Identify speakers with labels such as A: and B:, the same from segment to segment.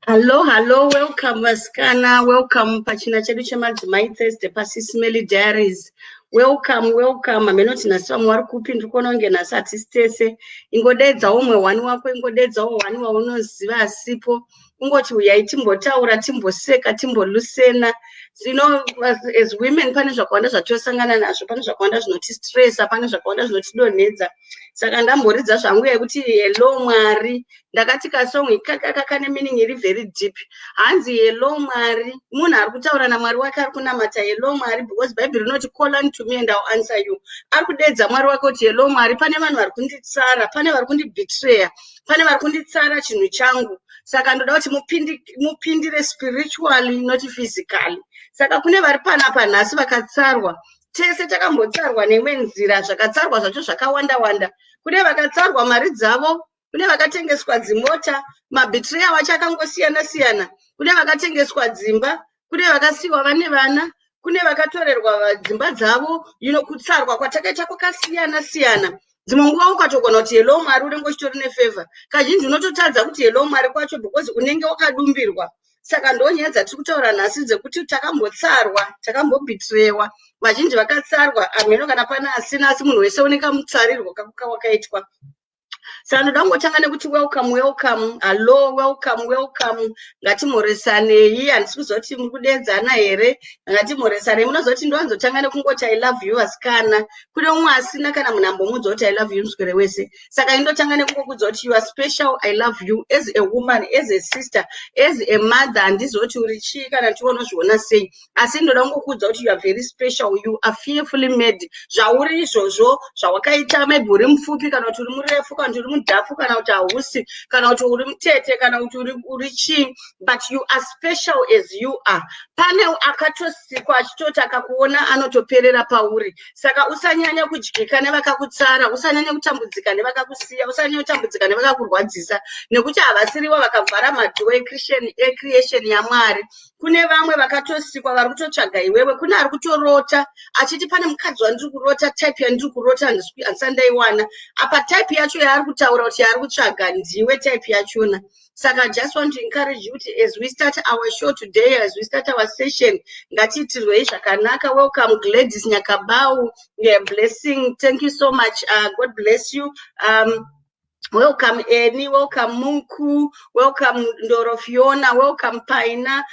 A: Hello, hello, welcome vasikana, welcome pachina chedu chemadzimai Thursday paSis Melly Diaries. Welcome, welcome. Hamenoti nhasi vamwe vari kupi? Ndiri kuona kunge nhasi hatisi tese. Ingodedzawo umwe one wako, ingodedzawo one waunoziva asipo. Kungoti uyai timbotaura, timboseka, timbolusena. As women pane zvakawanda zvatosangana nazvo, pane zvakawanda zvinotistressa, pane zvakawanda zvinotidonhedza. Saka ndamboridza zvangu yekuti "Hello Mwari". Ndakati kasong ikakaka kane meaning iri very deep. Hanzi "Hello Mwari", munhu ari kutaura naMwari wake, ari kunamata. Hello Mwari, because Bhaibheri rinoti, "Call unto me and I'll answer you." Ari kudedza Mwari wake kuti, "Hello Mwari, pane vanhu vari kunditsara, pane vari kundibetreya, pane vari kunditsara chinhu changu. Saka ndoda kuti mupindire spiritually, not physically." Saka kune vari panapa nhasi vakatsarwa, tese takambotsarwa neimwe nzira. Zvakatsarwa zvacho zvakawanda wanda. Kune vakatsarwa mari dzavo, kune vakatengeswa dzimota, mabetrayal wacho akangosiyana siyana. Kune vakatengeswa dzimba, kune vakasiyiwa vane vana, kune vakatorerwa dzimba dzavo. Kutsarwa kwatakaita kwakasiyana siyana. Dzimwe nguva ukatogona kuti "Hello Mwari", unenge uchitori nefavour. Kazhinji unototadza kuti "Hello Mwari" kwacho because unenge wakadumbirwa. Saka ndo nyaya dzatiri kutaura nhasi, dzekuti takambotsarwa, takambobetreyiwa. Vazhinji vakatsarwa. Hameno kana pane asina, asi munhu wese une kamutsarirwo kawakaitwa. Saka ndoda kungotanga nekuti welcome, welcome, hallo, welcome, welcome. Ngatimhoresanei. Handisi kuziva kuti muri kudedzana here. Ngatimhoresanei. Munoziva kuti ndowanzotanga nekungoti "I love you", vasikana. Kune umwe asina kana munhu ambomudza kuti "I love you" muswere wese. Saka indotanga nekungokudza kuti you are special, I love you as a woman, as a sister, as a mother. Handizivi kuti uri chii kana kuti unozviona sei, asi ndoda kungokudza kuti you are very special, you are fearfully made. Zvauri izvozvo, zvawakaita, maybe uri mupfupi kana kuti uri murefu kana kuti uri mudhafu kana kuti hausi, kana kuti uri mutete kana kuti uri chii, but you are special as you are. Pane akatosikwa achitoti akakuona anotoperera pauri. Saka usanyanya kudyika nevakakutsara, usanyanya kutambudzika nevakakusiya, usanyanya kutambudzika nevakakurwadzisa, nekuti havasirivo vakavhara madoor ecreation yaMwari. Kune vamwe vakatosikwa vari kutotsvaga iwewe. Kune ari kutorota achiti, "Pane mukadzi wandiri kurota, type yandiri kurota handisati ndaiwana." Apa type yacho yaari kutaura kuti yaari kutsvaga, ndiwe type yachona. Saka just want to encourage you kuti as we start our show today, as we start our session, ngatiitirwei zvakanaka. Welcome Gladys Nyakabau. Yeah, blessing, thank you so much. God bless you. Welcome Eni, welcome Munku, welcome Ndoro Fiona, welcome Paina,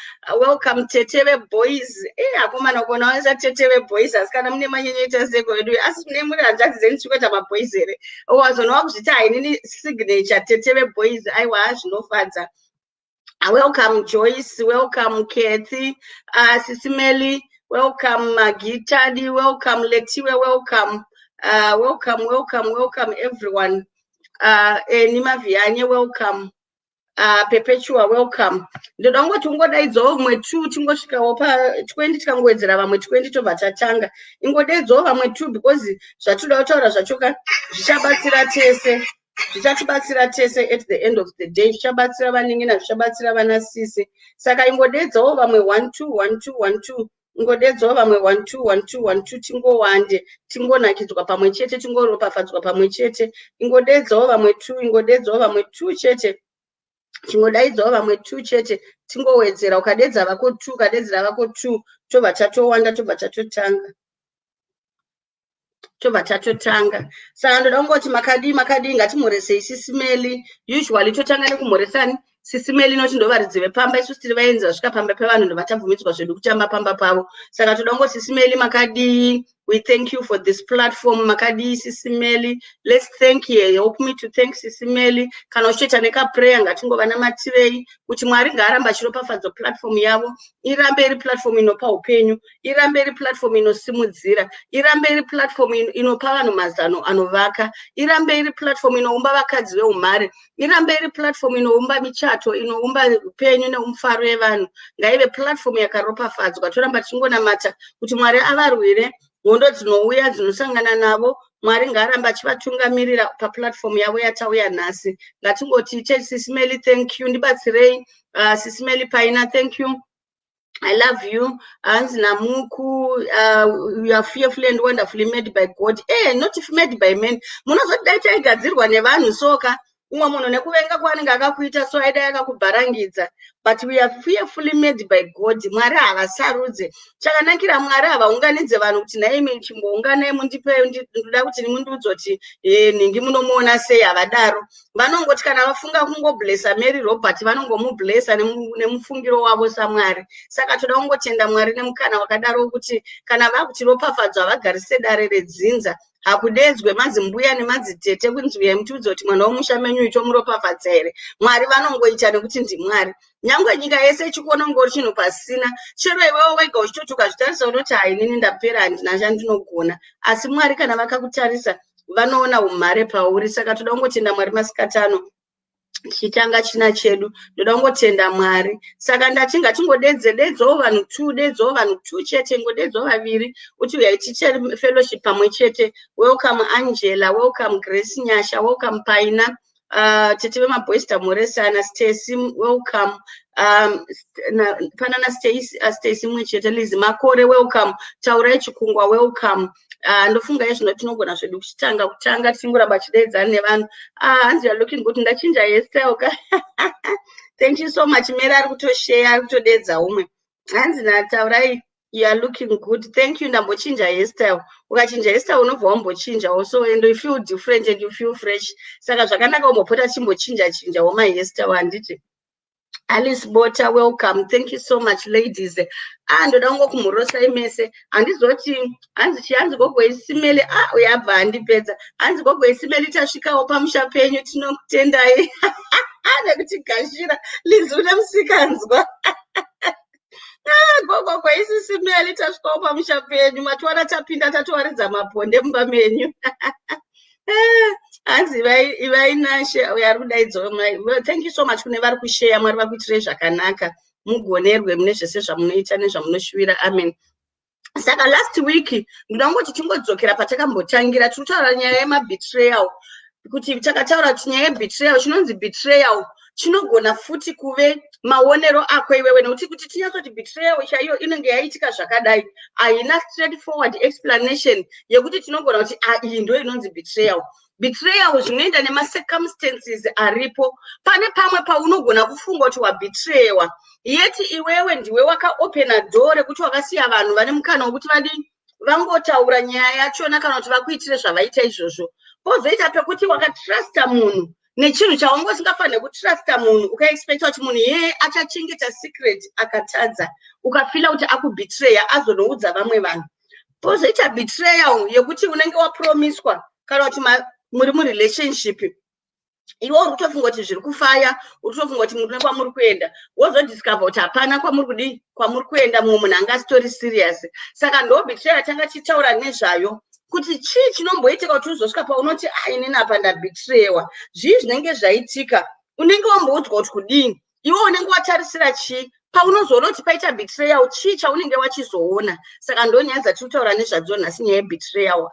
A: welcome Teteve Boys. Akomana, kuona waisa Teteve Boys, asi kana mune manyenyoita seko vedu, asi mune muri hanzvadzi dzenyu tiri kuita maboys here? Wazona wakuzviti hainini signature Teteve Boys. Aiwa, zvinofadza. Welcome Joyce, welcome Kathy, Sisimeli, welcome Magitadi, welcome Letiwe, welcome, welcome, welcome, welcome everyone. Eni Mavianye, welcome. Perpetua, welcome. Ndoda kungoti ungodaidzawo vamwe two, tingosvikawo pa20. Tikangowedzera vamwe 20, tobva tatanga. Ingodaidzawo vamwe two, because zvatoda kutaura zvachoka zvichabatsira tese, zvichatibatsira tese at the end of the day. Zvichabatsira vanin'ina, zvichabatsira vanasisi. Saka ingodedzawo vamwe 1 2 1 2 1 2. Ingodedzawo vamwe 1 2 1 2 1 2, tingowande, tingonakidzwa pamwe chete, tingoropafadzwa pamwe chete. Ingodedzawo vamwe 2, ingodedzawo vamwe 2 chete, chingodaidzawo vamwe 2 chete, tingowedzera. Ukadedza vako 2, ukadedzera vako 2, tobva tatowanda, tobva tatotanga, tobva tatotanga. Saka ndoda kungoti makadii, makadii? Ngatimhoresei Sisi Melly. Usually totanga nekumhoresani Sisi Melly, noti ndo varidzi vepamba. Isusu tiri vaenzi vasvika pamba pevanhu, ndobva tabvumidzwa zvedu kutamba pamba pavo. Saka toda kungoti, Sisi Melly, makadii? We thank you for this platform. Makadii, Sisi Melly? Let's thank you. Help me to thank Sisi Melly. Kana uchitoita nekaprayer, ngatingova namatirei kuti Mwari ngaaramba achiropafadza platform yavo, irambe iri platform inopa upenyu, irambe iri platform inosimudzira, irambe iri platform inopa vanhu mazano anovaka, irambe iri platform inoumba vakadzi veumhare, irambe iri platform inoumba michato, inoumba upenyu neumufaro yevanhu. Ngaive platform yakaropafadzwa. Toramba tichingonamata kuti Mwari avarwire hondo dzinouya dzinosangana navo. Mwari ngaaramba achivatungamirira paplatform yavo yatauya nhasi. Ngatingoti church, Sisi Melly, thank you. Ndibatsirei. Sisi Melly Paina, thank you, I love you. Hanzi naMuku, "You are fearfully and wonderfully made by God." Not made by men. Munozoti dai taigadzirwa nevanhu soka. Umwe munhu nekuvenga kwaanenge akakuita, so aidai akakubharangidza, but we are fearfully made by God. Mwari havasarudze. Chakanakira Mwari, havaunganidze vanhu kuti, "Nhaimi, chimbounganai mundipe, ndoda kuti mundiudze kuti nhingi munomuona sei." Havadaro. Vanongoti kana vafunga kungoblessa Mary Robert, vanongomublessa nemufungiro wavo saMwari. Saka toda kungotenda Mwari nemukana wakadaro wekuti kana vakutiropafadzwa, havagarise dare redzinza, hakudedzwe madzimbuya nemadzitete kunzi, "Uyai mutiudze kuti mwana womusha menyu itomuropafadza here." Mwari vanongoita nekuti ndimwari. Nyange nyika yese ichikuona kunge uri chinhu pasina, chero iwewo wega uchitoti ukazvitarisa unoti, "Hainini, ndapera, handina chandinogona," asi Mwari kana vakakutarisa, vanoona umhare pauri. Saka toda kungotenda Mwari masikati ano. Tichitanga china chedu, ndoda kungotenda Mwari. Saka ndati ngatingodedze dedzawo vanhu two, dedzawo vanhu two chete, ngodedzawo vaviri uti uyai tiite fellowship pamwe chete. Welcome Angela, welcome Grace Nyasha, welcome Paina, tete vemaboys, tamoresana. Stacy, welcome. Panana Stacy mumwe chete. Lizi Makore, welcome. Taurai Chikungwa, welcome. Ndofunga izvino tinogona zvedu kuchitanga kutanga tichingoramba chidedzana nevanhu. Hanzi, "You are looking good." Ndachinja hairstyle ka. Thank you so much. Mary ari kutosheya, ari kutodedza umwe. Hanzi naTaurai, "You are looking good." Thank you. Ndambochinja hairstyle. Ukachinja hairstyle, unobva wambochinjawo so, and you feel different and you feel fresh. Saka zvakanaka umbopota chimbochinja chinjawo mahairstyle, handiti? Alice Bota, welcome. Thank you so much, ladies. Ah, ndoda kungokumhorosai mese. Handizoti hanzi chi, hanzi gogo Isimeli. Ah, uyabva handipedza. Hanzi gogo Isimeli, tasvikawo pamusha penyu, tinokutendai nekutigashira. Lizi, une musikanzwa. Ah, gogo kwaisisimeli, tasvikawo pamusha penyu, matiwana tapinda, tatowaridza maponde mumba menyu. Eh, hanzi ivai nashe. Uyo ari kudaidzwa. Thank you so much kune vari kusheya. Mwari vakuitirei zvakanaka, mugonerwe mune zvese zvamunoita nezvamunoshuvira. Amen. Saka last week, ndoda kungoti tingodzokera patakambotangira. Tiri kutaura nyaya yemabetrayal, kuti takataura kuti nyaya yebetrayal, chinonzi betrayal chinogona futi kuve maonero ako iwewe, nekuti kuti tinyatsoti betrayal chaiyo inenge yaitika zvakadai, haina straightforward explanation yekuti tinogona kuti, "Ah, iyi ndo inonzi betrayal." Betrayal zvinoenda nemacircumstances aripo. Pane pamwe paunogona kufunga kuti wabetrayiwa, yet iwewe ndiwe wakaopena door rekuti wakasiya vanhu vane mukana wekuti vadii, vangotaura nyaya yachona kana kuti vakuitire zvavaita izvozvo. Pozoita pekuti wakatrusta munhu nechinhu chaunga usingafaniri kutrusta munhu, ukaexpecta kuti munhu iyeye achachengeta secret, akatadza, ukafeela kuti akubetraya, azonoudza vamwe vanhu. Pozoita betrayal yekuti unenge wapromiswa kana kuti muri murelationship, iwe uri kutofunga kuti zviri kufaya, uri kutofunga kuti mune kwamuri kuenda, wozodiscover kuti hapana kwamuri kudii, kwamuri kuenda, mumwe munhu anga asitori serious. Saka ndo betrayal tanga tichitaura nezvayo, kuti chii chinomboitika kuti uzosvika paunoti, "Ah, inini apa ndabetrayiwa"? Zvii zvinenge zvaitika? Unenge wamboudzwa kuti kudini? Iwe unenge watarisira chii paunozoona kuti paita betrayal? Chii chaunenge wachizoona? Saka ndo nyaya dzatiri kutaura nezvadzo nhasi, nyaya yebetrayal.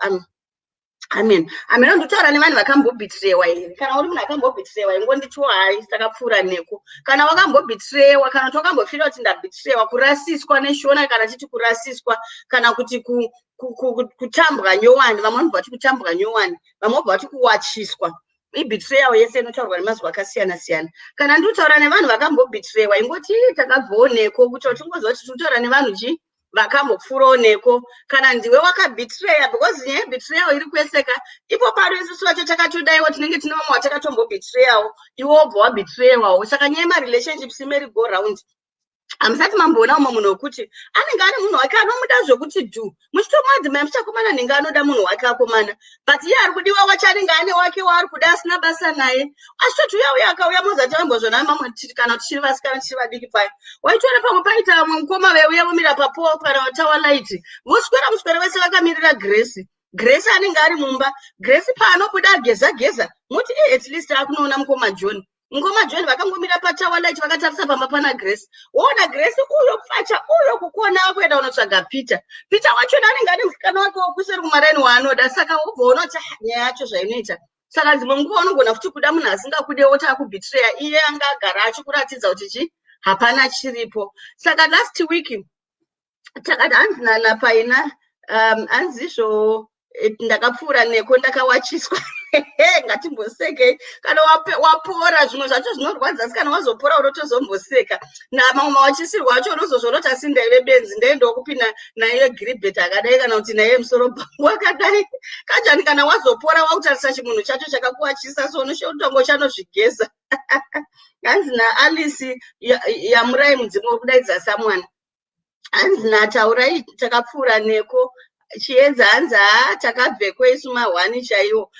A: Amen, amen. Ndotaura nevanhu vakambobetrayiwa here? Kana uri munhu akambobetrayiwa, ingonditiwo, "Hai, takapfuura neko." Kana wakambobetrayiwa, kana kuti wakambofeela kuti ndabetrayiwa, kurasiswa neShona, kana titi kurasiswa kana kuti kutambwa nyowani, vamwe vanobva vati kutambwa nyowani, vamwe vobva vati kuwachiswa, ibetrayal yese inotaurwa nemazwi akasiyana siyana. Kana ndikutaura nevanhu vakambobetrayiwa, ingoti, "Takabvawo neko," kuti tingoziva kuti tiri kutaura nevanhu chi vakambopfuurawo neko. Kana ndiwe wakabetraya, because nyaya yebetrayal iri kweseka ipo pano, isusu vacho takatodaiwo, tinenge tine vamwe vatakatombobetreyawo, iwe wobva wabetrayiwawo. Saka nyaya yemarelationships imerry go round. Hamusati mamboona umwe munhu wekuti anenge ane munhu wake anomuda zvokuti dhu, muchitomadzimai muchichakomana nhinge anoda munhu wake akomana, but iye ari kudiwa wacho anenge ane wake waari kuda, asina basa naye, achitoti uya uya akauya. Mozati vambozvona mamwe, kana tichiri vasikana, tichiri vadiki paya, waitora pamwe paita vamwe mukoma veuya vomira papo kana tower light, voswera muswere vese vakamirira Grace. Grace anenge ari mumba. Grace paanobuda ageza geza, muti, "At least akunoona mukoma John." Mukoma John vakangomira patower light vakatarisa pamba pana Grace. Woona Grace uyo pfacha uyo kukona akuenda kunotsvaga Peter. Peter wachona anenge ane musikana wake wokuseri kumaraini waanoda. Saka wobva ona kuti, "Ah, nyaya yacho zvainoita." Saka dzimwe nguva unogona futi kuda munhu asingakude, woti akubetreya, iye anga agara achikuratidza kuti chi hapana chiripo. Saka last week takati, hanzi naPaina, hanzi izvo, ndakapfuura neko, ndakawachiswa. Ngatimbosekei. Kana wapora, zvimwe zvacho zvinorwadza, asi kana wazopora unotozomboseka. Namamwe mawachisirwo acho unozozviona kuti asi ndaive benzi, ndaendawo kupinda naiye Giribhet akadai, kana kuti naiye musoro bhangu akadai kanjani. Kana wazopora, wakutarisa chimunhu chacho chakakuwachisa, so unoshotongo chanozvigeza. Hanzi naAlice, yamurai mudzimu wekudaidza samwana. Hanzi nataurai, takapfuura neko. Chiedza hanzi, haa, takabveko isu mahwani chaiwo.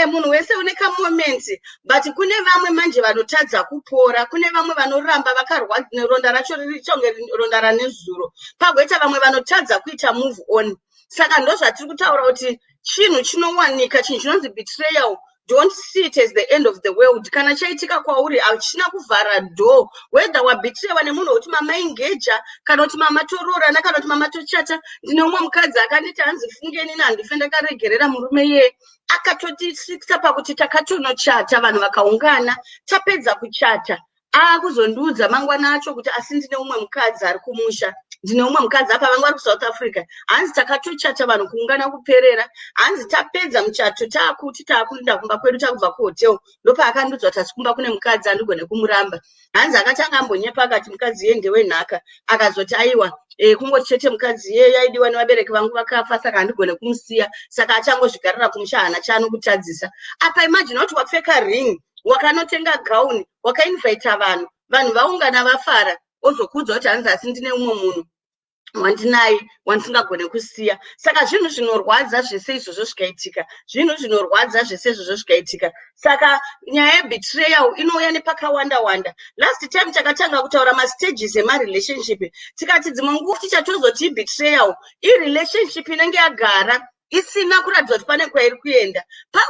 A: Munhu wese une kamoment, but kune vamwe manje vanotadza kupora. Kune vamwe vanoramba vakarwadza neronda racho riri chonge ronda ranezuro. Pagoita vamwe vanotadza kuita move on. Saka ndo zvatiri kutaura kuti chinhu chinowanika, chinhu chinonzi betrayal, don't see it as the end of the world. Kana chaitika kwauri, hachina kuvhara door. Whether wabetrayiwa nemunhu wekuti mamaengeja, kana kuti mamatoroorana, kana kuti mamatochata. Ndine umwe mukadzi akanditi, hanzi, "Fungenini handife ndakaregerera murume iyeye. Akatotisvikisa pakuti takatonochata, vanhu vakaungana. Tapedza kuchata, akuzondiudza mangwana acho kuti asi ndine umwe mukadzi ari kumusha, ndine umwe mukadzi apa." Vanga vari kuSouth Africa. Hanzi takatochata, vanhu kuungana kuperera. Hanzi tapedza muchato, taakuti taakuenda kumba kwedu, takubva kuhotel, ndopaakandiudza kuti asi kumba kune mukadzi, handigone kumuramba. Hanzi akatanga ambonyepa, akati mukadzi iye ndewenhaka. Akazoti aiwa, kungoti chete mukadzi iye yaidiwa nevabereki vangu vakafa, saka handigone kumusiya, saka achangozvigarira kumusha, haana chaanokutadzisa. Apa imagine kuti wapfeka ring, wakanotenga gauni, wakainvita vanhu, vanhu vaungana, vafara, ozokuudza kuti hanzi asi ndine umwe munhu wandinaye wandisingagone kusiya. Saka zvinhu zvinorwadza zvese izvozvo zvikaitika, zvinhu zvinorwadza zvese izvozvo zvikaitika. Saka nyaya yebetrayal inouya nepakawanda wanda. Last time takatanga kutaura mastages emarelationship, tikati dzimwe nguva tichatozoti ibetrayal irelationship inenge yagara isina kuratidza kuti pane kwairi kuenda.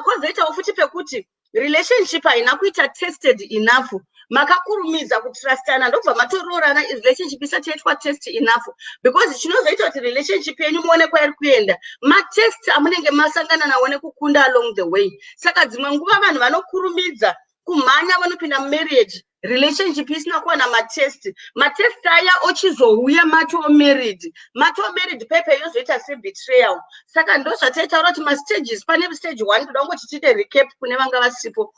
A: Kwozoitawo futi pekuti relationship haina kuita tested enough. Makakurumidza kutrustana, ndobva matoroorana, relationship isati yaitwa test enough, because chinozoita kuti relationship yenyu muone kwairi kuenda matest amunenge masangana nawo nekukunda along the way. Saka dzimwe nguva vanhu vanokurumidza kumhanya, vanopinda mumarriage, relationship isina kuwana matest. Matest aya ochizouya matoo married, matoo married pepe yozoita sebetrayal. Saka ndo zvataitaura kuti mastages, pane stage one. Toda kungoti tiite recap kune vanga vasipo.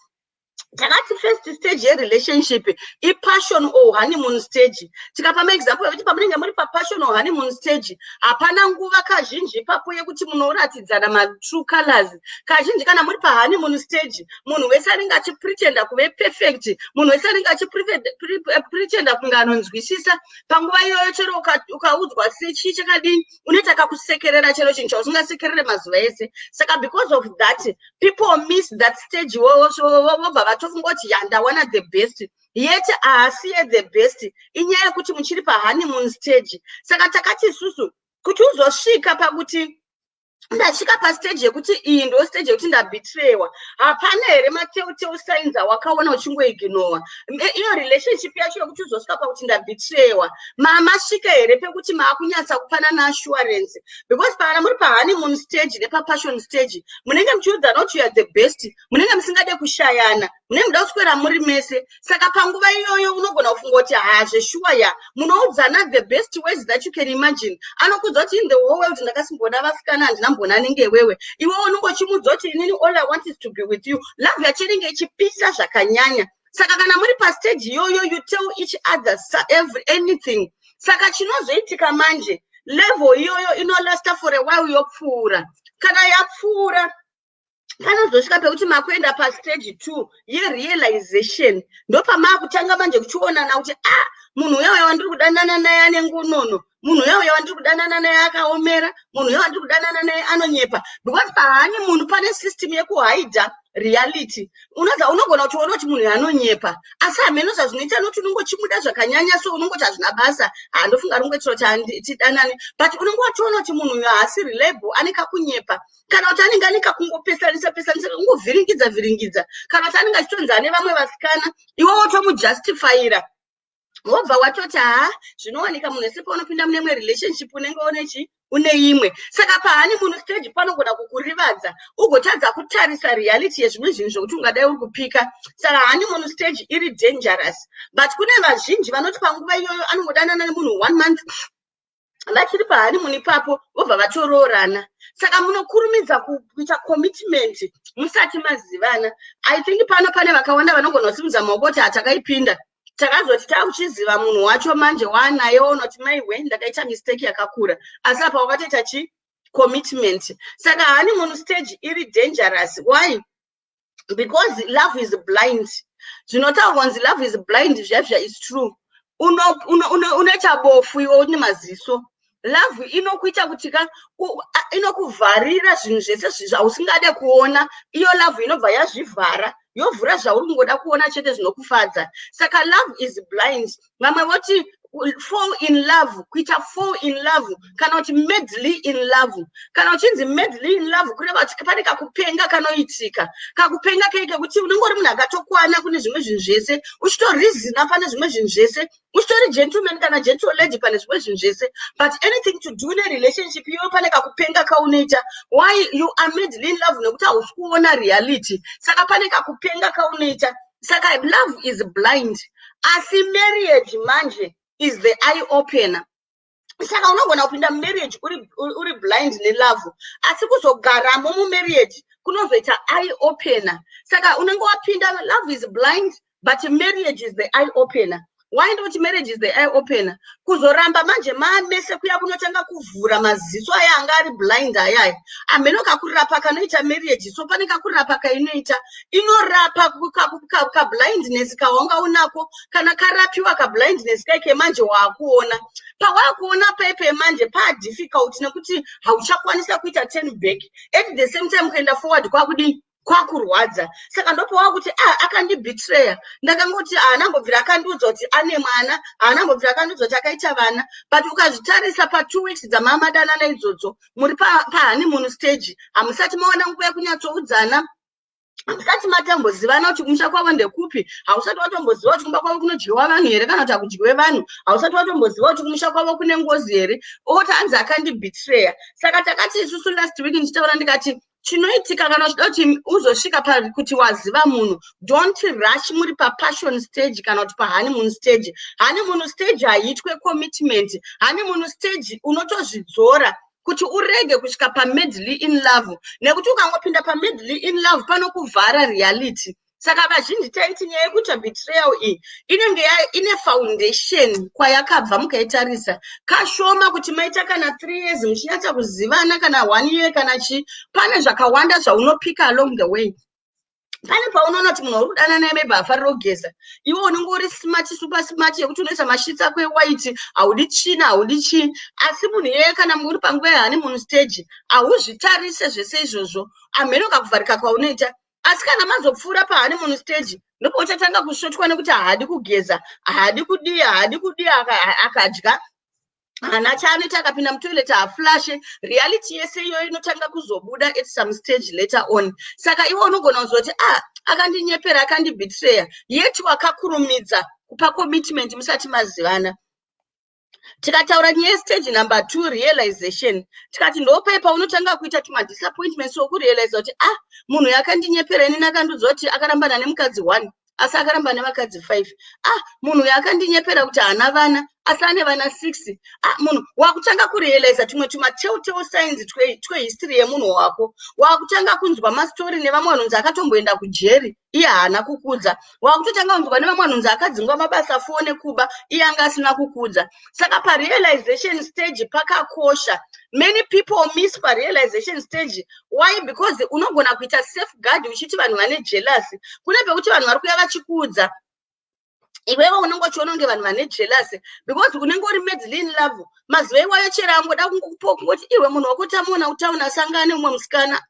A: Takati first stage yerelationship ipassion or honeymoon stage. Tikapa maexample ekuti pamunenge muri papassion or honeymoon stage, hapana nguva kazhinji ipapo yekuti munoratidzana matrue colors. Kazhinji kana muri pahoneymoon stage, munhu wese anenge achipretenda kuve perfect, munhu wese anenge achipretenda kunge anonzwisisa. Panguva iyoyo, chero ukaudzwa sechii chakadini, unoita kakusekerera, chero chinhu chausingasekerere mazuva ese. Saka because of that, people miss that stage, vobva vatofunga kuti, "Ya, ndawana the best," yet haasiye the best. Inyaya yekuti muchiri pahoneymoon stage. Saka takati isusu kuti uzosvika pakuti ndasvika pastage yekuti iyi ndo stage yekuti ndabetreyiwa, hapana here matelltale signs awakaona uchingoignowa iyo relationship yacho yekuti uzosvika pakuti ndabetreyiwa? Mamasvika here pekuti maakunyatsa kupanana assurance? Because kana muri pahoneymoon stage nepapassion stage, munenge muchiudzana kuti you are the best, munenge musingade kushayana, munenge muda kuswera muri mese. Saka panguva iyoyo unogona kufunga kuti, "Ha, zveshuwa ya." Munoudzana the best words that you can imagine. Anokudza kuti, "In the whole world ndakasimboda vasikana, handina mbona anenge iwewe." Iwe unonge uchimuudza kuti, "Inini all I want is to be with you." Love yacho inenge ichipisa zvakanyanya. Saka kana muri pastage iyoyo, you tell each other every anything. Saka chinozoitika manje, level iyoyo inolasta for a while, yopfuura. Kana yapfuura, panozosvika pekuti makuenda pastage two yerealization. Ndopamaakutanga manje kuchionana kuti, "Ah, munhu uya uya wandiri kudanana naye ane ngonono, munhu uya uya wandiri kudanana naye akaomera, munhu uya wandiri kudanana naye anonyepa." Because pahoneymoon pane system yekuhaidha reality. Unoza unogona kutoona kuti munhu anonyepa, asi hameno zvazvinoita noti unongochimuda zvakanyanya, so unongoti hazvina basa, handofunga ringoitira kuti tidanane. But unonge watoona kuti munhu uyu haasi reliable, ane kakunyepa, kana kuti anenge ane kakungopesanisa pesanisa, kakungovhiringidza vhiringidza, kana kuti anenge achitonzi ane vamwe vasikana. Iwe wotomujustifyira, wobva watoti, "Ha, zvinowanika, munhu wese paunopinda mune imwe relationship unenge une chi une imwe." Saka pahoneymoon stage panogona kukurivadza, ugotadza kutarisa reality yezvimwe zvinhu zvokuti ungadai uri kupika. Saka honeymoon stage iri dangerous, but kune vazhinji vanoti panguva iyoyo anongodanana nemunhu one month. Vachiri pahoneymoon ipapo, vobva vatoroorana. Saka munokurumidza kuita commitment musati mazivana. I think pano pane vakawanda vanogona kusimudza maoko kuti hatakaipinda. Takazoti taakuchiziva munhu wacho manje, waanaye, waona kuti maiwe, ndakaita mistake yakakura. Asi apa wakatoita chi commitment. Saka honeymoon stage iri dangerous. Why? Because love is blind. Zvinotaurwa kunzi love is blind zviya zviya is true. Unoita bofu iwe une maziso. Love inokuita kuti ka inokuvharira zvinhu zvese zvausingade kuona. Iyo love inobva yazvivhara, yovhura zvauri kungoda kuona chete zvinokufadza. Saka love is blind. Vamwe voti fall in love, kuita fall in love kana kuti madly in love. Kana uchinzi madly in love, kureva kuti pane kakupenga kanoitika, kakupenga kei kekuti unenge uri munhu akatokwana kune zvimwe zvinhu zvese, uchitoreasona pane zvimwe zvinhu zvese, uchitori gentleman kana gentle lady pane zvimwe zvinhu zvese, but anything to do nerelationship iyoyo, pane kakupenga kaunoita. Why you are madly in love? Nekuti hausi kuona reality. Saka pane kakupenga kaunoita. Saka love is blind, asi marriage manje is the eye opener. Saka unogona kupinda mumarriage uri blind nelove, asi kuzogaramo mumarriage kunozoita eye opener. Saka unenge wapinda, love is blind, but marriage is the eye opener. Why ndikuti marriage is the eye opener? Kuzoramba manje mamese kuya kunotanga kuvhura maziso aya anga ari blind ayaya. Hameno kakurapa kanoita marriage. So pane kakurapa kainoita, inorapa kablindness kawanga unako. Kana karapiwa kablindness kaike manje, waakuona. Pawaakuona paipe manje padifficult, nekuti hauchakwanisa kuita turn back. At the same time, kuenda forward kwakudii? Kwakurwadza. Saka ndopawakuti, "Ah, akandibetreya. Ndakangoti haana mbobvira akandiudza kuti ane mwana, haana mbobvira akandiudza kuti akaita vana." But ukazvitarisa, pa2 weeks dzamamadanana idzodzo, muri pahoneymoon stage, hamusati mawana nguva yekunyatsoudzana, hamusati matambozivana kuti kumusha kwavo ndekupi, hausati watomboziva kuti kumba kwavo kunodyiwa vanhu here kana kuti hakudyiwe vanhu, hausati watomboziva kuti kumusha kwavo kune ngozi here. Oti hanzi akandibetreya. Saka takati isusu last week ndichitaura ndikati chinoitika kana uchida kuti uzosvika pakuti waziva munhu, don't rush muri papassion stage kana kuti pahoneymoon stage. Honeymoon stage haiitwe commitment. Honeymoon stage unotozvidzora kuti urege kusvika pamadly in love, nekuti ukangopinda pamadly in love panokuvhara reality. Saka vazhinji taiti nyaya yekuita betrayal iyi inenge ine foundation kwayakabva. Mukaitarisa kashoma kuti maita kana 3 years muchinyatsa kuzivana, kana one year, kana chii, pane zvakawanda zvaunopika along the way. Pane paunoona kuti munhu uri kudana naye maybe hafariri kugeza. Iwe unenge uri smart, super smart, yekuti unoisa masheets ako ewhite, haudi tsvina, haudi chii. Asi munhu iyeye, kana uri panguva yehoneymoon stage, hauzvitarise zvese izvozvo. Amheno kakuvharika kwaunoita. Asi kana mazopfuura pahoneymoon stage, ndipo uchatanga kusvotwa nekuti haadi kugeza, haadi kudii, haadi kudii, akadya haana chaanoita, akapinda mutoilet haflushe. Reality yese iyoyo inotanga kuzobuda at some stage later on. Saka iwe unogona kuzoti, "Ah, akandinyepera, akandibetreya," yet wakakurumidza kupa commitment musati mazivana. Tikataura nyaya yestage number two, realization, tikati ndopai paunotanga kuita tumadisappointments okurealiza kuti, "Ah, munhu yakandinyepera inini. Akandiudza kuti akarambana nemukadzi one, asi akaramba nevakadzi five. Ah, munhu uyu akandinyepera kuti haana vana, asi ane vana six." Ah, munhu wakutanga kurealiza tumwe tumatelltale signs twehistory yemunhu wako. Wakutanga kunzwa mastori nevamwe vanhunzi akatomboenda kujeri, iye haana kukudza. Wakutotanga kunzwa nevamwe vanhunzi akadzingwa mabasa four nekuba, iye anga asina kukudza. Saka parealization stage pakakosha. Many people miss parealization stage. Why? Because unogona kuita safeguard uchiti vanhu vane jealousy. Kune pekuti vanhu vari kuuya vachikuudza, iwewe unenge uchiona kunge vanhu vane jealousy, because unenge uri madly in love mazuva iwayo. Chero angoda kungoti iwe munhu wekuti amuona kutauni asangane umwe musikana,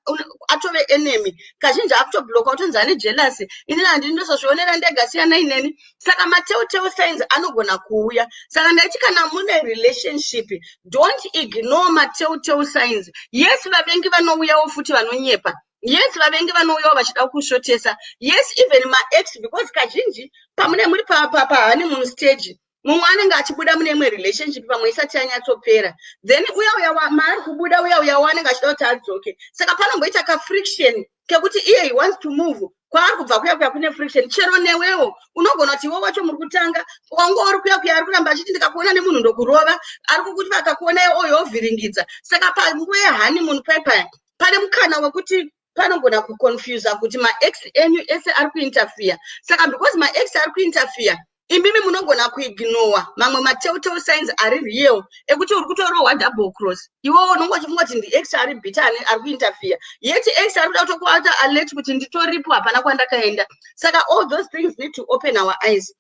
A: atove enemy. Kazhinji akutobloka, kutonzi ane jealousy. Inini handini, ndozozvionera ndega, siyanai neni. Saka matelltale signs anogona kuuya. Saka ndaiti kana mune relationship, don't ignore matelltale signs. Yes, vavengi vanouyawo futi vanonyepa. Yes, vavengi vanouyawo vachida kusvotesa. Yes, even maex, because kazhinji pamune muri pahoneymoon stage, mumwe anenge achibuda mune imwe relationship, pamwe isati yanyatsopera. Then uya uya maari kubuda, uya uya waanenge achida kuti adzoke. Saka panomboita kafriction kekuti iye he wants to move kwaari kubva kuya kuya, kune friction. Chero newewo unogona kuti iwe wacho muri kutamba. kutanga wanga uri kuya kuya, ari kuramba achiti, "Ndikakuona nemunhu ndokurova." Ari kukuti akakuona oyo ovhiringidza. Saka panguva yehoneymoon paipaya pane mukana wekuti panogona kuconfusa kuti maex enyu ese ari kuinterfere. Saka because maex ari kuinterfere, imimi munogona kuignora mamwe matelltale signs ari real ekuti uri kutorohwa double cross. Iwewo unonge uchifunga kuti ndiex ari bitter, ari kuinterfere, yet ex ari kuda kutokuata alert kuti nditoripo, hapana kwandakaenda. Saka all those things need to open our eyes.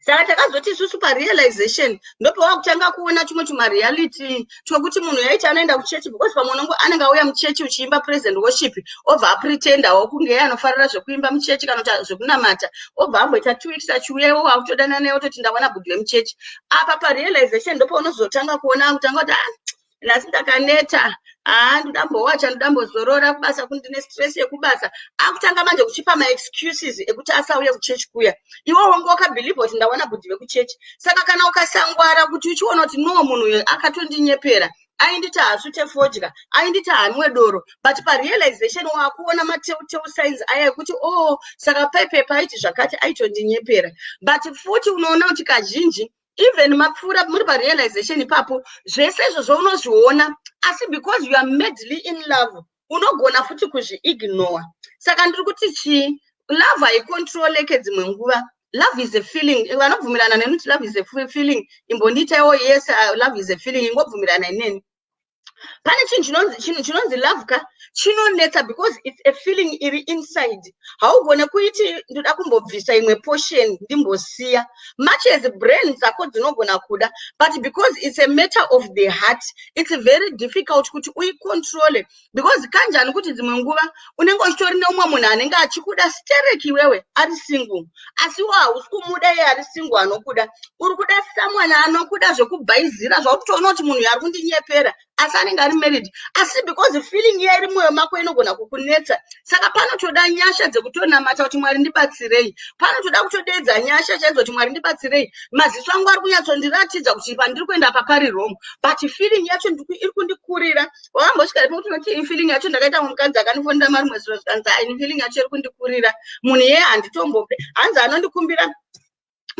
A: Saka takazoti isusu parealization ndopawakutanga kuona chimwe chimareality chokuti munhu yaiti anoenda kuchechi, because pamwe unongo anenge auya muchechi uchiimba praise and worship, obva apretendawo kunge iye anofarira zvekuimba muchechi kana kuti zvekunamata, obva amboita 2 weeks achiuya, iwo wakutodanana naye, ototi, "Ndawana bhudhi vemuchechi." Apa parealization ndopaunozotanga kuona kutanga kuti, "Ah, nhasi ndakaneta, haa, ndodambowacha, ndodambozorora kubasa, ndine stress yekubasa." Akutanga manje kuchipa maexcuses ekuti asauye kuchechi kuya. Iwe wanga wakabhilivha kuti ndawana bhudhi vekuchechi. Saka kana ukasangwara kuti uchiona kuti no, munhu uyu akatondinyepera, ainditi haasvute fodya, ainditi haanwe doro, but parealization waakuona matelltale signs aya ekuti, oh, saka paipepa aiti zvakati, aitondinyepera. But futi unoona kuti kazhinji even mapfuura muri parealization ipapo, zvese izvozvo unozviona, asi because you are madly in love, unogona futi kuzviignore. Saka ndiri kuti chii? Love haicontroleke dzimwe nguva. Love is a feeling. Vanobvumirana neni kuti love is a feeling, imbondiitaiwo yes. Love is a feeling, ingobvumirana ineni. Pane chinhu chinonzi love ka, chinonetsa because it's a feeling iri inside. Haugone kuiti ndoda kumbobvisa imwe portion ndimbosiya, much as brain dzako dzinogona kuda, but because it's a matter of the heart, it's very difficult kuti uicontrole, because kanjani kuti dzimwe nguva unenge uchitori neumwe munhu anenge achikuda sterek, iwewe ari single, asi iwe hausi kumuda iye ari single anokuda. Uri kuda someone anokuda zvekubhaizira, zvakutoona kuti munhu ari kundinyepera, asi anenge ari married. Asi because feeling iya iri mwoyo mako inogona kukunetsa. Saka panotoda nyasha dzekutonamata kuti, "Mwari, ndibatsirei." Panotoda kutodeedza nyasha chaidzo kuti, "Mwari, ndibatsirei. Maziso angu ari kunyatsondiratidza kuti pandiri kuenda apa pari wrong, but feeling yacho iri kundikurira." Wakambosvika pekuti unoti feeling yacho? Ndakaita mukadzi akandifonera marimwe zuro, zvikanzi, "Ai, feeling yacho iri kundikurira. Munhu iyeye handitombope." Hanzi anondikumbira.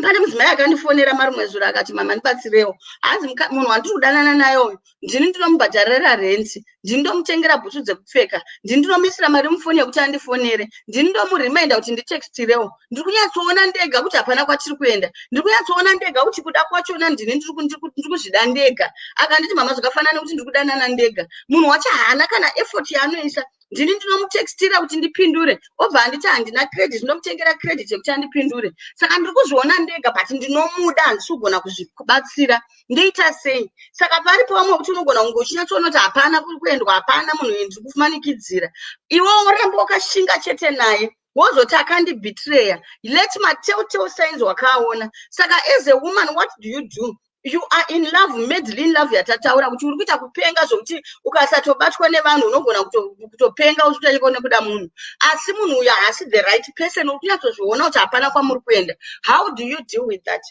A: Pane mudzimai akandifonera marimwe zuro akati, "Mama, ndibatsirewo." Hanzi, "Munhu wandiri kudanana naye uyu, ndini ndinomubhadharira rent, ndini ndomutengera bhutsu dzekupfeka, ndini ndinomuisira mari mufoni yekuti andifonere, ndini ndomurimainda kuti nditextirewo. Ndiri kunyatsoona ndega kuti hapana kwatiri kuenda. Ndiri kunyatsoona ndega kuti kuda kwachona ndini ndiri kuzvida ndega." Akanditi, "Mama, zvakafanana nekuti ndiri kudanana ndega. Munhu wacho haana kana effort yaanoisa. Ndini ndinomutextira kuti ndipindure, obva anditi handina credit, ndomutengera credit yekuti andipindure. Saka ndiri kuzviona ndega, but ndinomuda, handisi kugona kuzvibatsira. Ndoita sei?" Saka paripo vamwe wekuti unogona kunge uchinyatsoona kuti hapana kuri kuendwa, hapana munhu, ndiri kumanikidzira. Iwe woramba wakashinga chete naye, wozoti akandibetreya. Let matelltale signs wakaaona. Saka as a woman, what do you do? You are in love, madly in love, yatataura kuti uri kuita kupenga zvokuti ukasatobatwa nevanhu unogona kutopenga uchitoiko nekuda munhu, asi munhu uyu haasi the right person. Uri kunyatsozviona kuti hapana kwamuri kuenda. How do you deal with that?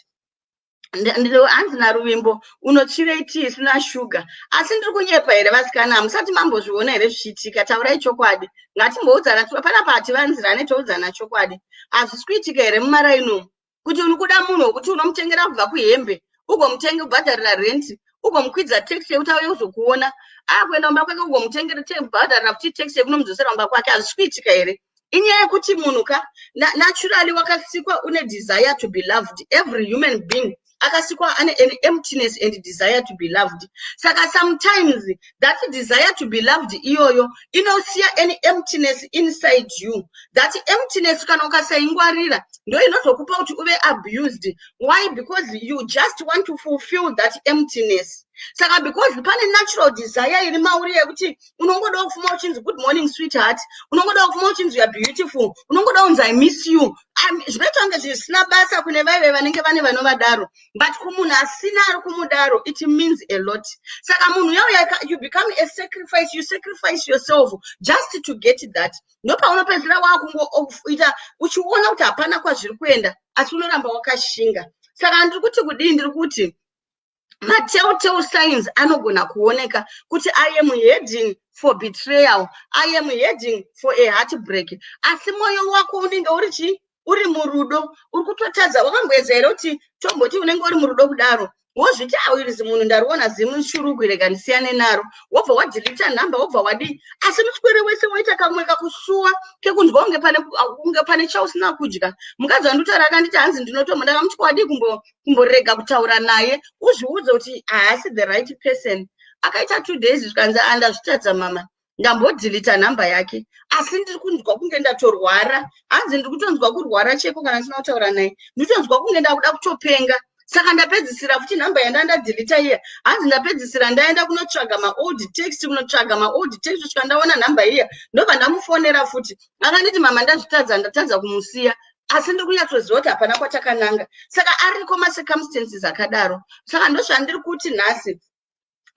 A: Hanzi naRuvimbo, "Unotsvirei tii isina shuga?" Asi ndiri kunyepa here, vasikana? Hamusati mambozviona here zvichiitika? Taurai chokwadi. Ngatimboudzana panapa, hativanzirane, toudzana chokwadi. Hazvisi kuitika here mumaraini umu kuti uri kuda munhu wekuti unomutengera kubva kuhembe, ugomutenge kubhadharira rent, ugomukwidza taxi yekuti auye kuzokuona, akuenda kumba kwake, ugomutengera, bhadharira futi taxi yekunomudzosera kumba kwake? Hazvisi kuitika here? Inyaya yekuti munhu ka naturally wakasikwa une desire to be loved. Every human being akasikwa ane an emptiness and desire to be loved. Saka sometimes that desire to be loved iyoyo inosiya an emptiness inside you. That emptiness, kana ukasaingwarira, ndo inozokupa kuti uve abused. Why? Because you just want to fulfill that emptiness. Saka because pane natural desire iri mauri yekuti unongoda kufuma uchinzi, "Good morning, sweetheart," unongoda kufuma uchinzi, "You are beautiful," unongoda kunzi, "I miss you." Zvinoita kunge zvisina basa kune vaive vanenge vane vanovadaro, but kumunhu asina ari kumudaro, it means a lot. Saka munhu uyauya, you become a sacrifice. You sacrifice yourself just to get that. Ndopaunopedzisira wakungoita uchiona kuti hapana kwazviri kuenda, asi unoramba wakashinga. Saka ndiri kuti kudii? Ndiri kuti matelltale signs anogona kuoneka kuti I am heading for betrayal, I am heading for a heartbreak, asi mwoyo wako unenge uri chii? Uri murudo, uri kutotadza. Wakamboedza here kuti tomboti unenge uri murudo kudaro, wozviti, "Awirizi munhu ndariona zimushurugwi, rega ndisiyane naro"? Wobva wadhilita nhamba, wobva wadii, asi muswere wese waita kamwe kakusuwa kekunzwa kunge pane chausina kudya. Mukadzi wanditaura akanditi, "Hanzi ndinotombo." Ndakamuti, "Wadii kumborega kutaura naye, uzviudze kuti haasi the right person?" Akaita 2 days, zvikanzi, "Andazvitadza mama, ndambodhilita nhamba yake, asi ndiri kunzwa kunge ndatorwara." Hanzi, "Ndiri kutonzwa kurwara cheko kana ndisina kutaura naye, ndinotonzwa kunge ndakuda kutopenga. Saka ndapedzisira futi nhamba yandandadhilita iya." Hanzi, "Ndapedzisira ndaenda kunotsvaga maold text, kunotsvaga maold text, kusvika ndaona nhamba iya, ndobva ndamufonera futi. Akanditi, 'Mama, ndazvitadza, ndatadza kumusiya, asi ndiri kunyatsoziva kuti hapana kwatakananga.'" Saka ariko macircumstances akadaro. Saka ndozvandiri kuti nhasi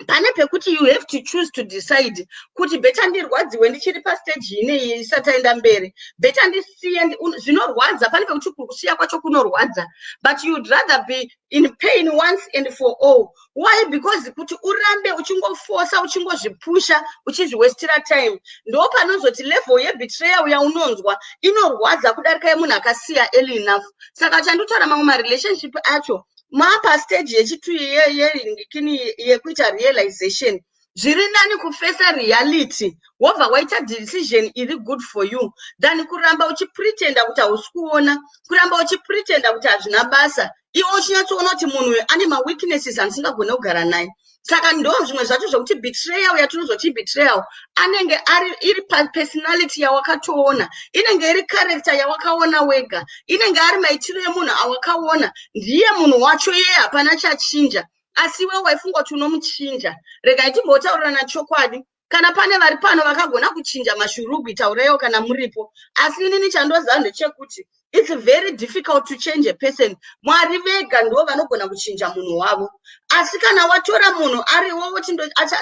A: pane pekuti you have to choose to decide kuti better ndirwadziwe ndichiri pastage ineyi isati aenda mberi, better ndisiye. Zvinorwadza, pane pekuti kusiya kwacho kunorwadza, but you'd rather be in pain once and for all. Why? Because kuti urambe uchingofosa, uchingozvipusha, uchizviwestira time, ndo panozoti level yebetrayal yaunonzwa inorwadza kudarika yemunhu akasiya early enough. Saka chanditaura, mamwe marelationship acho maapastage yechitu yeringikini yekuita realization, zviri nani kufesa reality, wobva waita decision iri good for you, than kuramba uchipretenda kuti hausi kuona, kuramba uchipretenda kuti hazvina basa, iwe uchinyatsoona kuti munhu uyu ane maweaknesses andisingagone kugara naye. Saka ndo zvimwe zvacho zvokuti betrayal yatinozoti betrayal anenge ari iri papersonality yawakatoona, inenge iri character yawakaona wega, inenge ari maitiro emunhu awakaona. Ndiye munhu wacho iyeye, hapana chachinja, asi iwe waifunga kuti unomuchinja. Regai timbotaurirana chokwadi. Kana pane vari pano vakagona kuchinja mashurugwi, tauraiwo kana muripo. Asi inini chandoziva ndechekuti it's very difficult to change a person. Mwari vega ndo vanogona kuchinja munhu wavo. Asi kana watora munhu ariwo woti,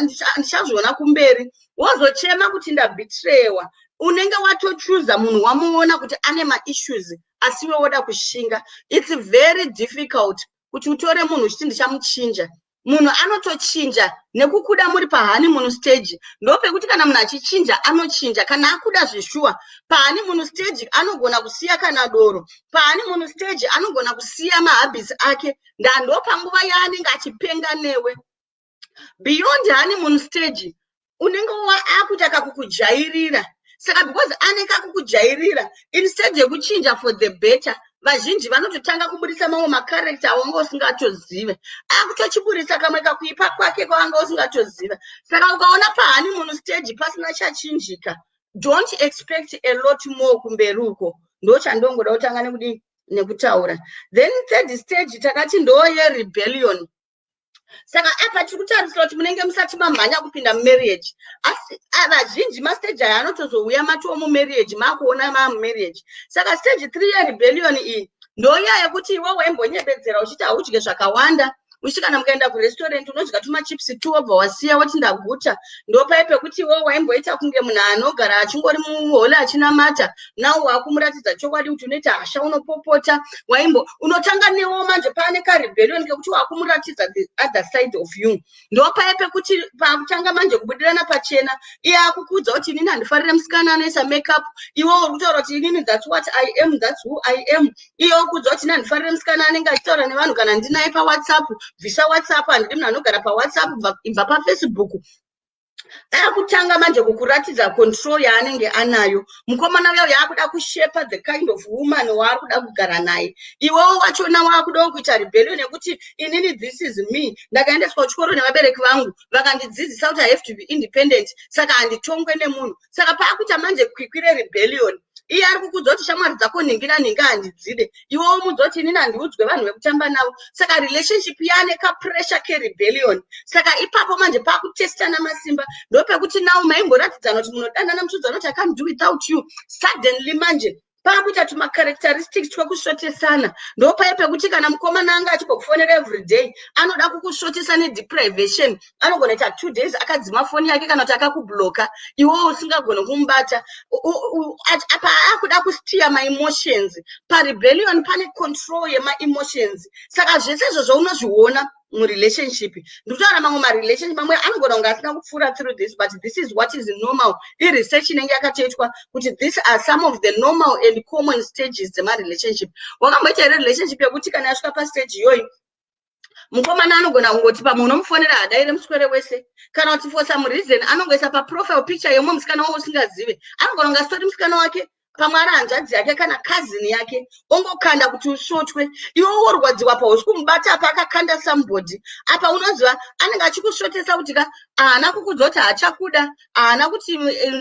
A: "Ndichazviona kumberi," wozochema kuti ndabhitrewa, unenge watochuza munhu wamuona kuti ane maissues, asi iwe woda kushinga. It's very difficult kuti utore munhu uchiti ndichamuchinja. Munhu anotochinja nekukuda muri pahoneymoon stage. Ndopekuti kana munhu achichinja, anochinja kana akuda zveshuwa. Pahoneymoon stage anogona kusiya kana doro, pahoneymoon stage anogona kusiya mahabits ake, ndando panguva yaanenge achipenga newe. Beyond honeymoon stage, unenge akuita kakukujairira. Saka because ane kakukujairira, instead yekuchinja for the better, vazhinji vanototanga kuburisa mamwe macharacter awanga usingatozive. Akutochiburisa kamwe kakuipa kwake kwawanga usingatoziva. Saka ukaona pahoneymoon stage pasina chachinjika, don't expect a lot more kumberi uko. Ndo chandongoda kutanga nekudi nekutaura. Then third stage takati ndo yerebellion. Saka apa tiri kutarisira kuti munenge musati mamhanya kupinda mumarriage, asi vazhinji mastage aya anotozouya matoo mumarriage, maakuona maamumarriage. Saka stage three yerebellion iyi ndoiya yekuti iwe waimbonyebedzera uchiti haudye zvakawanda, uchiti kana mukaenda kurestaurant unodya tumachips tu, wobva wasiya, woti, "Ndaguta." Ndopai pekuti iwe waimboita kunge munhu anogara achingori muhole achinamata, now wakumuratidza chokwadi kuti unoita hasha, unopopota. Waimbo unotanga newo manje paane karebellion kekuti wakumuratidza the other side of you. Ndopai pekuti pakutanga manje kubudirana pachena. Iye akukuudza kuti, "Inini handifarire musikana anoisa makeup." Iwe uri kutaura kuti, "Inini that's what I am, that's who I am." Iye okuudza kuti, "Ini handifarire musikana anenge achitaura nevanhu kana ndinaye paWhatsApp. Bvisa WhatsApp, handidi munhu anogara paWhatsApp, ibva paFacebook." Akutanga manje kukuratidza control yaanenge anayo mukomana uya, yaakuda kushepa the kind of woman waari kuda kugara naye. Iwewo wachona waakudawo kuita rebellion yekuti, "Inini this is me, ndakaendeswa kuchikoro nevabereki vangu, vakandidzidzisa kuti I have to be independent, saka handitongwe nemunhu." Saka paakuita manje kwikwi rerebellion, iye ari kukudza kuti, "Shamwari dzako nhingi nanhingi handidzide." Iwewo mudza kuti, "Inini handiudzwe vanhu vekutamba navo." Saka relationship yaane kapressure kerebellion. Saka ipapo manje paakutestana masimba. Ndopekuti now maimboratidzana kuti munodanana, muchiudzana kuti, "I can't do without you." Suddenly manje paakuita tumacharacteristics twekusvotesana. Ndopai pekuti kana mukomana anga achimbokufonera everyday, anoda kukusvotesa nedeprivation. Anogona ita 2 days akadzima foni yake kana kuti akakubloka, iwewo usingagoni kumubata. Apa akuda kustia maemotions. Parebellion pane control yemaemotions. Saka zvese izvozvo unozviona. Murelationship, ndikutaura mamwe marelationship, mamwe anogona kunge asina kupfuura through this, but this is what is normal. Iresearch inenge yakatoitwa kuti these are some of the normal and common stages dzemarelationship. Wakamboita here relationship yekuti kana yasvika pastage iyoyi, mukomana anogona kungoti pamwe unomufonera, hadaire muswere wese, kana kuti for some reason anongoisa paprofile picture yemumwe musikana wavo usingazive? Anogona kunge asitori musikana wake, pamwe ari hanzvadzi yake kana cousin yake, ongokanda kuti usvotwe. Iwe worwadziwa pausi kumubata apa akakanda somebody apa. Unoziva anenge achikusvotesa kuti ka haana kukudza kuti haachakuda, haana kuti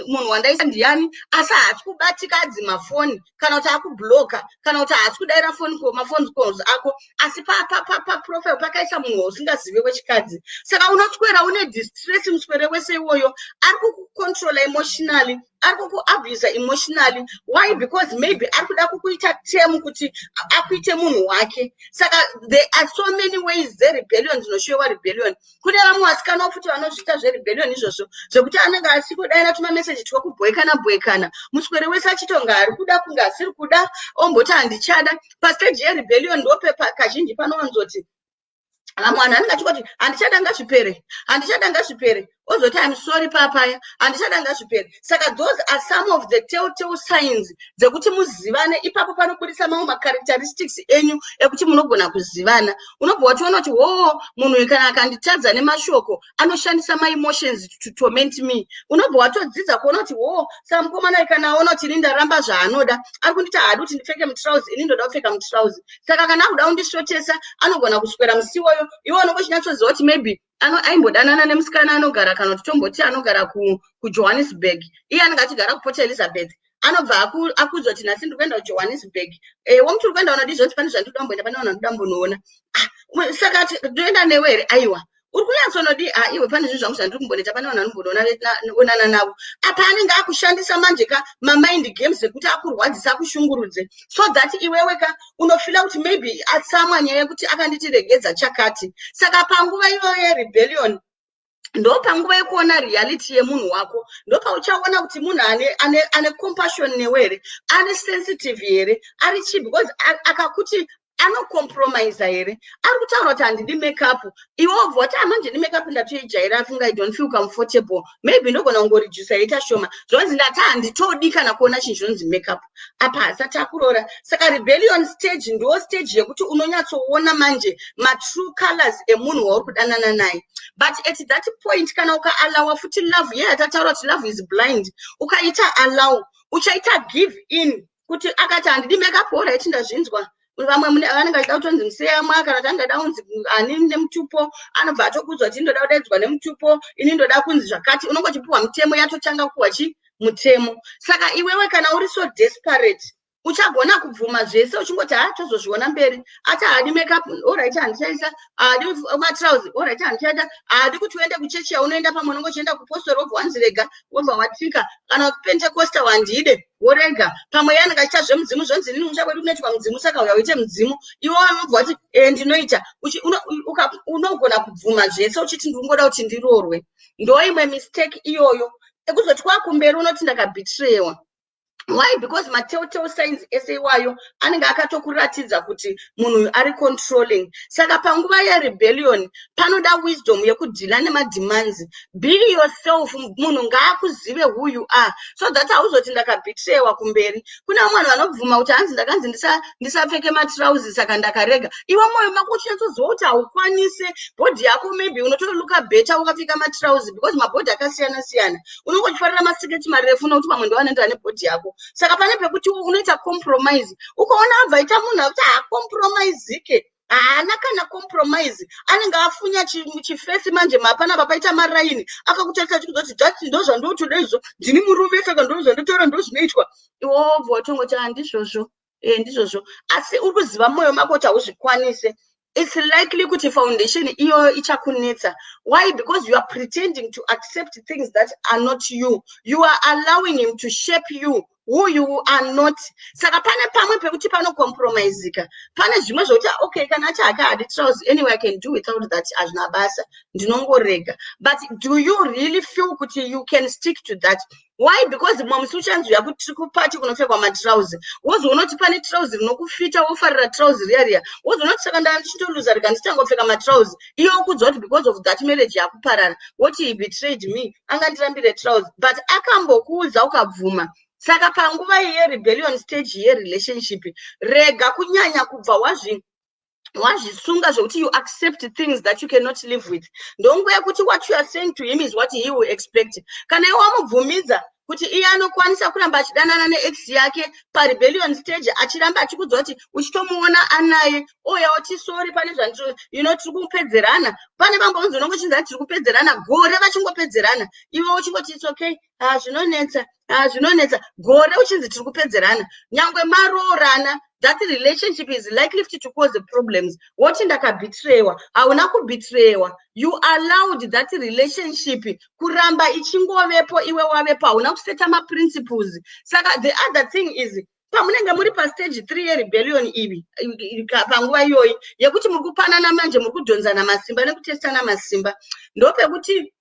A: munhu wandaisa ndiani, asi haasi kubatika, adzima foni, kana kuti akubloka, kana kuti haasi kudaira mafoni calls ako, asi paprofile pakaisa munhu wausingazive wechikadzi. Saka unoswera une distress muswere wese iwoyo. Ari kukucontrola emotionally, ari kukuabusa emotionally. Why? Because maybe ari kuda kukuita tame kuti akuite munhu wake. Saka there are so many ways dzerebellion, dzinoshowa rebellion. Kune vamwe vasikana futi vanozviita zverebellion izvozvo, zvekuti anenge achikudaira tumameseji twekubhoekana bhoekana muswere wese, achitonga ari kuda kunge asiri kuda, omboti handichada. Pastage yerebellion ndope kazhinji panowanzoti vamwe vanhu vanenge achingoti, "Handichada, ngazvipere, handichada, ngazvipere," ozoti, "I'm sorry," papaya, "Handichada, ngazvipere." Saka those are some of the telltale signs dzekuti muzivane. Ipapo panobudisa mamwe macharacteristics enyu ekuti munogona kuzivana. Unobva watoona kuti, hoo, munhu uyu kana akanditadza nemashoko, anoshandisa maemotions to torment me. Unobva watodzidza kuona kuti, hoo, saka mukomana uyu kana aona kuti ini ndaramba zvaanoda, ari kunditi haadi kuti ndipfeke mutrauzi, ini ndoda kupfeka mutrauzi, saka kana akuda kundisvotesa, anogona kuswera musi iwoyo. Iwe unonge uchinyatsoziva kuti maybe aimbodanana nemusikana anogara, kana kuti tomboti anogara kuJohannesburg, iye anenge achigara kuPort Elizabeth. Anobva akuudza kuti, "Nhasi ndiri kuenda kuJohannesburg." Womuti, "Uri kuenda unodi?" "Zvoti pane zvandinoda kumboenda, pane vanhu vandoda kumbonoona." "Ah, saka toenda newe here?" "Aiwa, uri kunyatsonodi?" "Ah, iwe, pane zvinhu zvangu zvandiri kumbonoita, pane vanhu vanomboonana navo." Apa anenge akushandisa manje ka mamind games ekuti akurwadzisa, akushungurudze, so that iwewe ka unofeela kuti maybe atsamwa nyaya yekuti akanditi regedza chakati. Saka panguva iyoyo yerebellion ndo panguva yekuona reality yemunhu wako. Ndo pauchaona kuti munhu ane compassion newe here, ari sensitive here, ari chii, because akakuti anocompromisa here. Ari kutaura kuti handidi makeup, iwe wobva wati, "Amanje ndi makeup ndatoijaira, afunga I don't feel comfortable, maybe ndogona kungoredusa yoita shoma." Zvonzi, "Ndati handitodi kana kuona chinhu chinonzi makeup." Apa hasati akuroora. Saka rebellion stage ndo stage yekuti unonyatsoona manje matrue colors emunhu wauri kudanana naye. But at that point, kana ukaallowa futi love ye yatataura kuti love is blind, ukaita allow, uchaita give in kuti akati handidi makeup, alright, ndazvinzwa. Vamwe vanenge vachida kutonzi museyamwa, kana kuti angada kunzi ani nemutupo, anobva atokuudzwa kuti indoda kudaidzwa nemutupo, ini ndoda kunzi zvakati. Unonge uchipiwa mutemo, yatotanga kupiwa chi mutemo. Saka iwewe kana uri so desperate, uchagona kubvuma zvese uchingoti, "Ha, tozozviona mberi." Ati haadi makeup, alright, handichaisa. Haadi matrausi, alright, handichaita. Haadi kuti uende kuchechi yaunoenda, pamwe unonge uchienda kupostori, wobva wanzi rega, wobva watika, kana kuPentecosta, wandide, worega. Pamwe yanenge achiita zvemudzimu, zvonzi, "Inini musha kwedu kunoitwa mudzimu, saka uya uite mudzimu." Iwe unobva wati, "E, ndinoita." Unogona kubvuma zvese uchiti, "Ndikungoda kuti ndiroorwe." Ndo imwe mistake iyoyo ekuzoti kwakumberi unoti, "Ndakabetreyiwa." Why? Because matelltale signs ese iwayo anenge akatokuratidza kuti munhu uyu ari controlling. Saka panguva yerebellion panoda wisdom yekudeala nemademands. Be yourself. Munhu ngaakuzive who you are, so that hauzoti, "Ndakabetreyiwa" kumberi. Kune vamwe vanhu vanobvuma kuti, "Hanzi ndakanzi ndisapfeke matrausi, saka ndakarega." Iwe mwoyo mako uchinyatsoziva kuti haukwanise, body yako maybe unotolooka better ukapfeka matrausi, because mabody akasiyana siyana. Unonge uchifarira masiketi marefu nokuti pamwe ndo anoenderana nebody yako. Saka pane pekuti unoita compromise. Ukaona abva aita munhu akuti haacompromisike, haana kana compromise, anenge afunya chifesi manje, mapanapa paita maraini, akakutarisa achikuzoti, "That ndo zvandotoda izvo, ndini murume, saka ndo zvandotaura, ndo zvinoitwa." Iwe wobva watongoti, "Handizvozvo, e, ndizvozvo," asi uri kuziva mwoyo mako kuti hauzvikwanise. It's likely kuti foundation iyoyo ichakunetsa. Why? Because you are pretending to accept things that are not you. You are allowing him to shape you. who you are not. Saka pane pamwe pekuti panocompromisika. Pane zvimwe zvokuti, okay, kana achi hake haadi trouser, anyway, I can do without that, hazvina basa, ndinongorega. But do you really feel kuti you can stick to that? Why? Because mumwe musi uchanzwira kuti tiri kupati kunopfekwa matrausi, wozoona kuti pane trausi rinokufita, wofarira trausi riya riya, wozoona kuti saka ndaa ndichitoluza, rega ndichitangopfeka matrausi. Iye okuudza kuti because of that marriage yakuparara, woti, "He betrayed me, angandirambire trausi?" But akambokuudza, ukabvuma. Saka panguva yerebellion stage yerelationship, rega kunyanya kubva wazvisunga zvokuti you accept things that you cannot live with. Ndonguva yekuti what you are saying to him is what he will expect. Kana iwe wamubvumidza kuti iye anokwanisa kuramba achidanana neex yake parebellion stage, achiramba achikudza kuti uchitomuona anaye, oya oti, "Sorry, pane zvandiro tiri kupedzerana." Pane vamwe unonge uchinzi tiri kupedzerana, gore vachingopedzerana, iwe uchingoti, "It's okay, ha, zvinonetsa, ha, zvinonetsa." Gore uchinzi tiri kupedzerana, nyangwe maroorana, that relationship is likely to cause problems. Woti ndakabetreyiwa. Hauna kubetreyiwa. You allowed that relationship kuramba ichingovepo iwe wavepo. Hauna kuseta maprinciples. Saka the other thing is, pamunenge muri pastage 3 yerebellion iyi, panguva iyoyi yekuti muri kupanana manje, muri kudhonzana masimba nekutestana masimba, ndopekuti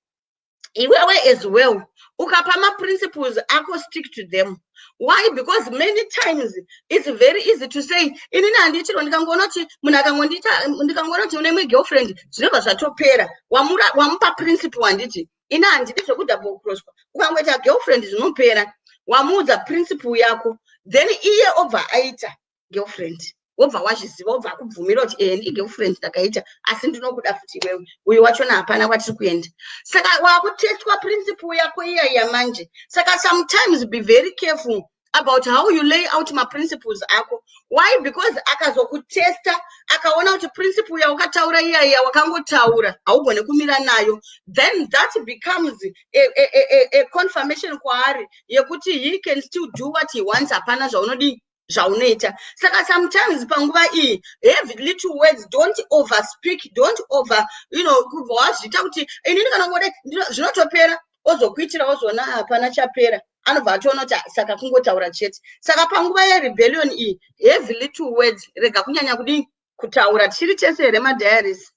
A: iwewe as well ukapa maprinciples ako, stick to them. Why? Because many times it's very easy to say, "Inini handiitirwa, ndikangoona kuti munhu akangondiita, ndikangoona kuti une imwe girlfriend, zvinobva zvatopera." Wamupa principle, handiti? "Ini handidi zvekudouble crosswa, ukangoita girlfriend zvinopera." Wamuudza principle yako, then iye obva aita girlfriend, wobva wazviziva, wobva akubvumira kuti, "Ehe, ndigirlfriend ndakaita, asi ndinokuda futi iwewe, uyu wachona hapana kwatiri kuenda." Saka wakutestwa principle yako iya manje. Saka sometimes be very careful about how you lay out maprinciples ako. Why? Because akazokutesta, akaona kuti principle yaukataura iya iya wakangotaura haugone kumira nayo, then that becomes a confirmation kwaari yekuti he can still do what he wants. Hapana zvaunodii, zvaunoita. Saka sometimes panguva iyi, have little words. Don't over speak, don't over kubva wazviita kuti inini kana ngode zvinotopera, ozokuitira, ozoona hapana chapera, anobva atoona kuti saka kungotaura chete. Saka panguva yerebellion iyi, have little words. Rega kunyanya kudii, kutaura. Tiri tese here, madiaries?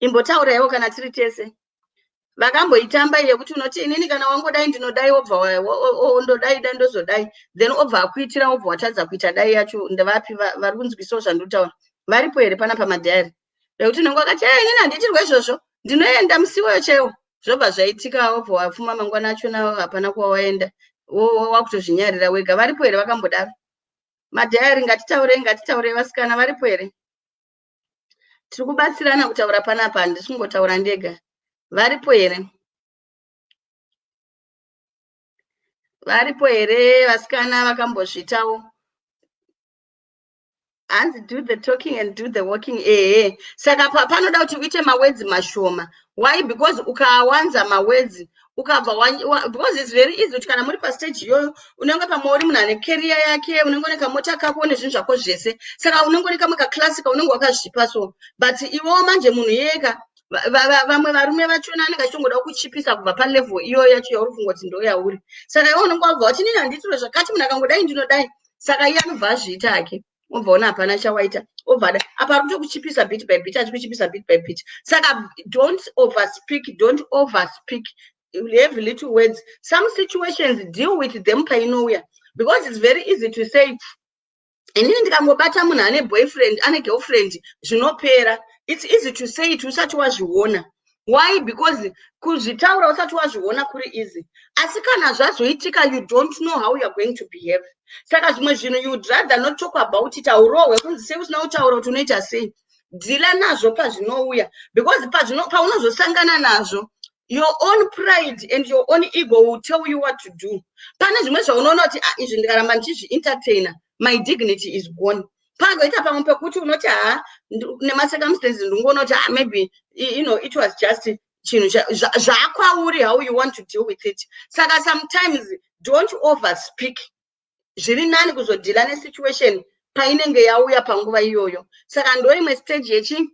A: Imbotauraiwo kana tiri tese. Vakamboitamba yekuti unoti, "Inini kana wangodai ndinodai," wobva ndodai dai ndozodai, then obva akuitira, wobva watadza kuita dai yacho. Ndevapi vari kunzwisawo zvandinotaura? Varipo here pana pamadhayari nekuti unenge wakati, "E, inini handiitirwe izvozvo, ndinoenda musiwoyo chaiwo," zvobva zvaitika, wobva wapfuma, mangwana achona hapana kwawaenda, wakutozvinyarira wega. Varipo here vakambodaro, madhayari? Ngatitaurei, ngatitaurei, vasikana. Varipo here? Tiri kubatsirana kutaura panapa, handisi kungotaura ndega. Varipo here? Varipo here vasikana vakambozvitawo? Hanzi, "Do the talking and do the walking." Ehe, saka panoda kuti uite mawords mashoma. Why? Because ukawanza mawords, ukabva, because it's very easy kuti kana muri pastage iyoyo, unenge pamwe uri munhu ane career yake, unenge une kamota kako nezvinhu zvako zvese, saka unenge une kamwe kaclass kaunenge wakazvipa. So but iwewo manje munhu yeka, vamwe varume vachona anenge achitongoda kuchipisa kubva palevel iyoyo yacho yauri kufunga kuti ndo yauri. Saka iwe unenge wabva wati, "Inini handiitiro zvakati, munhu akangodai ndinodai." Saka iye anobva azviita hake, obva ona hapana chawaita, obva ada apa ari kutokuchipisa bit by bit, achikuchipisa bit by bit. Saka don't overspeak, don't overspeak. Have little words. Some situations, deal with them painouya, because it's very easy to say, "Inini ndikangobata munhu ane boyfriend, ane girlfriend, zvinopera." It's easy to say it usati wazviona. Why? Because kuzvitaura usati wazviona kuri easy, asi kana zvazoitika, you don't know how you are going to behave. Saka zvimwe zvinhu you'd rather not talk about it. Haurohwe kunzi sei usina kutaura kuti unoita sei. Dhila nazvo pazvinouya, because paunozosangana nazvo, your own pride and your own ego will tell you what to do. Pane zvimwe zvaunoona kuti, "Ah, izvi ndikaramba ndichizvientertaina, my dignity is gone." Pangoita pamwe pekuti unoti, ha, nemacircumstances ndingoona kuti, ah, maybe it was just chinhu zvakwauri, how you want to deal with it. Saka sometimes don't overspeak. Zviri nani kuzodhila nesituation painenge yauya panguva iyoyo. Saka ndo imwe stage yechi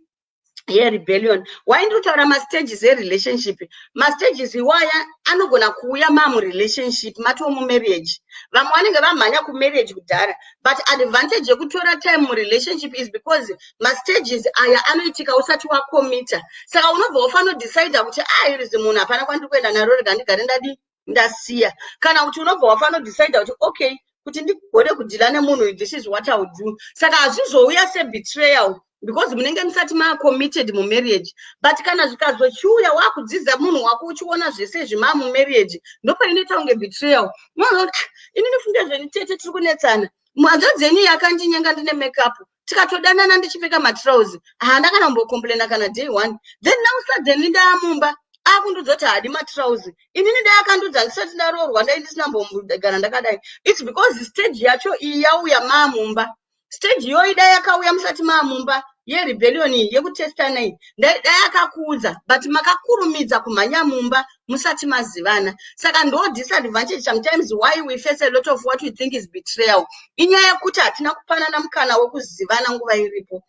A: Yerebellion. Why ndiri kutaura mastages erelationship? Mastages iwaya anogona kuuya mamurelationship, matoo mumarriage. Vamwe vanenge vamhanya kumarriage kudhara, but advantage yekutora time murelationship is because mastages aya anoitika usati wacommita. Saka unobva wafanodecida kuti, "A, iri zimunhu hapana kwandiri kuenda naro, rega ndigare ndadi ndasiya." Kana kuti unobva wafanodecida kuti, "Okay, kuti ndigone kudeala nemunhu, this is what I will do." Saka hazvizouya sebetrayal because munenge musati macommitted mumarriage. But kana zvikazochiuya wakudzidza munhu wako, uchiona zvese izvi mamumarriage, ndopainoita kunge betrayal. Unoona kuti, "Ah, inini funge zveni tete tiri kunetsana, hanzvadzi yenyu yakandinyenga ndine makeup, tikatodanana ndichipfeka matrausi, haana kana kumbocomplaina kana day one. Then now suddenly ndaamumba, akundudza kuti haadi matrausi. Inini dai akandudza ndisati ndaroorwa, ndai ndisina mbogara ndakadai." It's because stage yacho iyi yauya maamumba. Stage iyoyi dai yakauya musati maamumba, yerebellion iyi, yekutestana iyi, dai akakuudza, but makakurumidza kumhanya mumba musati mazivana. Saka ndo disadvantage sometimes why we face a lot of what we think is betrayal. Inyaya yekuti hatina kupanana mukana wekuzivana nguva iripo.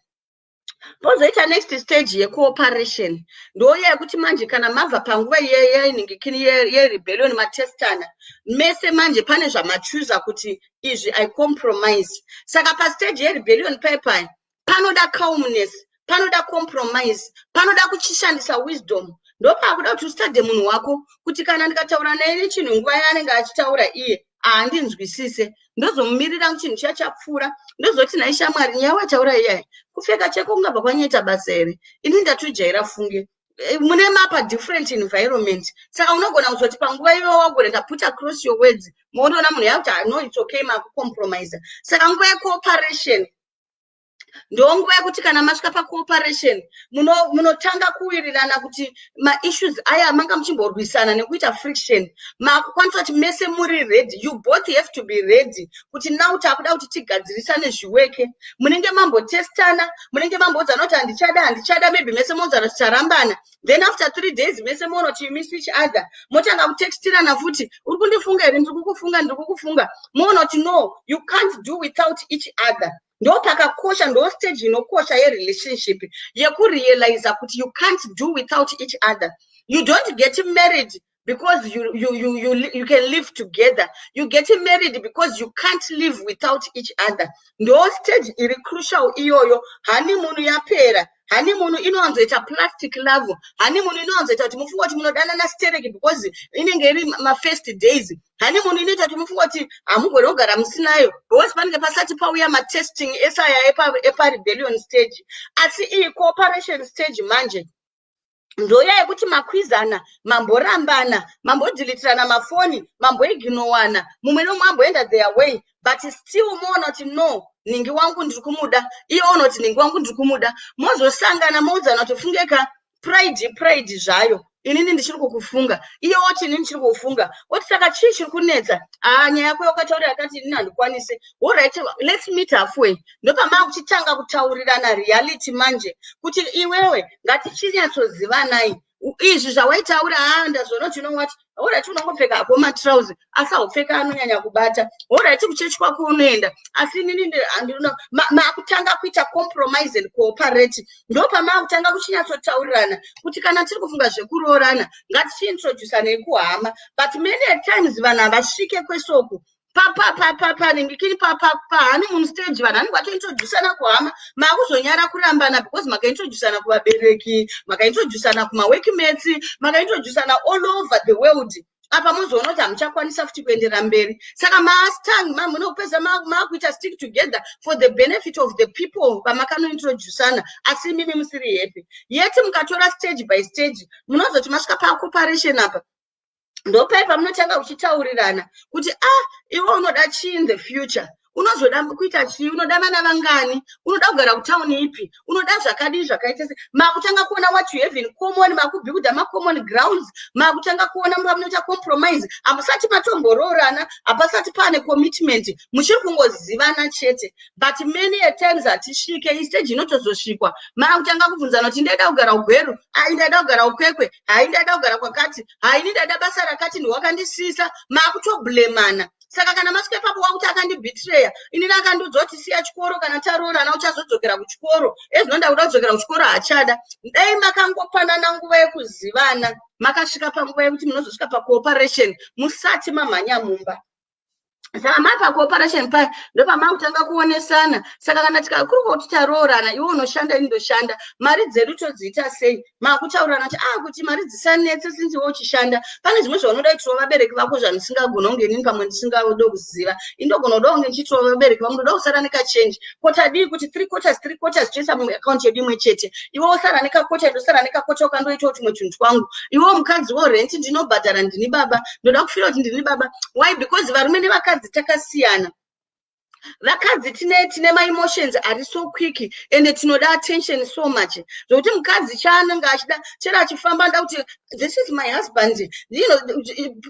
A: Pozoita next stage yecooperation. Ndoya yekuti manje kana mabva panguva yenhingikini yerebellion, matestana mese, manje pane zvamachuza kuti izvi I compromise. Saka pastage yerebellion paipai panoda calmness, panoda compromise, panoda kuchishandisa wisdom. Ndopakuda kuti ustudye munhu wako, kuti kana ndikataura naye nechinhu nguva yaanenge achitaura iye haandinzwisise, ndozomumirira chinhu chiya chapfuura, ndozoti, "Nhai shamwari, nyaya wataura iyai, kupfeka cheko kungabva kwanyaita basa here? Ini ndatojaira funge." Mune mapa different environment, saka unogona kuzoti panguva iwe wagona put across your words, moondoona munhu yakuti, "Ah, no, it's okay," makucompromisa. Saka nguva yecooperation ndonguva yekuti kana masvika pacooperation, munotanga kuwirirana kuti maissues aya manga muchimborwisana nekuita friction, makukwanisa kuti mese muri ready. You both have to be ready kuti now takuda kuti tigadzirisane zviweke. Munenge mambotestana, munenge mamboudzana kuti handichada, handichada. Maybe mese moudzana kuti tarambana. Then after 3 days mese moona kuti you miss each other, motanga kutextirana futi, "Uri kundifunga here? Ndiri kukufunga, ndiri kukufunga." Moona kuti no, you can't do without each other. Ndo pakakosha, ndo stage inokosha yerelationship, yekurealiza kuti you can't do without each other. You don't get married because you can live together. You get married because you can't live without each other. Ndo stage iri crucial iyoyo. Honeymoon yapera. Honeymoon inowanzoita plastic love. Honeymoon inowanzoita kuti mufunga kuti munodanana stereki because inenge iri mafirst days. Honeymoon inoita kuti mufunga kuti hamugoni kugara musinayo because panenge pasati pauya matesting esaya eparebellion stage. Asi iyi cooperation stage manje ndoya yekuti makwizana, mamborambana, mambodeletirana mafoni, mamboignowana, mumwe nomwe amboenda their way, but still moona kuti no, nhingi wangu ndiri kumuda, iye oona kuti nhingi wangu ndiri kumuda. Mozosangana, moudzana kuti, "Fungeka, pride pride zvayo, inini ndichiri kukufunga." Iye oti, "Inini ndichiri kukufunga." Oti, "Saka chii chiri kunetsa?" "Aa, nyaya yako yakataura yakati inini handikwanise." "Alright, let's meet halfway." Ndopamaa kuchitanga kutaurirana reality manje, kuti iwewe, ngatichinyatsozivanai. Izvi zvawaitaura, haa, ndazoona kuti, you know what, alright, unongopfeka hako matrausi asi haupfeka anonyanya kubata. Alright, kuchechi kwako unoenda, asi inini handina. Maakutanga kuita compromise and cooperate. Ndopamakutanga kuchinyatsotaurirana kuti kana tiri kufunga zvekuroorana, ngatichiintroducanei kuhama. But many a times vanhu havasvike kwesoku panhingikini pahoneymoon stage. Vanhu vanenge vatointroducana kuhama, maakuzonyara kurambana because makaintroducana kuvabereki, makaintroducana kumaworkmates, makaintroducana all over the world. Apa mozoona kuti hamuchakwanisa futi kuendera mberi. Saka mastang munopedza maakuita stick together for the benefit of the people vamakanointroducana, asi imimi musiri happy yet. Mukatora stage by stage, munozoti masvika pacooperation apa, ndopai pamunotanga kuchitaurirana kuti, "Ah, iwe unoda chii in the future? Unozoda kuita chii? Unoda vana vangani? Unoda kugara kutauni ipi? Unoda zvakadii, zvakaita sei?" Makutanga kuona what you have in common, makubuilda macommon grounds, makutanga kuona pamunoita compromise. Hamusati matomboroorana, hapasati paane commitment, muchiri kungozivana chete. But many a times hatisvike istage. Inotozosvikwa maakutanga kubvunzana kuti, "Ndaida kugara kuGweru, ai, ndaida kugara kuKwekwe, hai, ndaida kugara kwakati, hai, ini ndaida basa rakati, ndiwakandisisa." Maakutoblamana. Saka kana masvika ipapo wakuti akandibetreya, inini akandiudza kuti siya chikoro, kana taroorana uchazodzokera kuchikoro. Ezvino ndakuda kudzokera kuchikoro, haachada. Dai makangopanana nguva yekuzivana, makasvika panguva yekuti munozosvika pacooperation musati mamhanya mumba. Saka mapa cooperation paya ndopamakutanga kuonesana. Saka kana tikakuri kuti taroorana, iwe unoshanda, ini ndoshanda, mari dzedu todziita sei? Makutaurirana kuti kuti mari dzisanetse, since iwe uchishanda, pane zvimwe zvaunoda kuitirawo vabereki vako zvandisingagona kunge inini pamwe ndisingade kuziva. Indogona kuda kunge ndichiitirawo vabereki vangu, ndoda kusara nekachange. Ko tadii kuti three quarters, three quarters, toisa muakaunti yedu imwe chete? Iwe wosara nekaquarter, ndosara nekaquarter, ukandoitawo tumwe tunhu twangu. Iwewo mukadzi wo, rent ndinobhadhara, ndini baba, ndoda kufira kuti ndini baba. Why? Because varume nevakadzi takasiyana. Vakadzi tine maemotions ari so quick, ende tinoda attention so much, zvokuti mukadzi chaanenge achida, chero achifamba nda kuti, "This is my husband."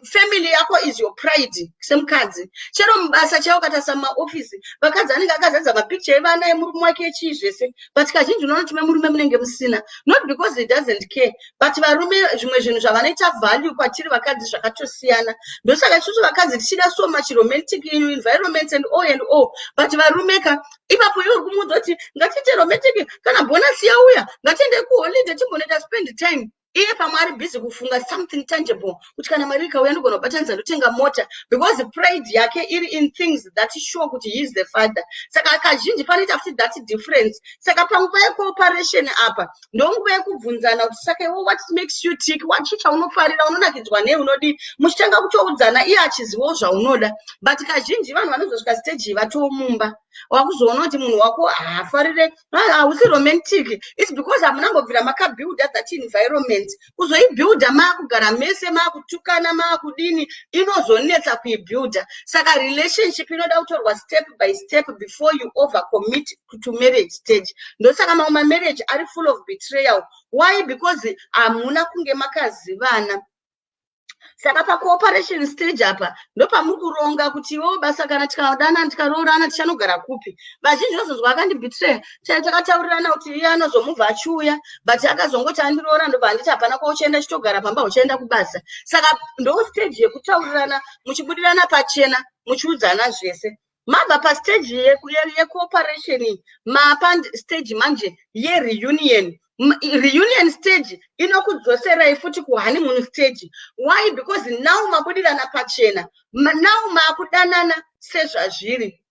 A: Family yako is your pride semukadzi. Chero mubasa chaiwo, ukatarisa mumaofisi, vakadzi anenge akazadza mapicture evana, emurume wake, echii zvese. But kazhinji unoona kuti memurume munenge musina, not because he doesn't care, but varume zvimwe zvinhu zvavanoita value kwatiri vakadzi zvakatosiyana. Ndosaka isusu vakadzi tichida so much romantic environments and all and all. But varume ka, ipapo iwe uri kumuudza kuti ngatiite romantic, kana bonus yauya ngatiende kuholiday, timbonoita spend time. Iye pamwe ari busy kufunga something tangible, kuti kana mari ikauya ndogona kubatanidza ndotenga mota, because pride yake iri in things that show kuti he is the father. Saka kazhinji panoita futi that difference. Saka panguva yecooperation apa ndonguva yekubvunzana kuti, saka iwe, what makes you tick? Chii chaunofarira? Unonakidzwa nei? Unodii? Muchitanga kutoudzana, iye achizivawo zvaunoda. But kazhinji vanhu vanozosvika stage vatomumba, wakuzoona kuti munhu wako haafarire, hausi romantic. It's because hamunambobvira makabuilda that environment. Kuzoibuilda maakugara mese, maakutukana, maakudini, inozonetsa kuibuilda. Saka relationship inoda kutorwa step by step before you overcommit to marriage stage. Ndosaka mamwe mamarriage ari full of betrayal. Why? Because hamuna kunge makazivana. Saka pacooperation stage apa ndopamuri kuronga kuti iwewo basa, kana tikadana, tikaroorana, tichanogara kupi? Vazhinji vazonzwa akandibetreya, takataurirana kuti iye anozomubva achiuya, but akazongoti andiroora, ndobva handiti hapana kwauchaenda, chitogara pamba, uchaenda kubasa. Saka ndo stage yekutaurirana, muchibudirana pachena, muchiudzana zvese. Mabva pastage yecooperation, mapa stage manje yereunion. Reunion stage inokudzoserai futi kuhoneymoon stage. Why? Because now mabudirana pachena, now maakudanana sezvazviri.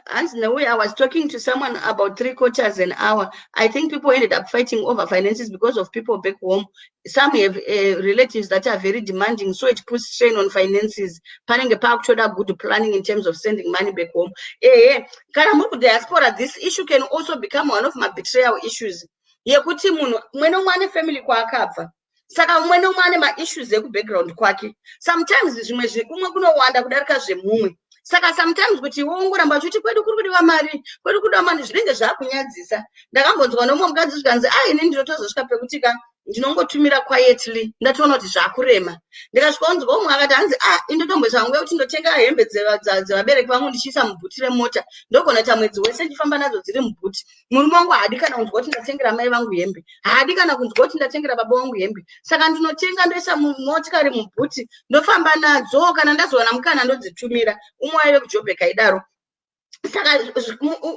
A: Hanzi neuya, I was talking to someone about three quarters an hour. I think people ended up fighting over finances because of people back home. Some have relatives that are very demanding, so it puts strain on finances. Panenge paakutoda good planning in terms of sending money back home. Ehe, kana muri kudiaspora, this issue can also become one of my betrayal issues, yekuti munhu mumwe nomwe ane family kwaakabva. Saka mumwe nomwe ane maissues ekubackground kwake. Sometimes zvimwe zvekumwe kunowanda kudarika zvemumwe. Saka sometimes kuti iwe ungoramba uchiti kwedu kuri kudiwa mari, kwedu kudiwa mari, zvinenge zvaakunyadzisa. Ndakambonzwa nomumwe mukadzi zvikanzi, "A, ini ndinotozosvika pekuti ka ndinongotumira quietly, ndatoona kuti zvakurema." Ndikasvika unzwa umwe akati, hanzi, "A, indotomboisa nguva yekuti ndotenga hembe dzevabereki vangu, ndichiisa mubhuti remota, ndogona kuita mwedzi wese ndichifamba nadzo dziri mubhuti. Murume wangu haadi kana kunzwa kuti ndatengera mai vangu hembe, haadi kana kunzwa kuti ndatengera baba vangu hembe. Saka ndinotenga, ndoisa mumotikari, mubhuti, ndofamba nadzo. Kana ndazowana mukana, ndodzitumira." Umwe waive kuJobek aidaro. Saka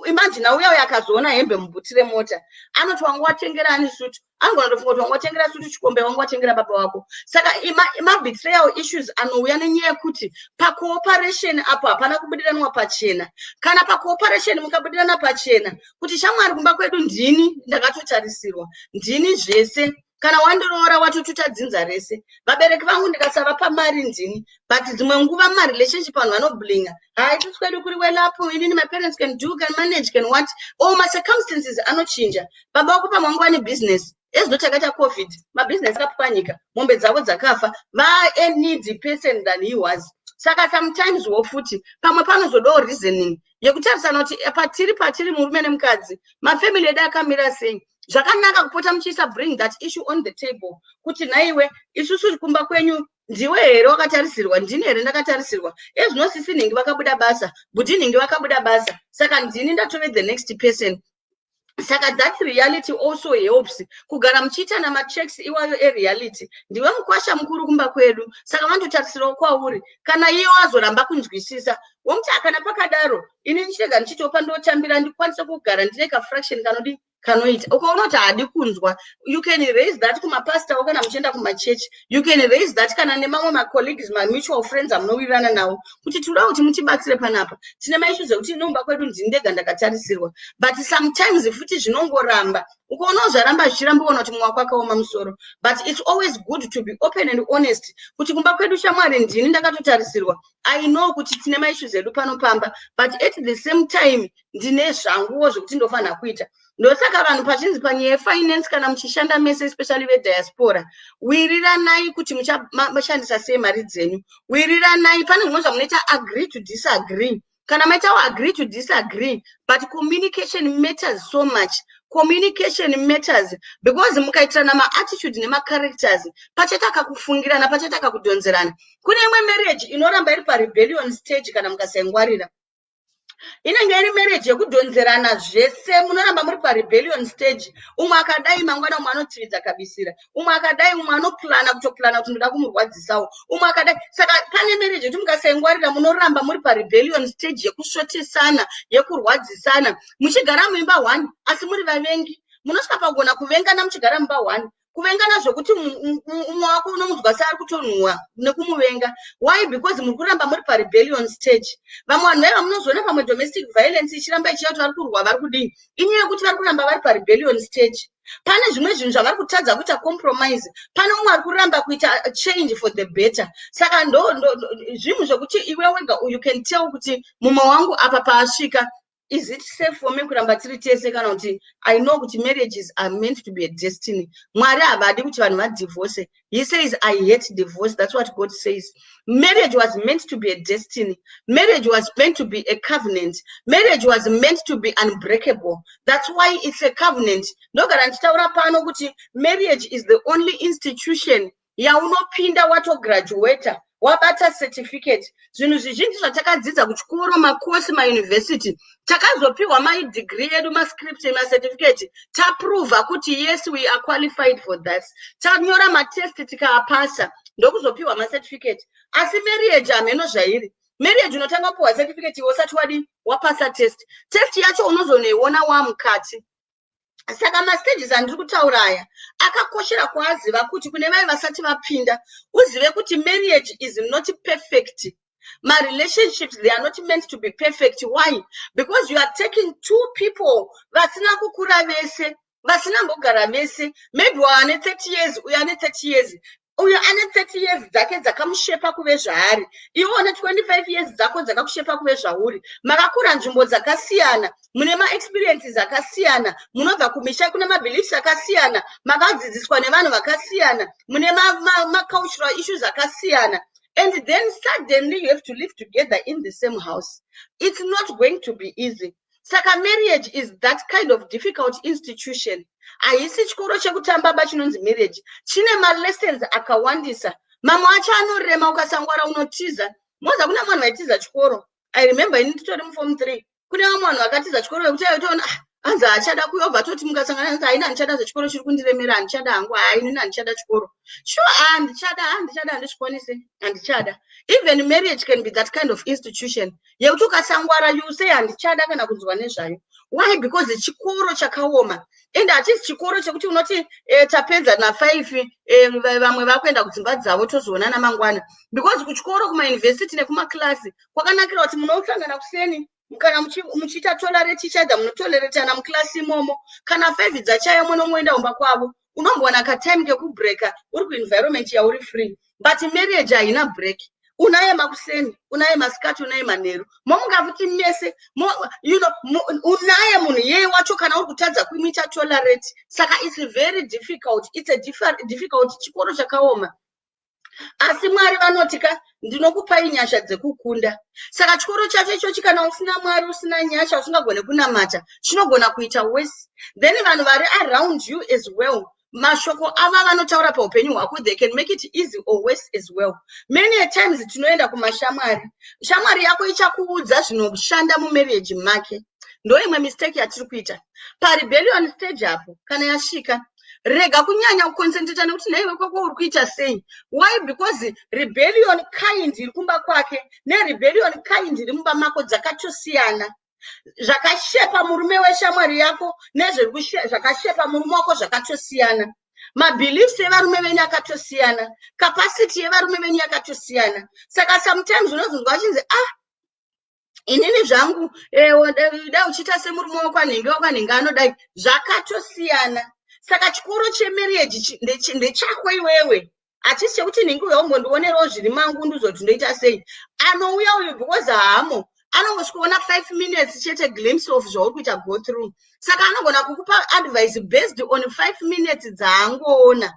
A: imagine uya uyo akazoona hembe mubhuti remota, anoti, "Wanga watengera ani sutu?" Anogona kutofunga kuti wanga watengera sutu chikombe, wanga watengera baba wako. Saka mabetrayal issues anouya nenyaya yekuti pacooperation apo hapana kubudiranwa pachena. Kana pacooperation mukabudirana pachena kuti, "Shamwari, kumba kwedu ndini ndakatotarisirwa, ndini zvese. Kana wandiroora, watotuta dzinza rese. Vabereki vangu ndikasavapa mari, ndini." But dzimwe nguva mumarelationship vanhu vanoblinga, "Hai, isusu kwedu kuri well up. Inini my parents can do, can manage, can what." Or macircumstances anochinja. Baba vako pamwe vangu vane business, ezvino takaita COVID, mabhizinesi akapwanyika, mombe dzavo dzakafa, va needy person than he was. Saka sometimes wo futi pamwe panozodawo reasoning yekutarisana kuti patiri murume nemukadzi, mafamily edu akamira sei. Zvakanaka kupota muchiisa, bring that issue on the table, kuti, "Nhaiwe, isusu kumba kwenyu ndiwe here wakatarisirwa? Ndini here ndakatarisirwa? Ezvino sisi nhingi vakabuda basa, bhuti nhingi vakabuda basa, saka ndini ndatove the next person." Saka that reality also helps kugara muchiita namachecks iwayo ereality. Ndiwe mukwasha mukuru kumba kwedu, saka vanototarisirawo kwauri. Kana iye wazoramba kunzwisisa, womuti, "Akana pakadaro, ini ndichirega ndichitopa ndotambira, ndikwanise kugara ndine kafraction kanodi kanoita." Ukaona kuti haadi kunzwa, you can raise that kumapastawo kana muchienda kumachechi. You can raise that kana nemamwe macolleagues, mamutual friends amunowirirana nawo, kuti tinoda kuti mutibatsire panapa, tine maissues ekuti inomba kwedu ndini ndega ndakatarisirwa. But sometimes futi zvinongoramba. Ukaonawo zvaramba zvichiramba, uona kuti mumwe wako akaoma musoro. But it's always good to be open and honest kuti kumba kwedu, shamwari, ndini ndakatotarisirwa. I know kuti tine maissues edu pano pamba, but at the same time ndine zvanguwo zvekuti ndofanira kuita. Ndosaka vanhu pachinzi panyaya yefinance, kana muchishanda mese, especially vediaspora, wiriranai kuti muchashandisa sei mari dzenyu. Wiriranai pane zvimwe zvamunoita agree to disagree. Kana maitawo agree to disagree, but communication matters so much. Communication matters because mukaitirana maattitude nemacharacters, pachaita kakufungirana, pachaita kakudhonzerana. Kune imwe marriage inoramba iri parebellion stage. Kana mukasaingwarira, inenge iri marriage yekudhonzerana zvese. Munoramba muri parebellion stage. Umwe akadai mangwana, umwe anotsividza kabisira. Umwe akadai, umwe anoplana, kutoplana kuti ndoda kumurwadzisawo. Umwe akadai. Saka pane marriage yekuti mukasaingwarira, munoramba muri parebellion stage yekusvotesana, yekurwadzisana, muchigara muimba one asi muri vavengi. Munosvika pagona kuvengana muchigara mumba one, kuvengana zvokuti umwe wako unomunzwa seari kutonhuhwa nekumuvenga. Why? Because muri kuramba muri parebellion stage. Vamwe vanhu vaiva munozoona pamwe domestic violence ichiramba ichiya kuti vari kurwa, vari kudii, inyaya yekuti vari kuramba vari parebellion stage. Pane zvimwe zvinhu zvavari kutadza kuita compromise. Pane umwe ari kuramba kuita change for the better. Saka ndo zvinhu zvokuti iwe wega you can tell kuti mumwe wangu apa paasvika, is it safe for me kuramba tiri tese, kana kuti I know kuti marriages are meant to be a destiny. Mwari havadi kuti vanhu vadivorce. He says, "I hate divorce." That's what God says. Marriage was meant to be a destiny. Marriage was meant to be a covenant. Marriage was meant to be unbreakable. That's why it's a covenant. Ndogara ndichitaura pano kuti marriage is the only institution yaunopinda watograduata, wabata certificate. Zvinhu zvizhinji zvatakadzidza kuchikoro, makosi, mayunivhesity, takazopiwa madegree edu, mascript, macertificate, taprova kuti yes, we are qualified for that. Tanyora matest, tikaapasa, ndokuzopiwa macertificate. Asi marriage, hameno zvairi. Marriage unotanga kupiwa certificate iwe usati wadi wapasa test. Test yacho unozonoiona wamukati. Saka mastages andiri kutaura aya akakoshera kuaziva kuti kune vai vasati vapinda, uzive kuti marriage is not perfect. Marelationships, they are not meant to be perfect. Why? Because you are taking two people vasina kukura vese, vasina mbogara vese. Maybe waane 30 years, uyo ane 30 years. Uyo ane 30 years dzake dzakamushepa kuve zvaari. Iwe une 25 years dzako dzakakushepa kuve zvauri. Makakura nzvimbo dzakasiyana, mune maexperiences akasiyana, munobva kumisha kune mabeliefs akasiyana, makadzidziswa nevanhu vakasiyana, mune macultural issues akasiyana, and then suddenly you have to live together in the same house. It's not going to be easy. Saka marriage is that kind of difficult institution. Haisi chikoro chekutamba ba chinonzi marriage. Chine malessons akawandisa. Mamwe acho anorema. Ukasangwara, unotiza. Moza kuna vanhu vaitiza chikoro. I remember ini nditori muform 3, kune vamwe vanhu vakatiza chikoro vekuti aitoona, "Ah, hanzi haachada kuyobva." Toti mukasangana, hanzi, "Haina, handichada zvechikoro, chiri kundiremera, handichada hangu. Hai, inini handichada chikoro sure, handichada, handichada, handizvikwanise, handichada." Even marriage can be that kind of institution yekuti ukasangwara, you say, "Handichada kana kunzwa nezvayo." Why? Because chikoro chakaoma, ende hachisi chikoro chekuti unoti tapedza na5, vamwe vakuenda kudzimba dzavo, tozoonana mangwana. Because kuchikoro, kumayunivhesiti nekumaklasi kwakanakira kuti munosangana kuseni. Kana muchiita tolerate each other, munotoleretana muklasi imomo. Kana 5 dzachaya, umwe nomwe kumba kwavo. Unombowana katime kekubreaka uri kuenvironment yauri free. But marriage haina break. Unaye makuseni, unaye masikati, unaye manheru, momunga futi mese, unaye munhu iyeye wacho kana uri kutadza kumuita tolerate. Saka it's very difficult. It's a difficult chikoro chakaoma. Asi Mwari vanoti ka, "Ndinokupai nyasha dzekukunda." Saka chikoro chacho ichochi, kana usina Mwari, usina nyasha, usingagone kunamata, chinogona kuita worse. Then vanhu vari around you as well, mashoko ava vanotaura paupenyu hwako, they can make it easy or worse as well. Many a times tinoenda kumashamwari. Shamwari yako ichakuudza zvinoshanda mumarriage make. Ndo imwe mistake yatiri kuita parebellion stage apo. Kana yasvika, rega kunyanya kuconcentrata nekuti nhaiwe kwako uri kuita sei. Why? Because rebellion kind iri kumba kwake nerebellion kind iri mumba mako dzakatosiyana. Zvakashepa murume weshamwari yako nezvakashepa murume wako zvakatosiyana. Mabeliefs evarume venyu akatosiyana, capacity yevarume venyu yakatosiyana. Saka sometimes unozonzwa achinzi, "Ah, inini zvangu dai uchiita semurume wekwanhingi, wekwanhingi anodai." Zvakatosiyana. Saka chikoro chemarriage ndechako iwewe, hachisi chekuti nhingi uya umbondionerawo zviri mangu ndizoti ndoita sei. Anouya uyu, because haamo, anongosvikoona 5 minutes chete, glimpse of zvauri kuita go through. Saka anogona kukupa advice based on 5 minutes dzaangoona.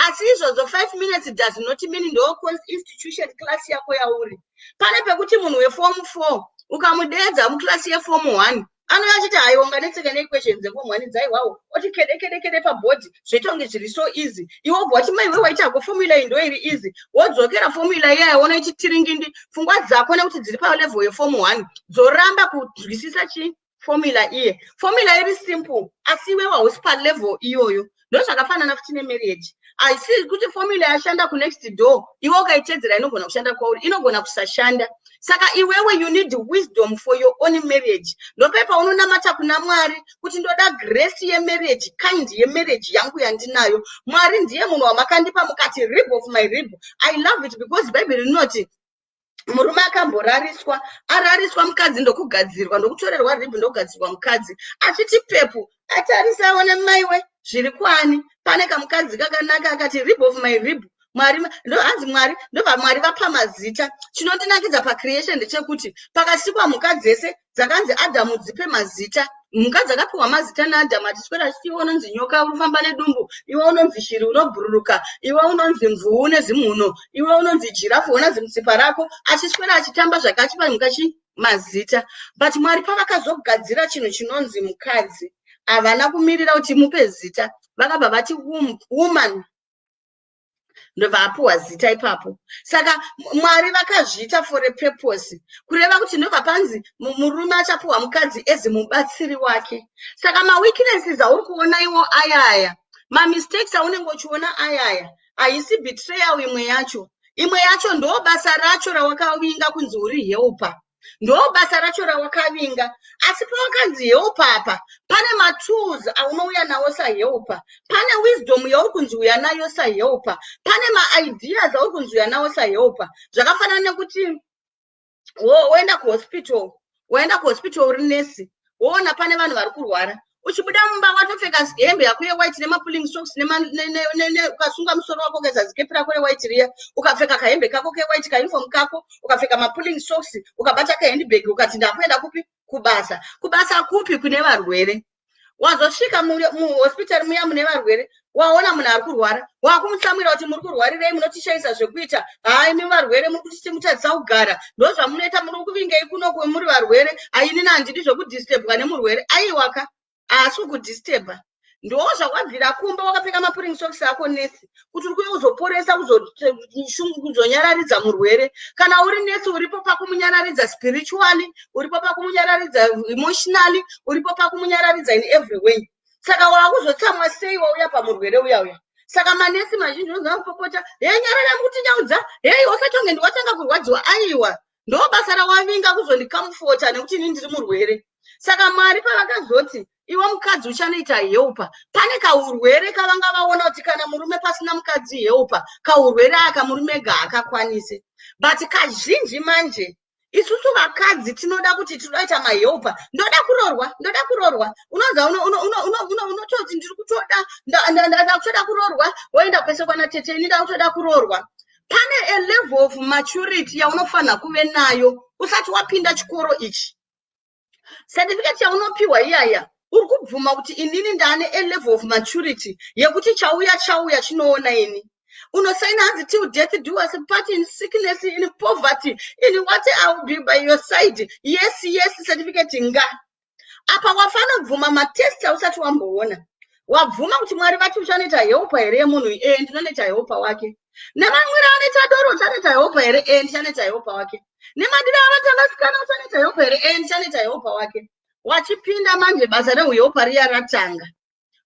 A: Asi izvozvo 5 minutes does not mean ndo institution class yako yauri. Pane pekuti munhu weform 4 ukamudeedza muklasi yeform 1, anouya achiti, "Haiwa, unganetseka neequation dzeform 1 dzaiwawo." Oti kede kede kede pabhodhi, zvoita kunge zviri so easy. Iwe wobva wati, "Maiwe, waitako formula iyi ndo iri easy." Wodzokera formula iyaya, wona ichitiringindi pfungwa dzako nekuti dziri palevel yeform 1, dzoramba kunzwisisa chi formula iye. Formula iri simple, asi iwewe hausi palevel iyoyo. Ndo zvakafanana futi nemarriage. Haisi kuti formula yashanda kunext door, iwe ukaitedzera inogona kushanda kwauri, inogona kusashanda. Saka iwewe you need wisdom for your own marriage. Ndope paunonamata kuna Mwari kuti, "Ndoda grace yemarriage, kind yemarriage yangu yandinayo. Mwari ndiye munhu wamakandipa, mukati rib of my rib." I love it because Bhaibheri rinoti murume akamborariswa, arariswa mukadzi ndokugadzirwa, ndokutorerwa rib, ndokugadzirwa mukadzi. Achiti pepu, atarisa, aone, maiwe, zviri kwani, pane kamukadzi kakanaka. Akati, "Rib of my rib." Mwari hanzi Mwari, ndobva Mwari vapa mazita. Chinondinakidza pacreation ndechekuti pakasikwa mhuka dzese, dzakanzi, "Adhamu, dzipe mazita." Mhuka dzakapiwa mazita naAdhamu, achiswera achiti, "Iwe unonzi nyoka, unofamba nedumbu. Iwe unonzi shiri, unobhururuka. Iwe unonzi mvuu nezimhuno. Iwe unonzi giraffe, una zimutsipa rako." Achiswera achitamba zvake, achipa mhuka chi mazita. But Mwari pavakazogadzira chinhu chinonzi mukadzi, havana kumirira kuti mupe zita. Vakabva vati, "Woman." Ndobva apiwa zita ipapo. Saka Mwari vakazviita for a purpose, kureva kuti ndobva panzi murume achapiwa mukadzi as mubatsiri wake. Saka maweaknesses auri kuona iwo ayaya, mamistakes aunenge uchiona ayaya, haisi betrayal. Imwe yacho, imwe yacho ndo basa racho rawakavinga kunzi uri helper, ndo basa racho rawakavinga. Asi pawakanzi helper apa, pane matools aunouya nawo sahelper, pane wisdom yauri kunzi uya nayo sahelper, pane maideas auri kunzi uya nawo sahelper. Zvakafanana nekuti woenda kuhospital, waenda kuhospital uri nesi, woona pane vanhu vari kurwara. Uchibuda mumba watopfeka hembe yako yewhite nemapulling socks, ukasunga musoro wako, ukaisa zikepi rako rewhite riya, ukapfeka kahembe kako kewhite, kauniform kako, ukapfeka mapulling socks, ukabata kahandbag, ukati, "Ndakuenda kupi? Kubasa." Kubasa kupi? Kune varwere. Wazosvika muhospitari muya mune varwere, waona munhu ari kurwara, wakumutsamwira kuti, "Muri kurwarirei? Munotishayisa zvekuita. Hai, imi varwere, muri kutimutadzisa kugara. Ndo zvamunoita. Muri kuvingei kuno muri varwere? Ainini handidi zvokudhisturbwa nemurwere." Aiwaka, haasi kukudhistebha. Ndo zvawabvira kumba wakapfeka mapulling socks ako, nesi, kuti uri kuuya kuzoporesa, kuzonyararidza murwere. Kana uri nesi, uripo pakumunyararidza spiritually, uripo pakumunyararidza emotionally, uripo pakumunyararidza in every way. Saka waakuzotsamwa sei wauya pamurwere uya uya? Saka manesi mazhinji unozaa kupopota, "Hei, nyarara, mukutinyaudza. Hei, wasatonge ndiwatanga kurwadziwa." Aiwa, ndo basa rawavinga, kuzondicomforta nekuti ini ndiri murwere. Saka Mwari pavakazoti, "Iwe mukadzi uchanoita helper," pane kaurwere kavanga vaona kuti kana murume pasina mukadzi helper, kaurwere aka murume ega haakakwanise. But kazhinji manje isusu vakadzi tinoda kuti tinoita mahelper. "Ndoda kuroorwa, ndoda kuroorwa." Unonza unototi, "Ndiri kutoda, ndakutoda kuroorwa." Woenda kwese kwana tete, "Ini ndakutoda kuroorwa." Pane a level of maturity yaunofanira kuve nayo usati wapinda chikoro ichi. Certificate yaunopiwa iyaya, uri kubvuma kuti inini ndane a level of maturity yekuti chauya chauya chinoona ini. Unosaina hanzi, "Till death do us part, in sickness, in poverty, in what, I will be by your side." Yes, certificate nga apa wafanobvuma matest ausati wamboona. Wabvuma kuti Mwari vati uchanoita helper here yemunhu? E, ndinonoita helper wake. Nemamwiro anoita doro, uchanoita helper here? E, ndichanoita helper wake. Nemadiro avata vasikana, uchanoita helper here? E, ndichanoita helper wake. Wachipinda manje, basa rehuhelper riya ratanga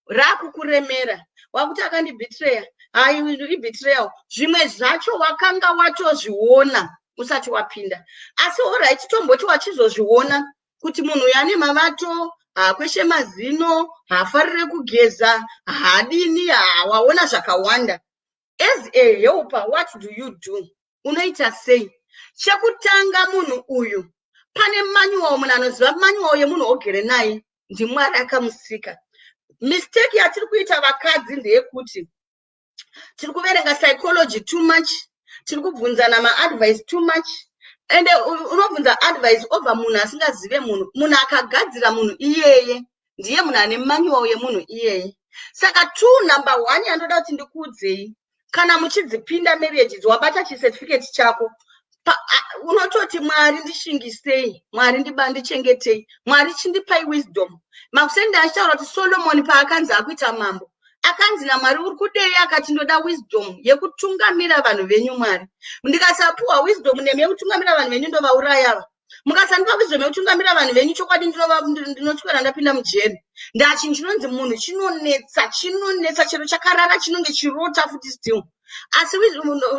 A: rakukuremera. Wakuti akandibetraya, hai, ibetrayal. Zvimwe zvacho wakanga watozviona usati wapinda. Asi alright, tomboti wachizozviona kuti munhu uyu ane mavato, haakweshe mazino, haafarire kugeza, haadini, waona zvakawanda. As a helper, what do you do? Unoita sei? Chekutanga, munhu uyu pane manual. Munhu anoziva manual yemunhu wogere naye ndiMwari akamusika. Mistake yatiri kuita vakadzi ndeyekuti tiri kuverenga psychology too much, tiri kubvunzana maadvice too much. Ende unobvunza advice over munhu asingazive munhu. Munhu akagadzira munhu iyeye ndiye munhu ane manual yemunhu iyeye. Saka two, number one yandoda kuti ndikuudzei, kana muchidzipinda marriage, wabata chicertificate chako, unototi, "Mwari, ndishingisei. Mwari, ndichengetei. Mwari, chindipai wisdom." Makuseni achitaura kuti Solomoni paakanzi akuita mambo, akanzi naMwari, "Uri kudei?" Akati, "Ndoda wisdom yekutungamira vanhu venyu. Mwari, ndikasapuwa wisdom nemi yekutungamira vanhu venyu, ndovaurayava. Mukasandipa wisdom yekutungamira vanhu venyu, chokwadi ndinotyora ndapinda mujeri." Ndaa chinhu chinonzi munhu chinonetsa, chinonetsa. Chero chakarara chinonge chirota futi still. Asi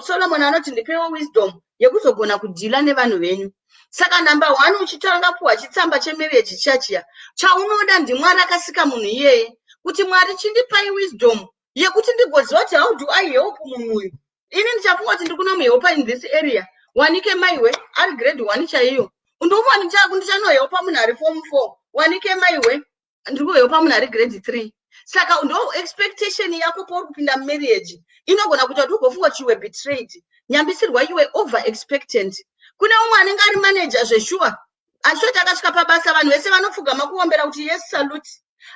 A: Solomon anoti, "Ndipewo wisdom yekuzogona kudeala nevanhu venyu." Saka number one, uchitanga puhwa chitsamba chemarriage chiya chiya, chaunoda ndiMwari akasika munhu iyeye, kuti, "Mwari, chindipai wisdom yekuti ndigoziva kuti how do I help munhu uyu." Ini ndichafunga kuti ndiri kunomuhelpa in this area, wanike maiwe ari grade 1 chaiyo. Ndofunga ndichanohelpa munhu ari form 4, wanike maiwe ndiri kuhelpa munhu ari grade 3. Saka ndo expectation yako pauri kupinda mumarriage inogona kuita kuti ugofunga kuti you were betrayed. Nyambisirwa, you were over expectant. Kune umwe anenge ari manager zveshuwa, achitoti akasvika pabasa vanhu vese vanopfugama kuombera kuti, "Yes, salute."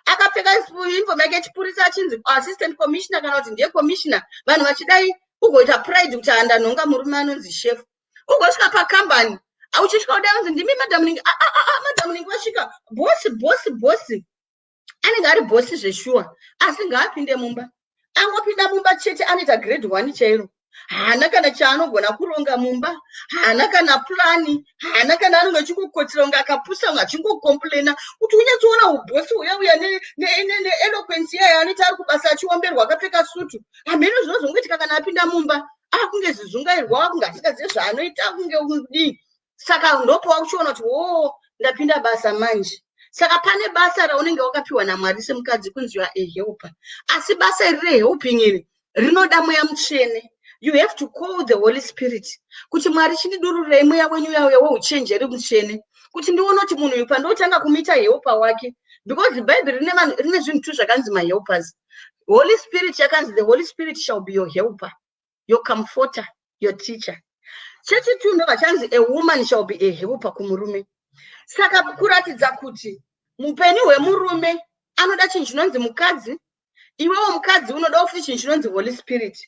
A: Akapfeka uniform yake yechipurisa, achinzi assistant commissioner kana kuti ndiye commissioner, vanhu vachidai, ugoita pride kuti handanhonga murume anonzi chef. Ugosvika pakambani, uchisvika kudai, unzi, "Ndimi Madam Ningi?" "Ah, ah, ah, Madam Ningi vasvika." Bosi, bosi, bosi, anenge ari bosi zveshuwa, asi ngaapinde mumba. Angopinda mumba chete, anoita grade 1 chairo. Haana kana chaanogona kuronga mumba, haana kana plan, haana kana. Anenge achingokotera kunge akapusa, kunge achingocomplaina. Kuti unyatsoona ubosi uya uya neeloquence iyayo anoita ari kubasa achiomberwa akapfeka sutu, hamheno zvinozongoitika kana apinda mumba, akunge zizungairwa, akunge asingazivi zvaanoita, akunge kudii. Saka ndopawa kuchiona kuti, "O, ndapinda basa manje." Saka pane basa raunenge wakapiwa naMwari semukadzi kunzi you are a helper. Asi basa iri rehelping iri rinoda Mweya Mutsvene. You have to call the Holy Spirit kuti, "Mwari, chindidururei mweya wenyu yauya weuchenjeri mutsvene, kuti ndione kuti munhu uyu pandotanga kumuita helper wake." Because Bhaibheri rine zvinhu tu zvakanzi mahelpers. Holy Spirit yakanzi, "The Holy Spirit shall be your helper, your comforter, your teacher." Chechitu ndobva chanzi, "A woman shall be a helper kumurume." Saka kuratidza kuti mupenyu hwemurume anoda chinhu chinonzi mukadzi. Iwewo mukadzi unodawo futi chinhu chinonzi Holy Spirit.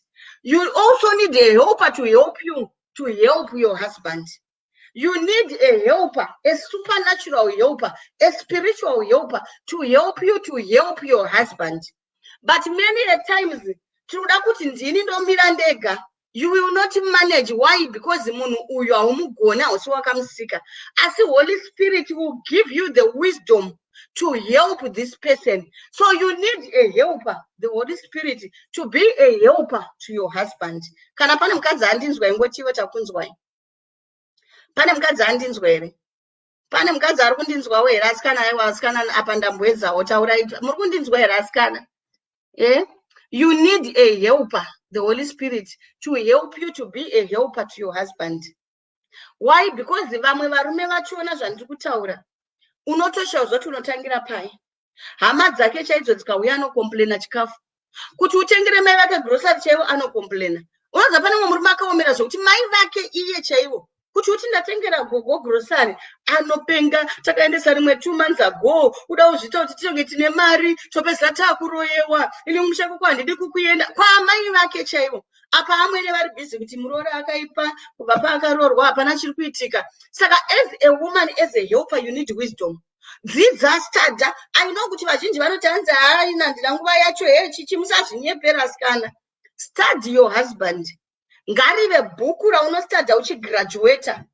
A: You also need a helper to help you to help your husband. You need a helper, a supernatural helper, a spiritual helper to help you to help your husband. But many a times tinoda kuti ndini ndomira ndega. You will not manage. Why? Because munhu uyu haumugoni, hausi wakamusika. Asi Holy Spirit will give you the wisdom to help this person. So you need a helper, the Holy Spirit, to be a helper to your husband. Kana pane mukadzi andinzwa, ingotivo takunzwai. Pane mukadzi andinzwa here? Pane mukadzi ari kundinzwawo here, asikana? Aiwa, asikana, apa ndamboedzawo. Taurai, muri kundinzwa here, asikana? Eh? You need a helper, the Holy Spirit, to help you to be a helper to your husband. Why? Because vamwe varume vachiona zvandiri kutaura, unotoshaya kuti unotangira pai. Hama dzake chaidzo dzikauya, anocomplaina chikafu. Kuti utengere mai vake grocery chaivo, anocomplaina. Unoziva pane mumwe murume akaomera zvokuti mai vake iye chaivo, kuti uti ndatengera gogo grocery, anopenga. "Takaendesa rimwe 2 months ago. Uda kuzviita kuti tinenge tine mari, topedzisa taakuroyewa. Ini kumusha kwako handidi kukuenda." Kwamai vake chaivo. Apa amwene vari busy kuti muroora akaipa, kubva paakaroorwa hapana chiri kuitika. Saka as a woman, as a helper, you need wisdom. Dzidza, study. I know kuti vazhinji vanoti, "Hanzi haina, handina nguva yacho." He, chichi, musazvinyepera, asikana. Study your husband. Ngarive bhuku raunostudya uchigraduata.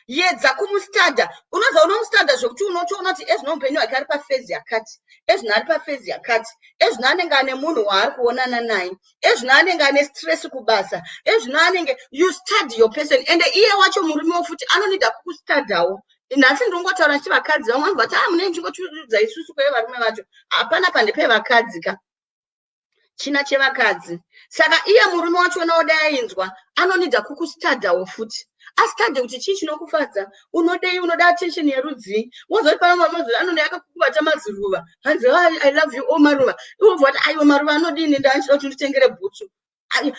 A: Yedza kumustudya. Unoza unomustudya zvekuti unotoona kuti ezvino upenyu hwake ari paphase yakati, ezvino ari paphase yakati, ezvino anenge ane munhu waari kuonana naye, ezvino anenge ane stress kubasa, ezvino anenge. You study your person. Ende iye wacho murume futi anonida kukustudyawo. Nhasi ndinongotaura ndichiti vakadzi, vamwe vanhu vati, "A, munenge muchingotiudza isusu." Kweve varume vacho hapana pandepevakadzi ka, china chevakadzi. Saka iye murume wachona odai ainzwa, anonida kukustudyawo futi, astudye kuti chii chinokufadza, unodei, unoda attention yerudzii. Wozoti pana anonde akakubata maziruva, hanzi, "I love you, o maruva." Iwe bva kuti, "Aiwa, maruva anodini? Ndanchida kuti nditengere bhutsu."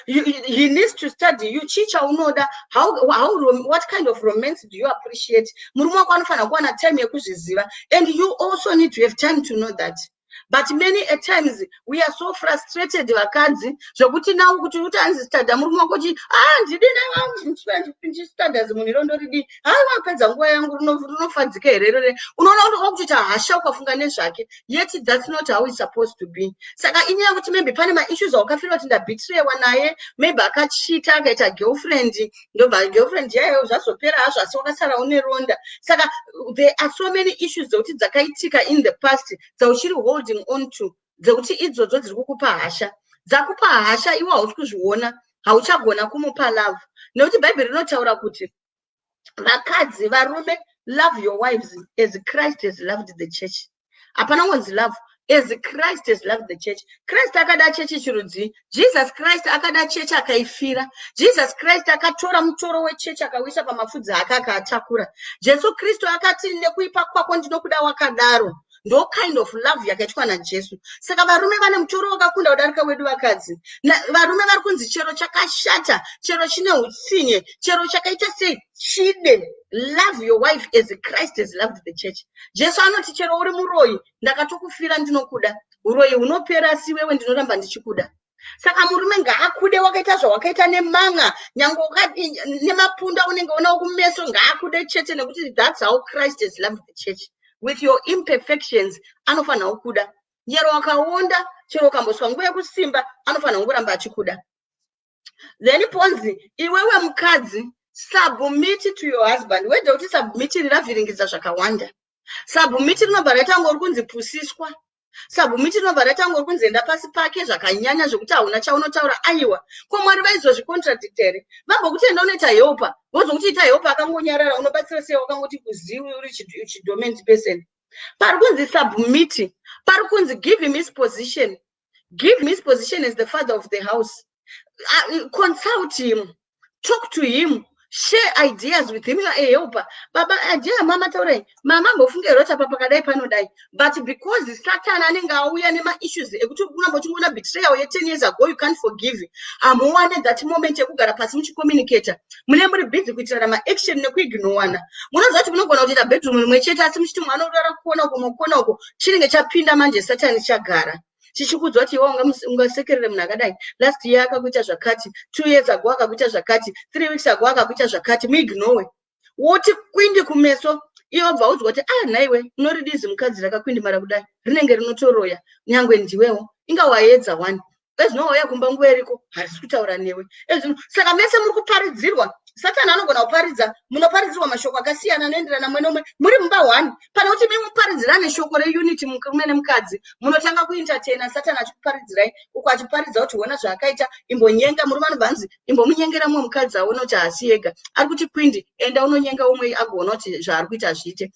A: He needs to study you. Chii chaunoda? What kind of romance do you appreciate? Murume wako anofanira kuwana time yekuzviziva, and you also need to have time to know that. But many a times we are so frustrated, vakadzi, zvokuti now kuti uti hanzi studya murume wako chi, "Ah, ndidi ndichistudya zimunhu iro, ndoridii? Hai, wapedza nguva yangu, rinofadzika here irore?" Unoona kuti wakutoita hasha ukafunga nezvake, yet that's not how it's supposed to be. Saka inyaya yekuti maybe pane maissues aukafeela kuti ndabetrayiwa naye, maybe akachita, akaita girlfriend, ndobva girlfriend yayo zvazopera hazvo, asi wakasara une ronda. Saka there are so many issues dzekuti dzakaitika in the past dzauchiri holding on to, dzekuti idzodzo dziri kukupa hasha, dzakupa hasha. Iwe hausi kuzviona, hauchagona kumupa love, nekuti Bhaibheri rinotaura kuti vakadzi, varume, love your wives as Christ has loved the church. Hapana ngonzi love as Christ has loved the church. Christ akada chechi chirudzii? Jesus Christ akada chechi, akaifira. Jesus Christ akatora mutoro wechechi, akauisa pamafudzi ake, akaatakura. Jesu Kristu akati, "Nekuipa kwako ndinokuda wakadaro." Ndo kind of love yakaitwa naJesu. Saka varume vane mutoro wakakunda kudarika wedu vakadzi. Varume vari kunzi chero chakashata, chero chine utsinye, chero chakaita sei, chide. Love your wife as Christ has loved the church. Jesu anoti, "Chero uri muroyi, ndakatokufira, ndinokuda. Uroyi hunopera, asi iwewe ndinoramba ndichikuda." Saka murume ngaakude wakaita zvawakaita nemanga, nyange nemapunda unenge unawo kumeso, ngaakude chete, nekuti that's how Christ has loved the church. With your imperfections anofanira kukuda. Chero wakaonda, chero ukamboswa nguva yekusimba, anofanira kungoramba achikuda. Then ponzi, iwewe mukadzi, submit to your husband. Wede kuti submit riravhiringidza zvakawanda. Submit rinobva raita ngori kunzi pusiswa. Submit rinobva raita ngori kunzi enda pasi pake zvakanyanya zvekuti hauna chaunotaura. Aiwa, ko Mwari vaizozvicontradicta here? Vambokuti enda unoita helper, vozokuti ita helper akangonyarara. Unobatsira sei wakangoti kuzivi uri chidormant person? Pari kunzi submit, pari kunzi give him his position. Give him his position as the father of the house. Consult him, talk to him, share ideas with him. You are a helper. "Baba, idea yamama, taurai mama, mbofunge here kuti apa pakadai panodai?" But because Satan anenge auya nemaissues ekuti unamba uchingoona betrayal ye10 years ago, you can't forgive, hamuwane that moment yekugara pasi muchicommunicata. Mune muri busy kuitirana maaction nekuignowana. Munoziva kuti munogona kutoita bedroom rimwe chete, asi muchiti mwana urara kuona uko, mukona uko. Chinenge chapinda manje, Satani chagara chichikudzwa kuti iwe ungasekerere munhu akadai. Last year akakuita zvakati, 2 years ago akakuita zvakati, 3 weeks ago akakuita zvakati. Muignowe, woti kwindi kumeso. Iwe wobva udzwa kuti, "Ah, nhaiwe, unoridizi mukadzi rakakwindimara kudai, rinenge rinotoroya." Nyangwe ndiwewo inga waedza one, ezvino wauya kumba nguva iriko, harisi kutaura newe ezvino. Saka mese muri kuparidzirwa. Satani anogona kuparidza, munoparidzirwa mashoko akasiyana anoenderana mumwe nomwe muri mumba one. Pane kuti mi muparidzirane shoko reunity, murume nemukadzi, munotanga kuentertaina Satani achikuparidzirai uko, achiparidza kuti hona zvaakaita, imbonyenga. Murume anobva anzi, "Imbomunyengera mumwe mukadzi aone kuti haasi ega." Ari kuti kwindi, enda unonyenga umwe agoona kuti zvaari kuita zviite.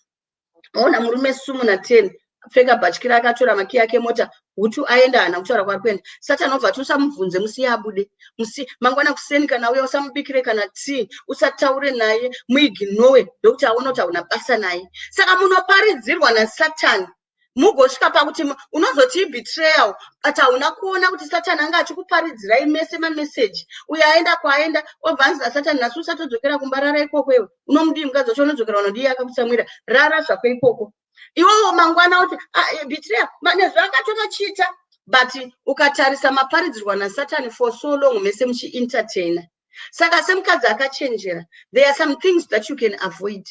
A: Ona murume sumu na10 pfeka bhatyira, akatora makiyi ake mota, hutu aenda, haana kutaura kwaari kuenda. Satani obva ati, "Usamubvunze, musiye abude musi mangwana kuseni. Kana uya, usamubikire kana tii, usataure naye, muignowe, ndokuti aone kuti hauna basa naye." Saka munoparidzirwa naSatani, mugosvika pakuti unozoti betrayal, but hauna kuona kuti Satani anga achikuparidzirai mese mameseji. Uyo aenda kwaenda, obva anzi naSatani, "Nhasi usatodzokera kumba, rara ikoko iwe. Unomudii mukadzi wacho? Unodzokera unodii akakutsamwira? Rara zvako ikoko." Iwewo mangwana uti, "Ah, betrayal." Nezvo akatonochiita, but ukatarisa maparidzirwa naSatani for so long mese muchientertaina. Saka semukadzi akachenjera, there are some things that you can avoid.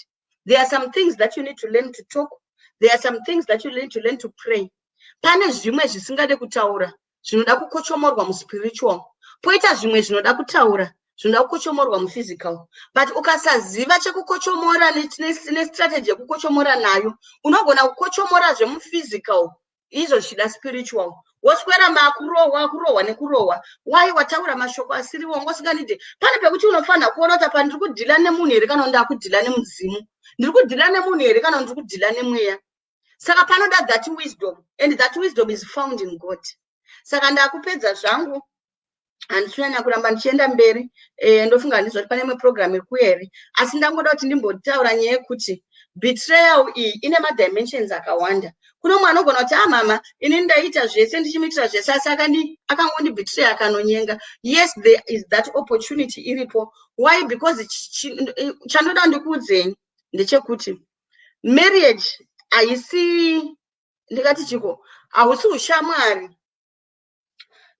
A: There are some things that you need to learn to talk. There are some things that you need to learn to pray. Pane zvimwe zvisingade kutaura, zvinoda kukochomorwa muspiritual. Poita zvimwe zvinoda kutaura. Zvinoda kukochomorwa muphysical, but ukasaziva chekukochomora nestrategy yekukochomora nayo, unogona kukochomora zvemuphysical izvo zvichida spiritual. Woswera makurohwa, kurohwa nekurohwa. Wai wataura mashoko asiriwo, wanga usinganide. Pane pekuti unofanira kuona kuti apa ndiri kudhila nemunhu here kana ndakudeala nemudzimu, ndiri kudhila nemunhu here kana ndiri kudhila nemweya. Saka panoda that wisdom, and that wisdom is found in God. Saka ndakupedza zvangu, handisi kunyanya kuramba ndichienda mberi. Ndofunga handizwa kuti pane imwe program iri kuuya here, asi ndangoda kuti ndimbotaura nyaya yekuti betrayal iyi ine madimensions akawanda. Kuno mumwe anogona kuti, "Ah mama, ini ndaita zvese, ndichimuitira zvese, asi akangondibetray, akanonyenga." Yes, there is that opportunity iripo. Why? Because chandoda ndikuudzei ndechekuti marriage haisi, ndingati chiko, hausi ushamwari.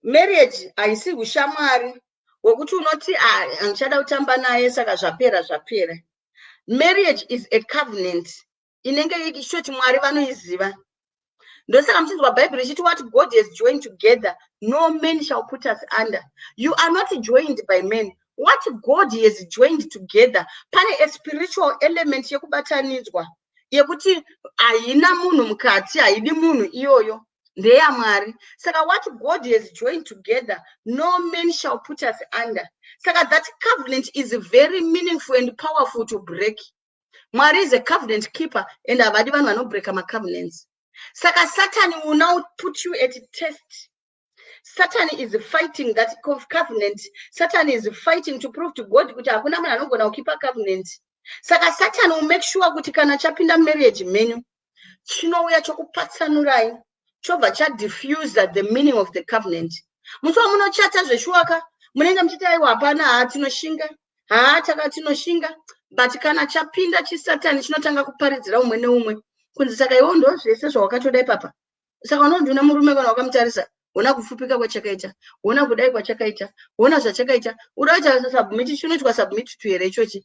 A: Marriage haisi ushamwari hwekuti unoti, "Ah, handichada kutamba naye, saka zvapera, zvapera." Marriage is a covenant inenge ichitoti Mwari vanoiziva. Ndosaka muchinzwa Bhaibheri richiti, "What God has joined together, no man shall put us under." You are not joined by men. What God has joined together, pane a spiritual element yekubatanidzwa yekuti haina munhu mukati, haidi munhu, iyoyo ndeyaMwari. Saka what God has joined together, no man shall put us under. Saka that covenant is very meaningful and powerful to break. Mwari is a covenant keeper and havadi vanhu vanobreaka macovenants. Saka Satan will now put you at test. Satan is fighting that covenant. Satan is fighting to prove to God kuti hakuna munhu anogona kukeepa covenant. Saka Satan will make sure kuti kana chapinda marriage menyu, chinouya chokupatsanurai, chobva chadiffusa the meaning of the covenant. Musi wamunochata zveshuwaka, munenge muchiti, "Aiwa, hapana, haa, tinoshinga, haa, taka tinoshinga." But kana chapinda chisatani, chinotanga kuparidzira umwe neumwe kunzi, "Saka iwo ndo zvese zvawakatoda ipapa. Saka unonduna murume, kana wakamutarisa, hona kupfupika kwachakaita, hona kudai kwachakaita, hona zvachakaita, uda kuita submit, chinoitwa submit to here ichochi?"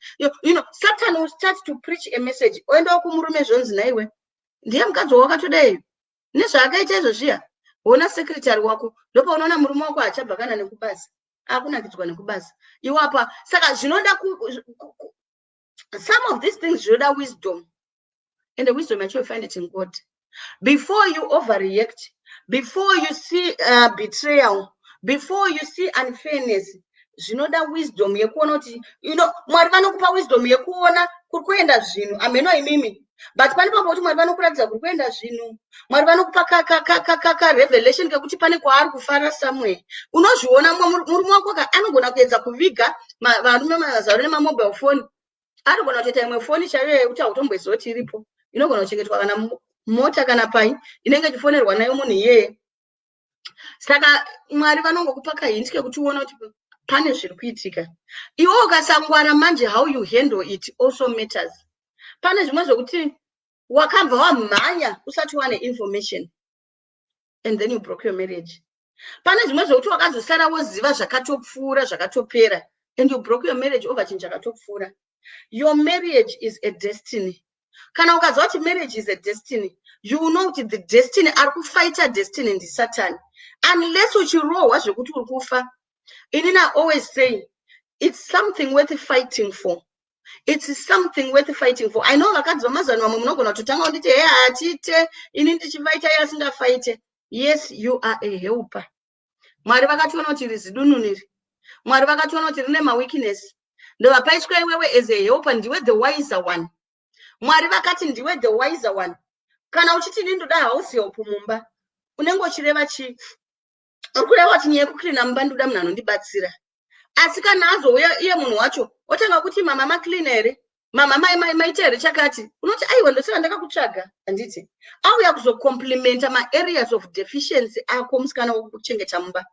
A: Satan will start to preach a message. Oendawo kumurume, zvonzi, "Naiwe ndiye mukadzi wawakatodai nezvaakaita izvo zviya, hona secretary wako." Ndopaunoona murume wako achabva kana nekubasa, akunakidzwa nekubasa iwapa. Saka zvinoda, some of these things zvinoda wisdom, and the wisdom yacho you find it in God. Before you overreact, before you see betrayal, before you see unfairness, zvinoda wisdom yekuona kuti Mwari vanokupa wisdom yekuona kuri kuenda zvinhu. Hameno imimi, but pane papo kuti Mwari vanokuratidza kuri kuenda zvinhu. Mwari vanokupa karevelation kekuti pane kwaari kufara somewhere. Unozviona murume wako anogona kuedza kuviga. Varume mazauro nemamobile phone, anogona kutoita imwe foni chaiyo yekuti hautomboziva kuti iripo, inogona kuchengetwa kana mota kana pai, inenge ichifonerwa nayo munhu iyeye. Saka Mwari vanongokupa kahint kekuti uone kuti pane zviri kuitika. Iwe ukasangwara manje, how you handle it also matters. Pane zvimwe zvokuti wakabva wamhanya usati wane information, and then you broke your marriage. Pane zvimwe zvokuti wakazosara woziva zvakatopfuura, zvakatopera, and you broke your marriage over chinhu chakatopfuura. Your marriage is a destiny. Kana ukaziva kuti marriage is a destiny, you know kuti the destiny, ari kufighta destiny ndisatani, unless uchirohwa zvekuti uri kufa. Inini I always say it's something worth fighting for. It's something worth fighting for. I know vakadzi vamazano vamwe munogona kutotanga kunditi, "He, hatiite, ini ndichifaita, iye asingafaite." Yes, you are a helper. Mwari vakationa kuti iri zidununu iri, Mwari vakationa kuti rine maweakness, ndobva paiswa iwewe as a helper. Ndiwe the wiser one. Mwari vakati ndiwe the wiser one. Kana uchiti, "Ini ndoda house help mumba," unenge uchireva chii? Uri kureva kuti nyaya yekucleana mumba, ndoda munhu anondibatsira. Asi kana azouya iye munhu wacho, otanga kuti, "Mama, macleana here? Mama, maita here chakati?" Unoti, "Aiwa, ndosaka ndakakutsvaga." Handiti auya kuzocomplimenta maareas of deficiency ako? Musikana wekuchengeta mumba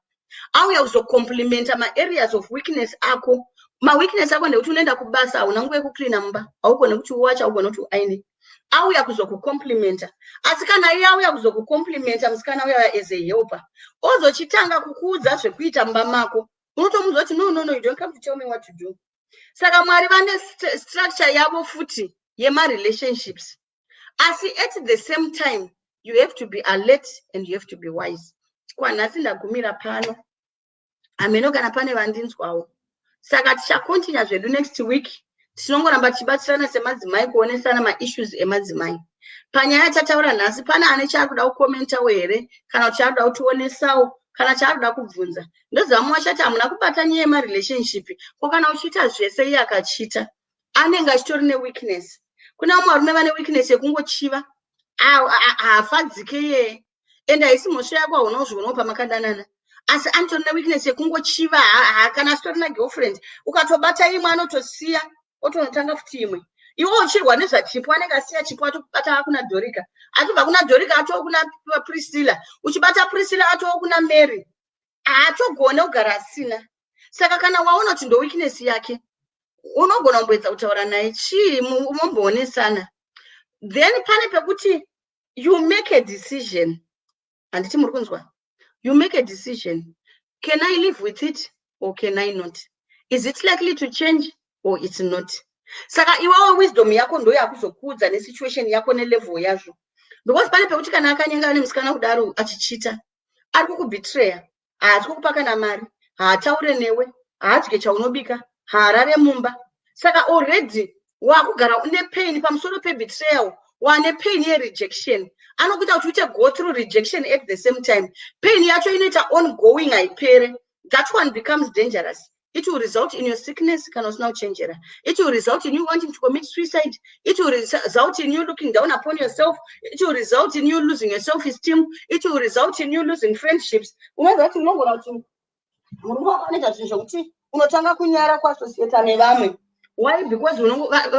A: auya kuzocomplimenta maareas of weakness ako. Maweakness ako ndekuti unoenda kubasa, hauna nguva yekucleana mumba, haugone kuti uwacha, haugone kuti uaine. Auya kuzokucomplimenta. Asi kana iye auya kuzokucomplimenta, musikana uya as a helper, ozochitanga kukuudza zvekuita mumba mako, unotomuudza kuti, "No, no, no, you don't come to tell me what to do." Saka Mwari vane structure yavo futi yemarelationships, asi at the same time you have to be alert and you have to be wise. Kwanhasi ndagumira pano. Hameno kana pane vandinzwawo. Saka tichacontinue zvedu next week. Tinongoramba tichibatsirana semadzimai kuonesana maissues emadzimai. Panyaya yatataura nhasi, pane ane chaari kuda kucommentawo here, kana kuti chaari kuda kutionesawo, kana chaari kuda kubvunza? Ndoziva mumwe achati hamuna kubata nyaya yemarelationship. Ko kana uchiita zvese, iye akacheata, anenge achitori neweakness. Kuna vamwe varume vane weakness yekungochiva, haafadzike iyeye, ende haisi mhosva yako, hauna kuzvionawo pamakadanana, asi anotori neweakness yekungochiva. Kana asitori nagirlfriend, ukatobata imwe anotosiya, otonotanga futi imwe. Iwe uchirwa nezvachipo, anenge asiya Chipo, atobata kuna Dorika, atobva kuna Dorika atoo kuna Priscilla, uchibata Priscilla atoo kuna Mary. Haatogone kugara asina. Saka kana waona kuti ndo weakness yake, unogona kumboedza kutaura naye, chii, momboonesana. Then pane pekuti you make a decision. Handiti muri kunzwa? You make a decision: can I live with it or can I not? Is it likely to change or it's not? Saka iwewo wisdom yako ndo yakuzokuudza nesituation yako nelevel yazvo, because pane pekuti kana akanyenga nemusikana kudaro achicheata, ari kukubetraya, haasi kukupa kana mari, haataure newe, haadye chaunobika, haarare mumba. Saka already wakugara une pain pamusoro pebetrayal, wane pain yerejection. Anokuita kuti uite go through rejection at the same time. Pain yacho inoita ongoing, haipere. That one becomes dangerous. It will result in your sickness kana usina kuchenjera. It will result in you wanting to commit suicide. It will result in you looking down upon yourself. It will result in you losing your self esteem. It will result in you losing friendships. Unoziva kuti unogona kuti murume wako anoita zvinhu zvokuti unotanga kunyara kuassociata nevamwe. Why? Because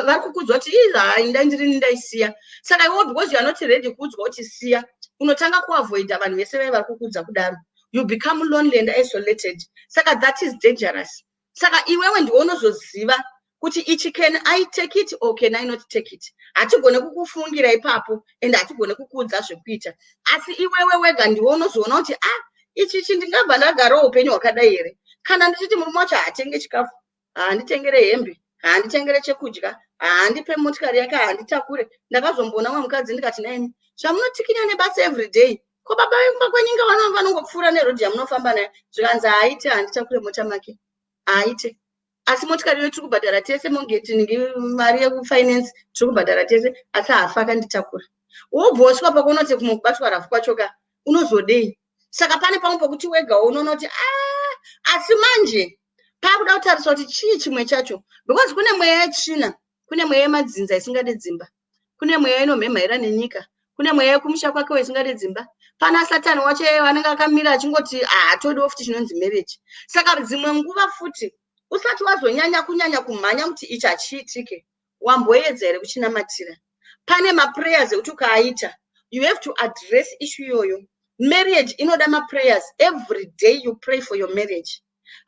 A: vari kukudzwa kuti hai, ndai ndirini ndaisiya. Saka iwo, because you are not ready kuudzwa kuti siya, unotanga kuavoida vanhu vese vai vari kukudza kudaro. You become lonely and isolated. Saka that is dangerous. Saka iwewe ndiwe unozoziva kuti ichi, can I take it or can I not take it? Hatigone kukufungira ipapo and hatigone kukuudza zvekuita, asi iwewe wega ndiwe unozoona kuti, ah, ichichi ndingabva ndagarawo upenyu hwakadai here? Kana ndichiti murume wacho haatenge chikafu, haanditengere hembe, haanditengere chekudya, haandipe motikari yake, haanditakure. Ndakazomboona mumwe mukadzi, ndikati, "Naimi zvamunotikinya nebasa everyday, ko baba vekumba kwenyinga vanongopfuura nerodhi yamunofamba nayo?" Zvikanzi, "Haaite, handitakure mota make, haaite, asi motikari iyo tiri kubhadhara tese, mortgage, mari yekufinance tiri kubhadhara tese, asi haafa akanditakura." Wobva wasvika pakuona kumwe kubatwa rafu kwachoka, unozodei? Saka pane pamwe pokuti wegawo unoona kuti a ah, asi manje paakuda kutarisa kuti chii chimwe chacho, because kune mweya yetsvina, kune mweya yemadzinza isingade dzimba, kune mweya inomhemhaira nenyika, kune mweya yekumusha kwakewo isingade dzimba. Pana Satani wacho anenge akamira achingoti haatodiwo futi chinonzi marriage. Saka dzimwe nguva futi, usati wazonyanya kunyanya kumhanya kuti ichi hachiitike, wamboedza here kuchinamatira? Pane maprayers ekuti ukaaita, you have to address issue iyoyo. Marriage inoda maprayers every day. You pray for your marriage.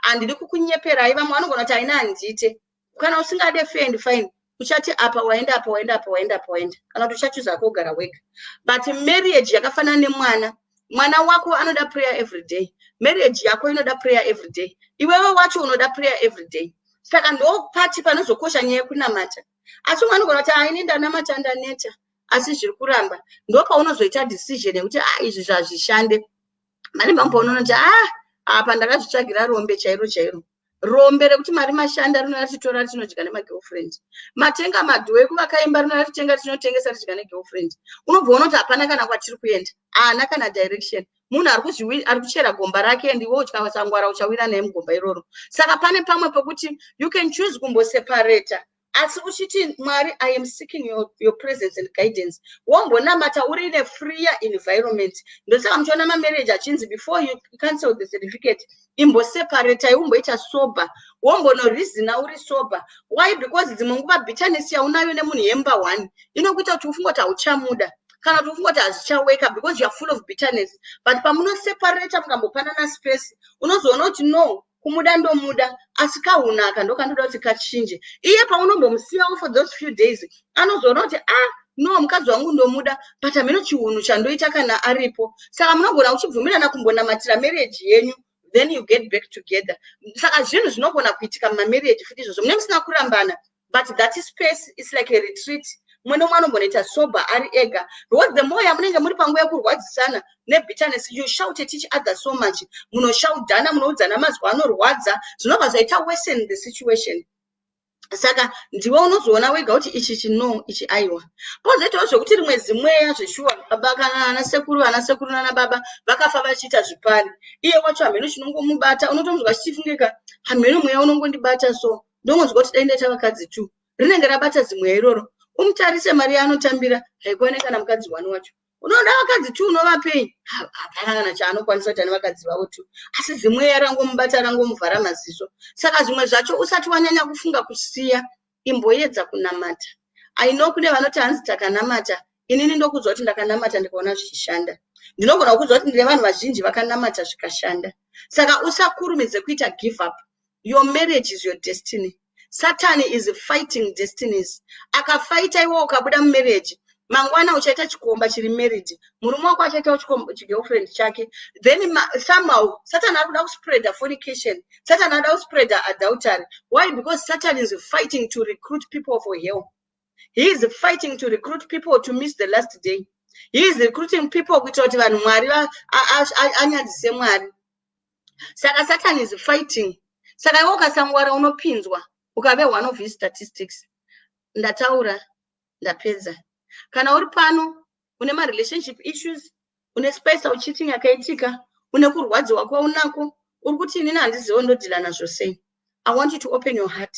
A: Handidi kukunyeperai. Vamwe vanogona kuti haina, handiite. Kana usingade, fair and fine. Uchati apa waenda, apa waenda, apa waenda, apa waenda, kana kuti uchachuza kugara wega. But marriage yakafanana nemwana. Mwana wako anoda prayer every day. Marriage yako inoda prayer every day. Iwewe wacho unoda prayer every day. Saka ndopati panozokosha nyaya yekunamata. Asi umwe anogona kuti, "Aini ndanamata, ndaneta, asi zviri kuramba." Ndopaunozoita decision yekuti, a ah, izvi zvazvishande. Mane pamwe paunoona kuti, a ah, apa ndakazvitsvagira rombe chairo chairo, rombe rekuti mari mashanda rinoda titora tinodya nemagirlfriend, matenga madhoo ekuvaka imba rinoda titenga tinotengesa tidya negirlfriend. Unobva uona kuti hapana kana kwatiri kuenda, haana kana direction. Munhu ari kuchera gomba rake, and iwe ukasangwara uchawira naye mugomba iroro. Saka pane pamwe pekuti you can choose kumboseparata, asi uchiti, "Mwari, I am seeking your presence and guidance." Wombonamata uri in a freer environment. Ndosaka muchiona mamarriage achinzi, before you cancel the certificate, imboseparatai, umboita sober, wombonoreasona uri sober. Why? Because dzimwe nguva bitterness yaunayo nemunhu yemba one inokuita kuti ufunge kuti hauchamuda, kana kuti ufunge kuti hazvichaweka, because you are full of bitterness. But pamunoseparata, mukambopanana space, unozoona kuti, no, kumuda ndomuda, asi kahunaka ndokandoda kuti kachinje. Iye paunombomusiyawo for those few days, anozoona kuti, ah, no, mukadzi wangu ndomuda, but hameno chihunhu chandoita kana aripo. Saka munogona kuchibvumirana kumbonamatira marriage yenyu, then you get back together. Saka zvinhu zvinogona kuitika mumamarriage futi izvozvo, mune musina kurambana, but that space is like a retreat. Mumwe nomumwe anombonoita sober ari ega, because the more yamunenge muri panguva yekurwadzisana nebitterness, you shout at each other so much, munoshaudhana, munoudzana mazwi anorwadza, zvinobva zvaita worsen the situation. Saka ndiwe unozoona wega kuti ichi chino, ichi aiwa. Pozoitawo zvekuti rimwe zimweya zveshuwa, baba kana ana sekuru, vana sekuru nana baba vakafa vachiita zvipari. Iye wacho hameno chinongomubata, unotonzwa chichifungika, hameno mweya unongondibata, so ndongonzwa kuti dai ndaita vakadzi two. Rinenge rabata zimweya iroro. Umutarise, mari yaanotambira haikwane kana mukadzi wani wacho. Unoda vakadzi two, unovapei? Hapana kana chaanokwanisa kuti ane vakadzi vavo two, asi zimweya rangomubata, rangomuvhara maziso. Saka zvimwe zvacho, usati wanyanya kufunga kusiya, imboedza kunamata. Aino kune vanoti hanzi takanamata. Inini ndokudzwa kuti ndakanamata ndikaona zvichishanda. Ndinogona kukudzwa kuti ndine vanhu vazhinji vakanamata zvikashanda. Saka usakurumidze kuita give up. Your marriage is your destiny. Satan is fighting destinies. Akafaita iwo, ukabuda mumarriage, mangwana uchaita chikomba chiri married, murume wako achaitawo chigirlfriend chake. Then somehow Satan ari kuda kuspreada fornication, Satan ari kuda kuspreada adultery. Why? Because Satan is fighting to recruit people for hell. He is fighting to recruit people to miss the last day. He is recruiting people kuitira kuti vanhu Mwari anyadzise Mwari. Saka Satan is fighting. Saka iwe ukasangwara, unopinzwa, ukave one of his statistics. Ndataura, ndapedza. Kana uri pano une marelationship issues, une spousal cheating yakaitika, une kurwadziwa kwaunako, uri kuti inini handizivo ndodhila nazvo sei, I want you to open your heart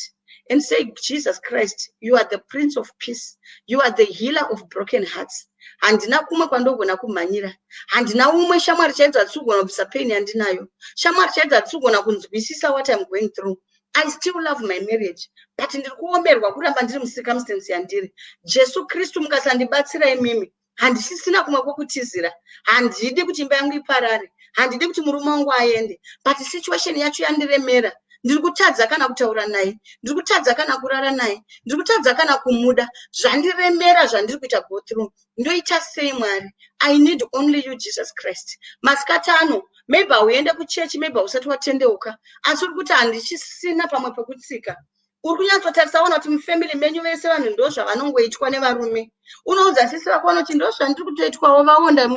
A: and say, "Jesus Christ, you are the Prince of Peace. You are the healer of broken hearts. Handina kumwe kwandogona kumhanyira. Handina umwe shamwari chaidzo hatisi kugona kubvisa pain yandinayo. Shamwari chaidzo hatisi kugona kunzwisisa what I'm going through. I still love my marriage, but ndiri kuomerwa kuramba ndiri mucircumstance yandiri. Jesu Kristu, mukasandibatsira imimi, handisisina kumwe kwokutizira. Handidi kuti imba yangu iparare, handidi kuti murume wangu aende, but situation yacho yandiremera. Ndiri kutadza kana kutaura naye, ndiri kutadza kana kurara naye, ndiri kutadza kana kumuda. Zvandiremera zvandiri kuita go through. Ndoita sei, Mwari? I need only you, Jesus Christ." Masikati ano, maybe hauende kuchechi, maybe hausati watendeuka, asi uri kuti handichisina pamwe pekutsika. Uri kunyatsotarisa, ona kuti mufamily menyu vese vanhu ndo zvavanongoitwa nevarume. Unoudza sisi vako, vanoti ndo zvandiri kutoitwawo, vaonda.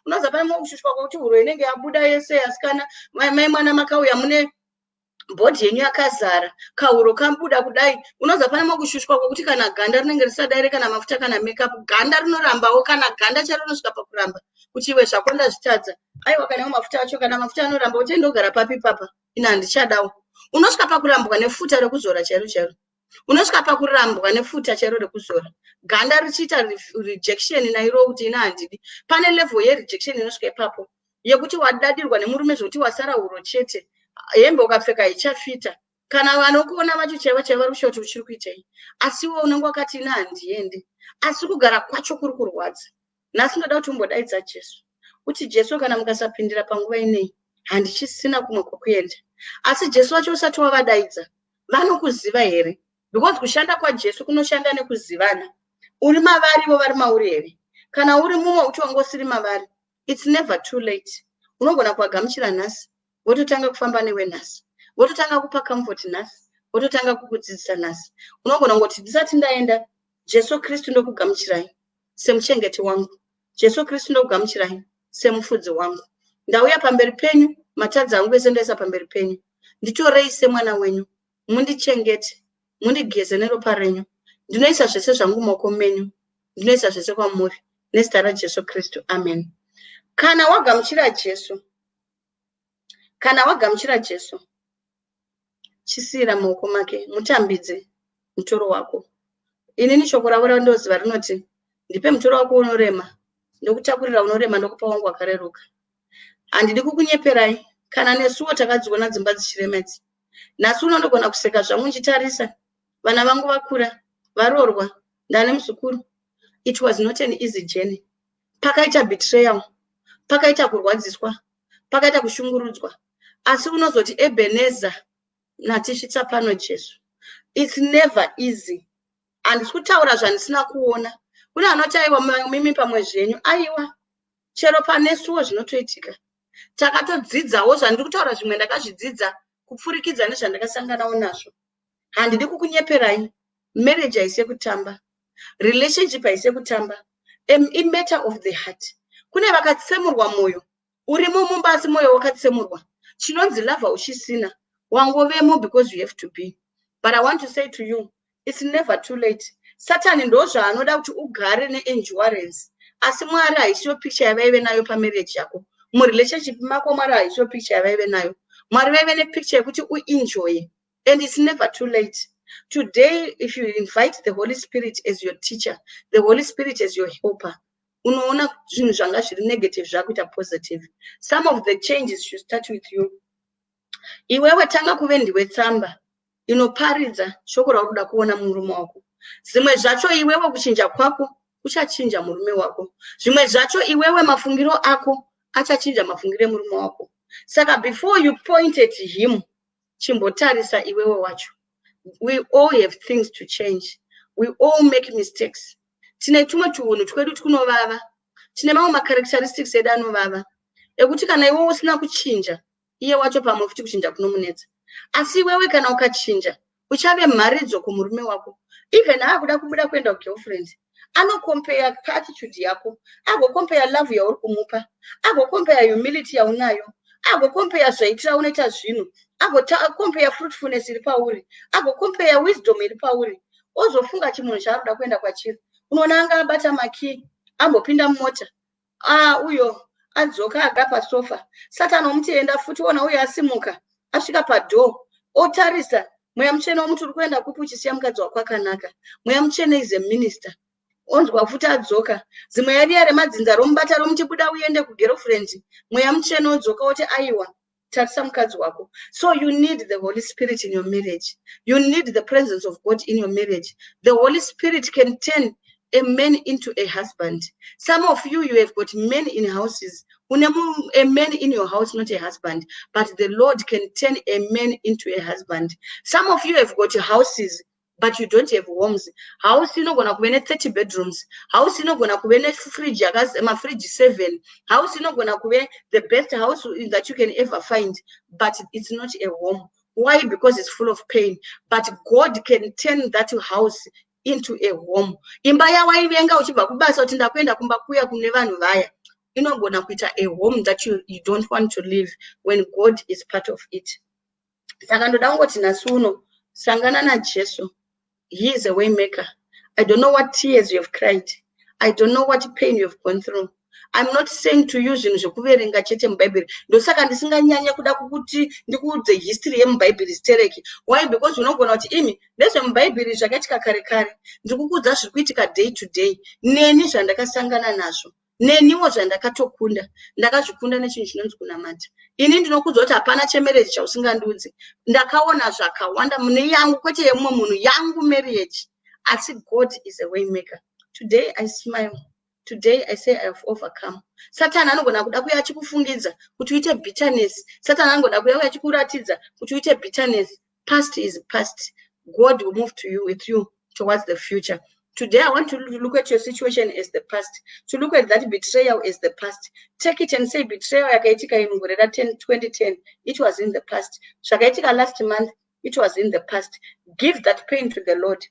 A: Unoudza pane mumwe kushushwa kwekuti huro inenge yabuda yese. Asikana, mai mwana, makauya mune bhodhi yenyu yakazara, kahuro kabuda kudai. Unoza pane makushushwa kwekuti kana ganda rinenge risadaire, kana mafuta, kana makeup, ganda rinorambawo. Kana ganda charo rinosvika pakuramba kuti iwe zvako ndazvitadza. Aiwa, kana iwo mafuta acho, kana mafuta anoramba kuti ndogara papi papa, ina handichadawo. Unosvika pakurambwa nefuta rekuzora chairo chairo. Unosvika pakurambwa nefuta chairo rekuzora, ganda richiita rejection nairo kuti ina handidi. Pane level yerejection inosvika ipapo yekuti wadadirwa nemurume zvokuti wasara huro chete, hembe ukapfeka ichafita. Kana vanokuona vacho chaivo chaivo vari kushaura kuti uchiri kuitei, asi iwe unenge wakati ina handiendi, asi kugara kwacho kuri kurwadza. Nhasi ndoda kuti umbodaidza Jesu, uti, "Jesu, kana mukasapindira panguva inei, handichisina kumwe kwokuenda." Asi Jesu vacho usati wavadaidza, vanokuziva here? Because kushanda kwaJesu kunoshanda nekuzivana. Uri mavari, ivo vari mauri here? Kana uri mumwe kuti wanga usiri mavari, it's never too late. Unogona kuvagamuchira nhasi, vototanga kufamba newe nhasi, vototanga kupa comfort nhasi, vototanga kukudzidzisa nhasi. Unogona kungoti, "Ndisati ndaenda, Jesu Kristu, ndokugamuchirai semuchengeti wangu. Jesu Kristu, ndokugamuchirai semufudzi wangu. Ndauya pamberi penyu, matadzi angu ese ndoisa pamberi penyu. Nditorei semwana wenyu, mundichengete, mundigeze neropa renyu. Ndinoisa zvese zvangu mumaoko menyu, ndinoisa zvese kwamuri nezita raJesu Kristu, amen." Kana wagamuchira Jesu, kana wagamuchira Jesu, chisiyira mumaoko make, mutambidze mutoro wako. Inini shoko ravo randoziva rinoti, "Ndipe mutoro wako unorema, ndokutakurira unorema, ndokupa wangu wakareruka." Handidi kukunyeperai, kana nesuwo takadziona dzimba dzichiremedza. Nhasi unondogona kuseka zvangu ndichitarisa vana vangu vakura, varoorwa, ndane muzukuru. It was not an easy journey. Pakaita betrayal, pakaita kurwadziswa, pakaita kushungurudzwa, asi unozoti, "Ebeneza, natisvitsa pano Jesu." It's never easy. Handisi kutaura zvandisina kuona. Kune vanoti, "Aiwa, mimi pamwe zvenyu." Aiwa, chero panesuwo zvinotoitika. Takatodzidzawo zvandiri kutaura, zvimwe ndakazvidzidza kupfurikidza nezvandakasanganawo nazvo. Handidi kukunyeperai, marriage haisi yekutamba. Relationship haisi yekutamba, imatter of the heart. Kune vakatsemurwa mwoyo, urimo mumba asi mwoyo wakatsemurwa. Chinonzi love uchisina, wangovemo because you have to be. But I want to say to you, it's never too late. Satani ndo zvaanoda, kuti ugare neendurance, asi Mwari haisiyo picture yavaive nayo pamarriage yako, murelationship mako. Mwari haisiyo picture yavaive nayo. Mwari vaive nepicture yekuti uenjoye, and it's never too late. Today, if you invite the Holy Spirit as your teacher, the Holy Spirit as your helper, unoona zvinhu zvanga zviri negative zvakuita positive. Some of the changes should start with you. Iwewe tanga kuve ndiwe tsamba inoparidza shoko rauri kuda kuona murume wako. Zvimwe zvacho iwewe kuchinja kwako kuchachinja murume wako. Zvimwe zvacho iwewe mafungiro ako achachinja mafungiro emurume wako. Saka before you point at him, chimbotarisa iwewe wacho. We all have things to change. We all make mistakes. Tine tumwe tuhunhu twedu tunovava, tine mamwe macharacteristics edu anovava, ekuti kana iwe usina kuchinja, iye wacho pamwe futi kuchinja kunomunetsa. Asi iwewe kana ukachinja, uchave mharidzo kumurume wako. Even aakuda kubuda kuenda kugirlfriend, anocompare attitude yako, agocompare love yauri kumupa, agocompare humility yaunayo, agocompare zvaitira unoita zvinhu, agocompare fruitfulness iri pauri, agocompare wisdom iri pauri, ozofunga chimunhu chaari kuda kuenda kwachiri. Unoona anga abata makii, ambopinda mumota, a uyo adzoka aga pasofa. Satani omuti, "Enda futi." Ona uyo asimuka, asvika padoor, otarisa. Mweya Mutsvene womuti, "Uri kuenda kupi uchisiya mukadzi wako akanaka?" Mweya Mutsvene is a minister. Onzwa futi adzoka, zimweya riya remadzinza romubata, romuti, "Buda uende kugirlfriend." Mweya Mutsvene odzoka oti, "Aiwa, tarisa mukadzi wako." So you need the Holy Spirit in your marriage. You need the presence of God in your marriage. The Holy Spirit can turn a man into a husband. Some of you, you have got men in houses. Une a man in your house, not a husband, but the Lord can turn a man into a husband. Some of you have got houses, but you don't have homes. House inogona kuve ne30 bedrooms, house inogona kuve nefridge, mafridge 7, house inogona kuve the best house that you can ever find, but it's not a home. Why? Because it's full of pain. But God can turn that house into a home. Imba yawaivenga uchibva kubasa kuti, "Ndakuenda kumba kuya kune vanhu vaya," inogona kuita a home that you don't want to live when God is part of it. Saka ndoda kungoti nhasi uno, sangana naJesu. He is a way maker. I don't know what tears you have cried. I don't know what pain you have gone through. I'm not saying to you zvinhu zvekuverenga chete mubhaibheri. Ndosaka ndisinganyanye kuda kukuti ndikuudze history yemubhaibheri stereki. Why? Because unogona kuti, "Imi, ndezvemubhaibheri, zvakaitika kare kare." Ndiri kukuudza zviri kuitika day to day neni, zvandakasangana nazvo, neniwo zvandakatokunda. Ndakazvikunda nechinhu chinonzi kunamata. Ini ndinokudza kuti hapana chemarriage chausingandiudzi. Ndakaona zvakawanda mune yangu, kwete yemumwe munhu, yangu marriage. Asi God is a way maker. Today I smile. Today I say I have overcome. Satani anogona kuda kuya achikufungidza kuti uite bitterness. Satani anogona kuya achikuratidza kuti uite bitterness. Past is past. God will move to you with you towards the future. Today I want to look at your situation as the past, to look at that betrayal as the past. Take it and say, "Betrayal yakaitika mugore ra2010, it was in the past. Zvakaitika last month, it was in the past." Give that pain to the Lord.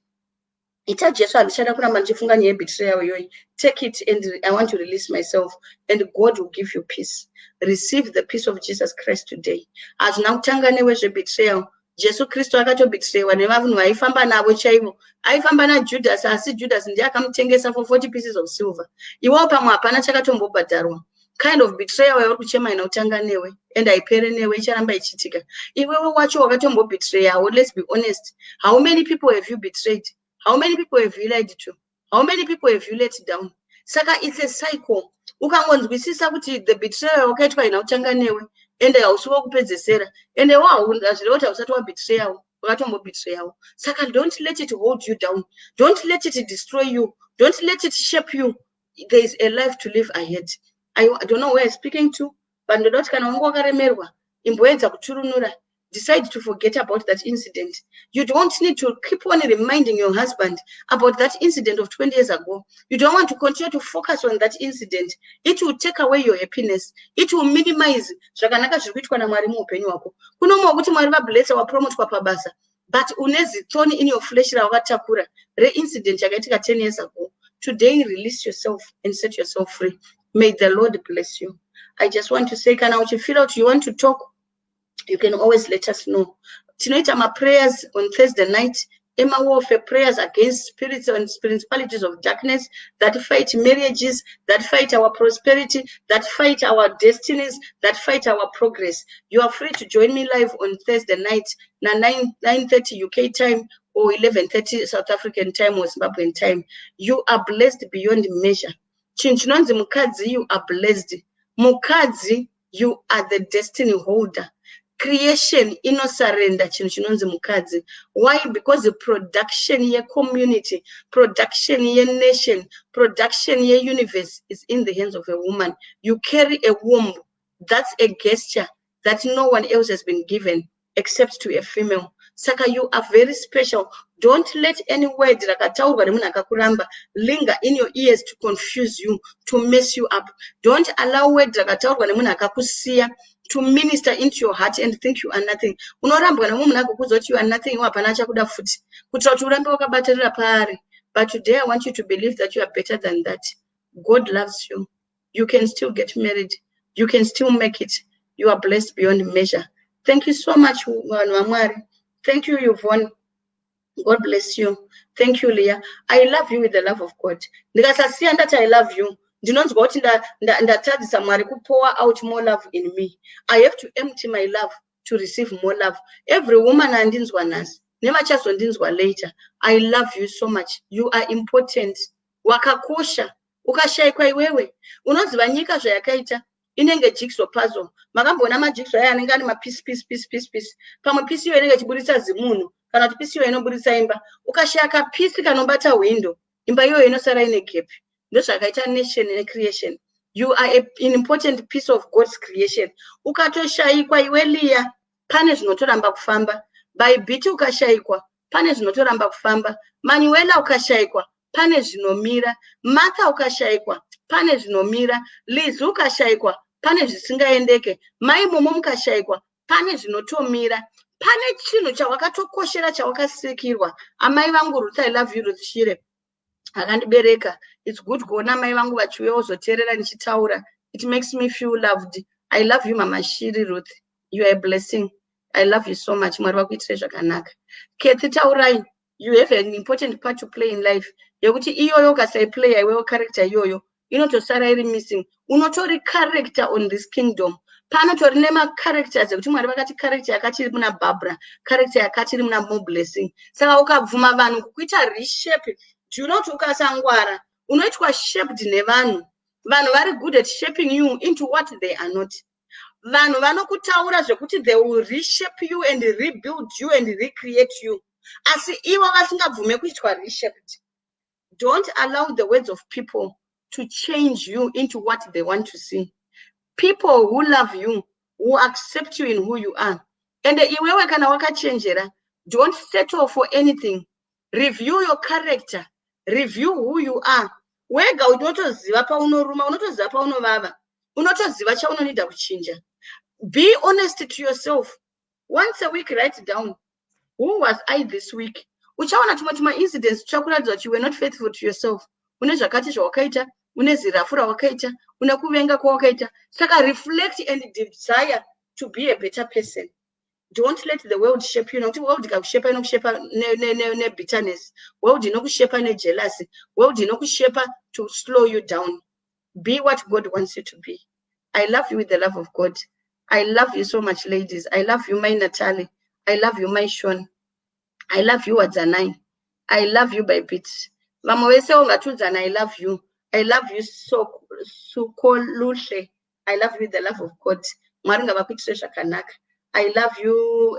A: Ita, "Jesu, handichada kuramba ndichifunga nyaya yebetrayal iyoyi. Take it and I want to release myself," and God will give you peace. Receive the peace of Jesus Christ today. Hazvina kutanga newe zvebetrayal. Jesu Kristu akatobetrayiwa nevanhu vaifamba navo chaivo. Aifamba naJudas, asi Judas ndiye akamutengesa for 40 pieces of silver. Iwewo pamwe hapana chakatombobhadharwa. Kind of betrayal yauri kuchema ina kutanga newe, and haipere newe, icharamba ichiitika. Iwewe wacho wakatombobetrayawo. Let's be honest. How many people have you betrayed? How many people have you lied to? How many people have you let down? Saka it's a cycle. Ukangonzwisisa kuti the betrayal wakaitwa ina kutanga newe, ende hausi wokupedzesera, ende wo hazvireva kuti hausati wabetrayawo, wakatombobetrayawo. Saka don't let it hold you down. Don't let it destroy you. Don't let it shape you. There is a life to live ahead. I don't know where I'm speaking to, but ndoda kuti kana wanga wakaremerwa, imboedza kuturunura. Decide to forget about that incident. You don't need to keep on reminding your husband about that incident of 20 years ago. You don't want to continue to focus on that incident. It will take away your happiness. It will minimize zvakanaka zviri kuitwa naMwari muupenyu hwako. Kunomwe wekuti Mwari vablessa, wapromotwa pabasa. But une zithorn in your flesh rawakatakura reincident yakaitika 10 years ago. Today, release yourself and set yourself free. May the Lord bless you. I just want to say, kana uchifeel out you want to talk, you can always let us know. Tinoita maprayers on Thursday night, ema-warfare prayers against spirits and principalities of darkness that fight marriages, that fight our prosperity, that fight our destinies, that fight our progress. You are free to join me live on Thursday night, 9 9:30 UK time or 11:30 South African time or Zimbabwean time. You are blessed beyond measure. Chinhu chinonzi mukadzi, you are blessed. Mukadzi, you are the destiny holder. Creation inosurrender chinhu chinonzi mukadzi. Why? Because the production yecommunity, production yenation, production yeuniverse is in the hands of a woman. You carry a womb. That's a gesture that no one else has been given except to a female. Saka you are very special. Don't let any word rakataurwa nemunhu akakuramba linger in your ears to confuse you, to mess you up. Don't allow word rakataurwa nemunhu akakusiya to minister into your heart and think you are nothing. Unorambwa nemumwe munhu agokuudza kuti you are nothing, iwe hapana achakuda futi, kuitira kuti urambe wakabatirira paari. But today I want you to believe that you are better than that. God loves you. You can still get married. You can still make it. You are blessed beyond measure. Thank you so much, vanhu vaMwari. Thank you, Yvonne. God bless you. Thank you, Leah. I love you with the love of God. Ndikasasiya ndati I love you, ndinonzwa kuti ndatadzisa Mwari kupour out more love in me. I have to empty my love to receive more love. Every woman andinzwa nhasi nevachazondinzwa later, I love you so much. You are important. Wakakosha. Ukashayikwa iwewe, unoziva nyika zvayakaita inenge jigsaw puzzle. Makamboona majigsaw aya anenge ane mapiece, piece, piece, piece, piece? Pamwe piece iyo inenge ichiburitsa zimunhu, kana kuti piece iyo inoburitsa imba. Ukashaya kapiece kanobata hwindo, imba iyoyo inosara ine gap. Ndozvakaita nation necreation. You are an important piece of God's creation. Ukatoshayikwa iwe, Liya, pane zvinotoramba kufamba. Baibiti, ukashayikwa, pane zvinotoramba kufamba. Manuela, ukashayikwa, pane zvinomira. Martha, ukashayikwa, pane zvinomira. Lizi, ukashayikwa, pane zvisingaendeke. Mai Momo, mukashayikwa, pane zvinotomira. Pane chinhu chawakatokoshera, chawakasikirwa. Amai vangu Ruth, I love you. Ruth Shire akandibereka. It's good kuona mai vangu vachiuya kuzoteerera ndichitaura. It makes me feel loved. I love you, Mama Shiri Ruth. You are a blessing. I love you so much. Mwari vakuitire zvakanaka. Kethi Taurai, you have an important part to play in life, yekuti iyoyo ukasaiplaya iwewo, character iyoyo inotosara iri missing. Unotori character on this kingdom. Panotori nemacharacters ekuti Mwari vakati character yakati iri muna Barbara, character yakati iri muna More Blessing. Saka ukabvuma vanhu kukuita reshape, do you know kuti ukasangwara unoitwa shaped nevanhu? Vanhu vari good at shaping you into what they are not. Vanhu vanokutaura zvekuti they will reshape you and rebuild you and recreate you, asi ivo vasingabvume kuitwa reshaped. Don't allow the words of people to change you into what they want to see. People who love you who accept you in who you are. And iwewe kana wakachenjera, don't settle for anything. Review your character. Review who you are. Wega unotoziva paunoruma, unotoziva paunovava, unotoziva chaunonida kuchinja. Be honest to yourself. Once a week, write down, "Who was I this week?" Uchaona tumwe tumaincidents tuchakuratidza kuti you were not faithful to yourself. Une zvakati zvawakaita, une zirafu rawakaita, une kuvenga kwawakaita. Saka reflect and desire to be a better person. Don't let the world shape you, nokuti world ikakushepa, inokushepa nebitterness. World inokushepa nejealousy. World inokushepa to slow you down. Be what God wants you to be. I love you with the love of God. I love you so much, ladies. I love you, my Natalie. I love you, my Shon. I love you, Wadzanai. I love you by bit. Vamwe vese ungatiudzana I love you. I love you so sukoluhle. I love you with the love of God. Mwari ngavakuitire zvakanaka. I love you.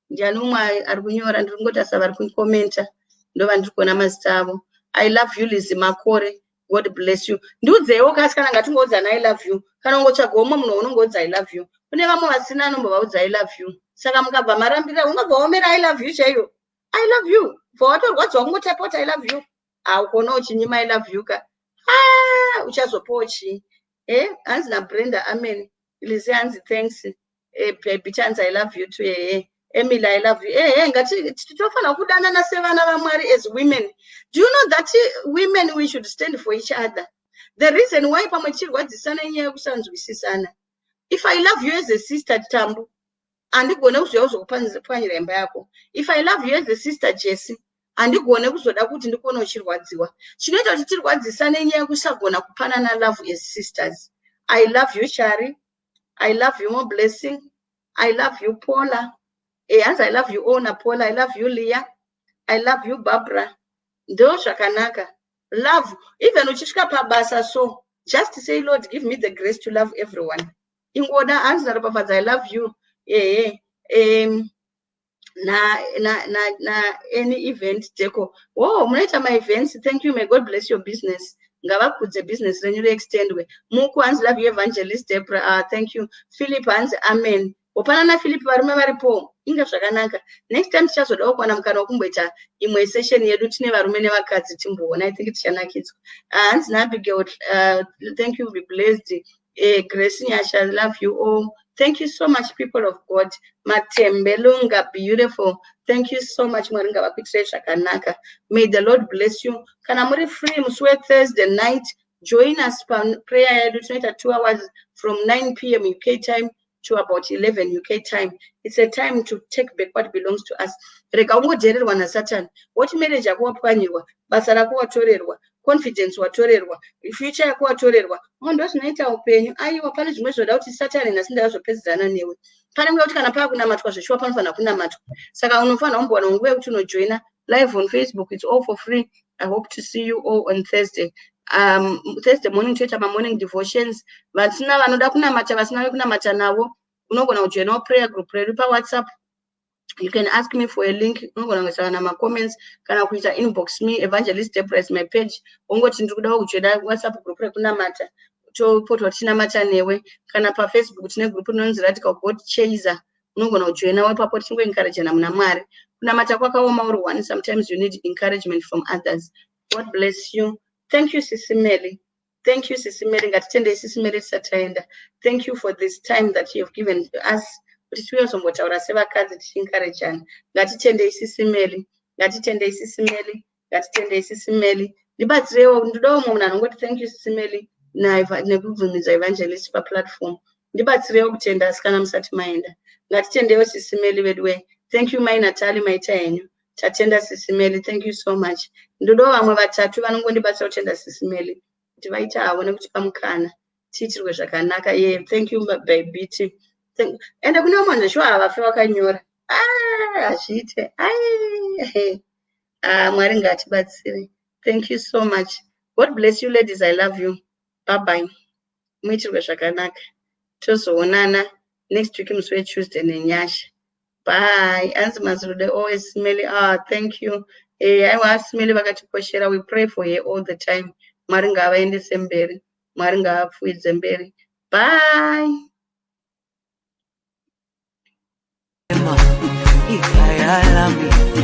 A: Ndiani umwe ari kunyora? Ndiri kungotarisa vari kukomenta, ndova ndiri kuona mazita avo. I love you, Lizi Makore. God bless you. Ndiudzeiwo kasi kana ngatingoudzana I love you. Kana ungotsvagawo umwe munhu waunongoudza I love you. Kune vamwe vasina anombovaudza I love you. Saka mukabva marambirira, unobva waomera I love you chaiyo. I love you, bva watorwadziwa kungotaipa kuti I love you. Haukuona uchinyima I love you ka? Ah, uchazopawo chii? E hanzi naBrenda, amen. Lise hanzi thanks. Bit hanzi I love you too. Ehe. Emily, I love you. Ehe, ngati tinofanira kudanana sevana vaMwari as women. Do you know that women, we should stand for each other? The reason why pamwe tichirwadzisana inyaya yekusanzwisisana. If I love you as a sister, Tambu, handigone kuzouya kuzokupwanyira imba yako. If I love you as a sister, Jesse, handigone kuzoda kuti ndikuone uchirwadziwa. Chinoita kuti tirwadzisane inyaya yekusagona kupanana love as sisters. I love you, Shari. I love you, More Blessing. I love you, Paula. Hanzi I love you all naPaula. I love you, Leah. I love you, Barbara. Ndo zvakanaka. Love, even uchisvika pabasa, so just say, "Lord, give me the grace to love everyone." Ingoda. Hanzi naRopafadza, "I love you." Ehe, na na na na any event deco. Oh, munoita maevents. Thank you. May God bless your business. Ngavakudze business renyu riextendwe. Muku hanzi, "Love you, Evangelist Debra." Ah, thank you. Philip hanzi, "Amen." Wopana naPhilip, varume varipo. Inga zvakanaka. Next time tichazodawo kuwana mukana wekumboita imwe session yedu tine varume nevakadzi, timboona. I think tichanakidzwa. Hanzi naAbigail, "Thank you, be blessed." Grace Nyasha, "Love you all." Thank you so much, people of God. Matembe Lunga, beautiful. Thank you so much. Mwari ngavakuitirei zvakanaka. May the Lord bless you. Kana muri free musi weThursday night, join us paprayer yedu. Tinoita 2 hours from 9 p.m. UK time to about 11 UK time. It's a time to take back what belongs to us. Rega ungodhererwa naSatani woti marriage yako wapwanyirwa, basa rako watorerwa, confidence watorerwa, future yako watorerwa. Ndo zvinoita upenyu. Aiwa, pane zvimwe zvoda kuti Satani, nhasi ndakazopedzerana newe. Pane nguva kuti kana paakunamatwa zveshuwa, panofanira kunamatwa. Saka unofanira kumbowana nguva yekuti unojoina live on Facebook. It's all for free. I hope to see you all on Thursday. Thursday morning toita mamorning devotions. Vasina, vanoda kunamata, vasina vekunamata navo, unogona kujoinawo prayer group redu paWhatsApp. You can ask me for a link. Unogona kuisa kana macomments kana kuita inbox me. Evangelist Debra is my page. Wongoti ndiri kudawo kujoina WhatsApp group rekunamata, topotwa tichinamata newe. Kana paFacebook tine group rinonzi Radical God Chaser. Unogona kujoinawo ipapo, tichingoencouragena muna Mwari. Kunamata kwakaoma uri one. Sometimes you need encouragement from others. God bless you. Thank you, Sisi Mary. Thank you, Sisi Mary. Ngatitendei Sisi Mary tisati taenda. Thank you for this time that you have given to us kuti tiuyozombotaura sevakadzi tichiencouragana. Ngatitendei Sisi Mary. Ngatitendei Sisi Mary. Ngatitendei Sisi Mary. Ndibatsireiwo, ndodawo mumwe munhu anongoti, "Thank you, Sisi Mary, nekubvumidza Evangelist paplatform." Ndibatsireiwo kutenda, asikana, musati maenda. Ngatitendeiwo Sisi Mary vedu wee. Thank you, Mai Natali. Maita henyu. Tatenda Sisi Mary. Thank you so much. Ndodawo vamwe vatatu vanongondibatsira kutenda Sisi Mary kuti vaita havo nekutipa mukana. Tiitirwe zvakanaka. Ye, yeah, thank you, Baibiti. Ende kune vamwe vanhu zveshuwa havafe vakanyora. Hazviite. Ah, Mwari ngatibatsire. Thank you so much. God bless you, ladies. I love you. Bye bye. Muitirwe zvakanaka. Tozoonana next week musi weTuesday nenyasha. Bye. Anzi Mazurude, always Smelly. Ah, thank you. Aiwa, Smelly vakatikoshera. We pray for her all the time. Mwari ngaavaendese mberi. Mwari ngaavapfuidze mberi. Bye.
B: Ikhaya lami.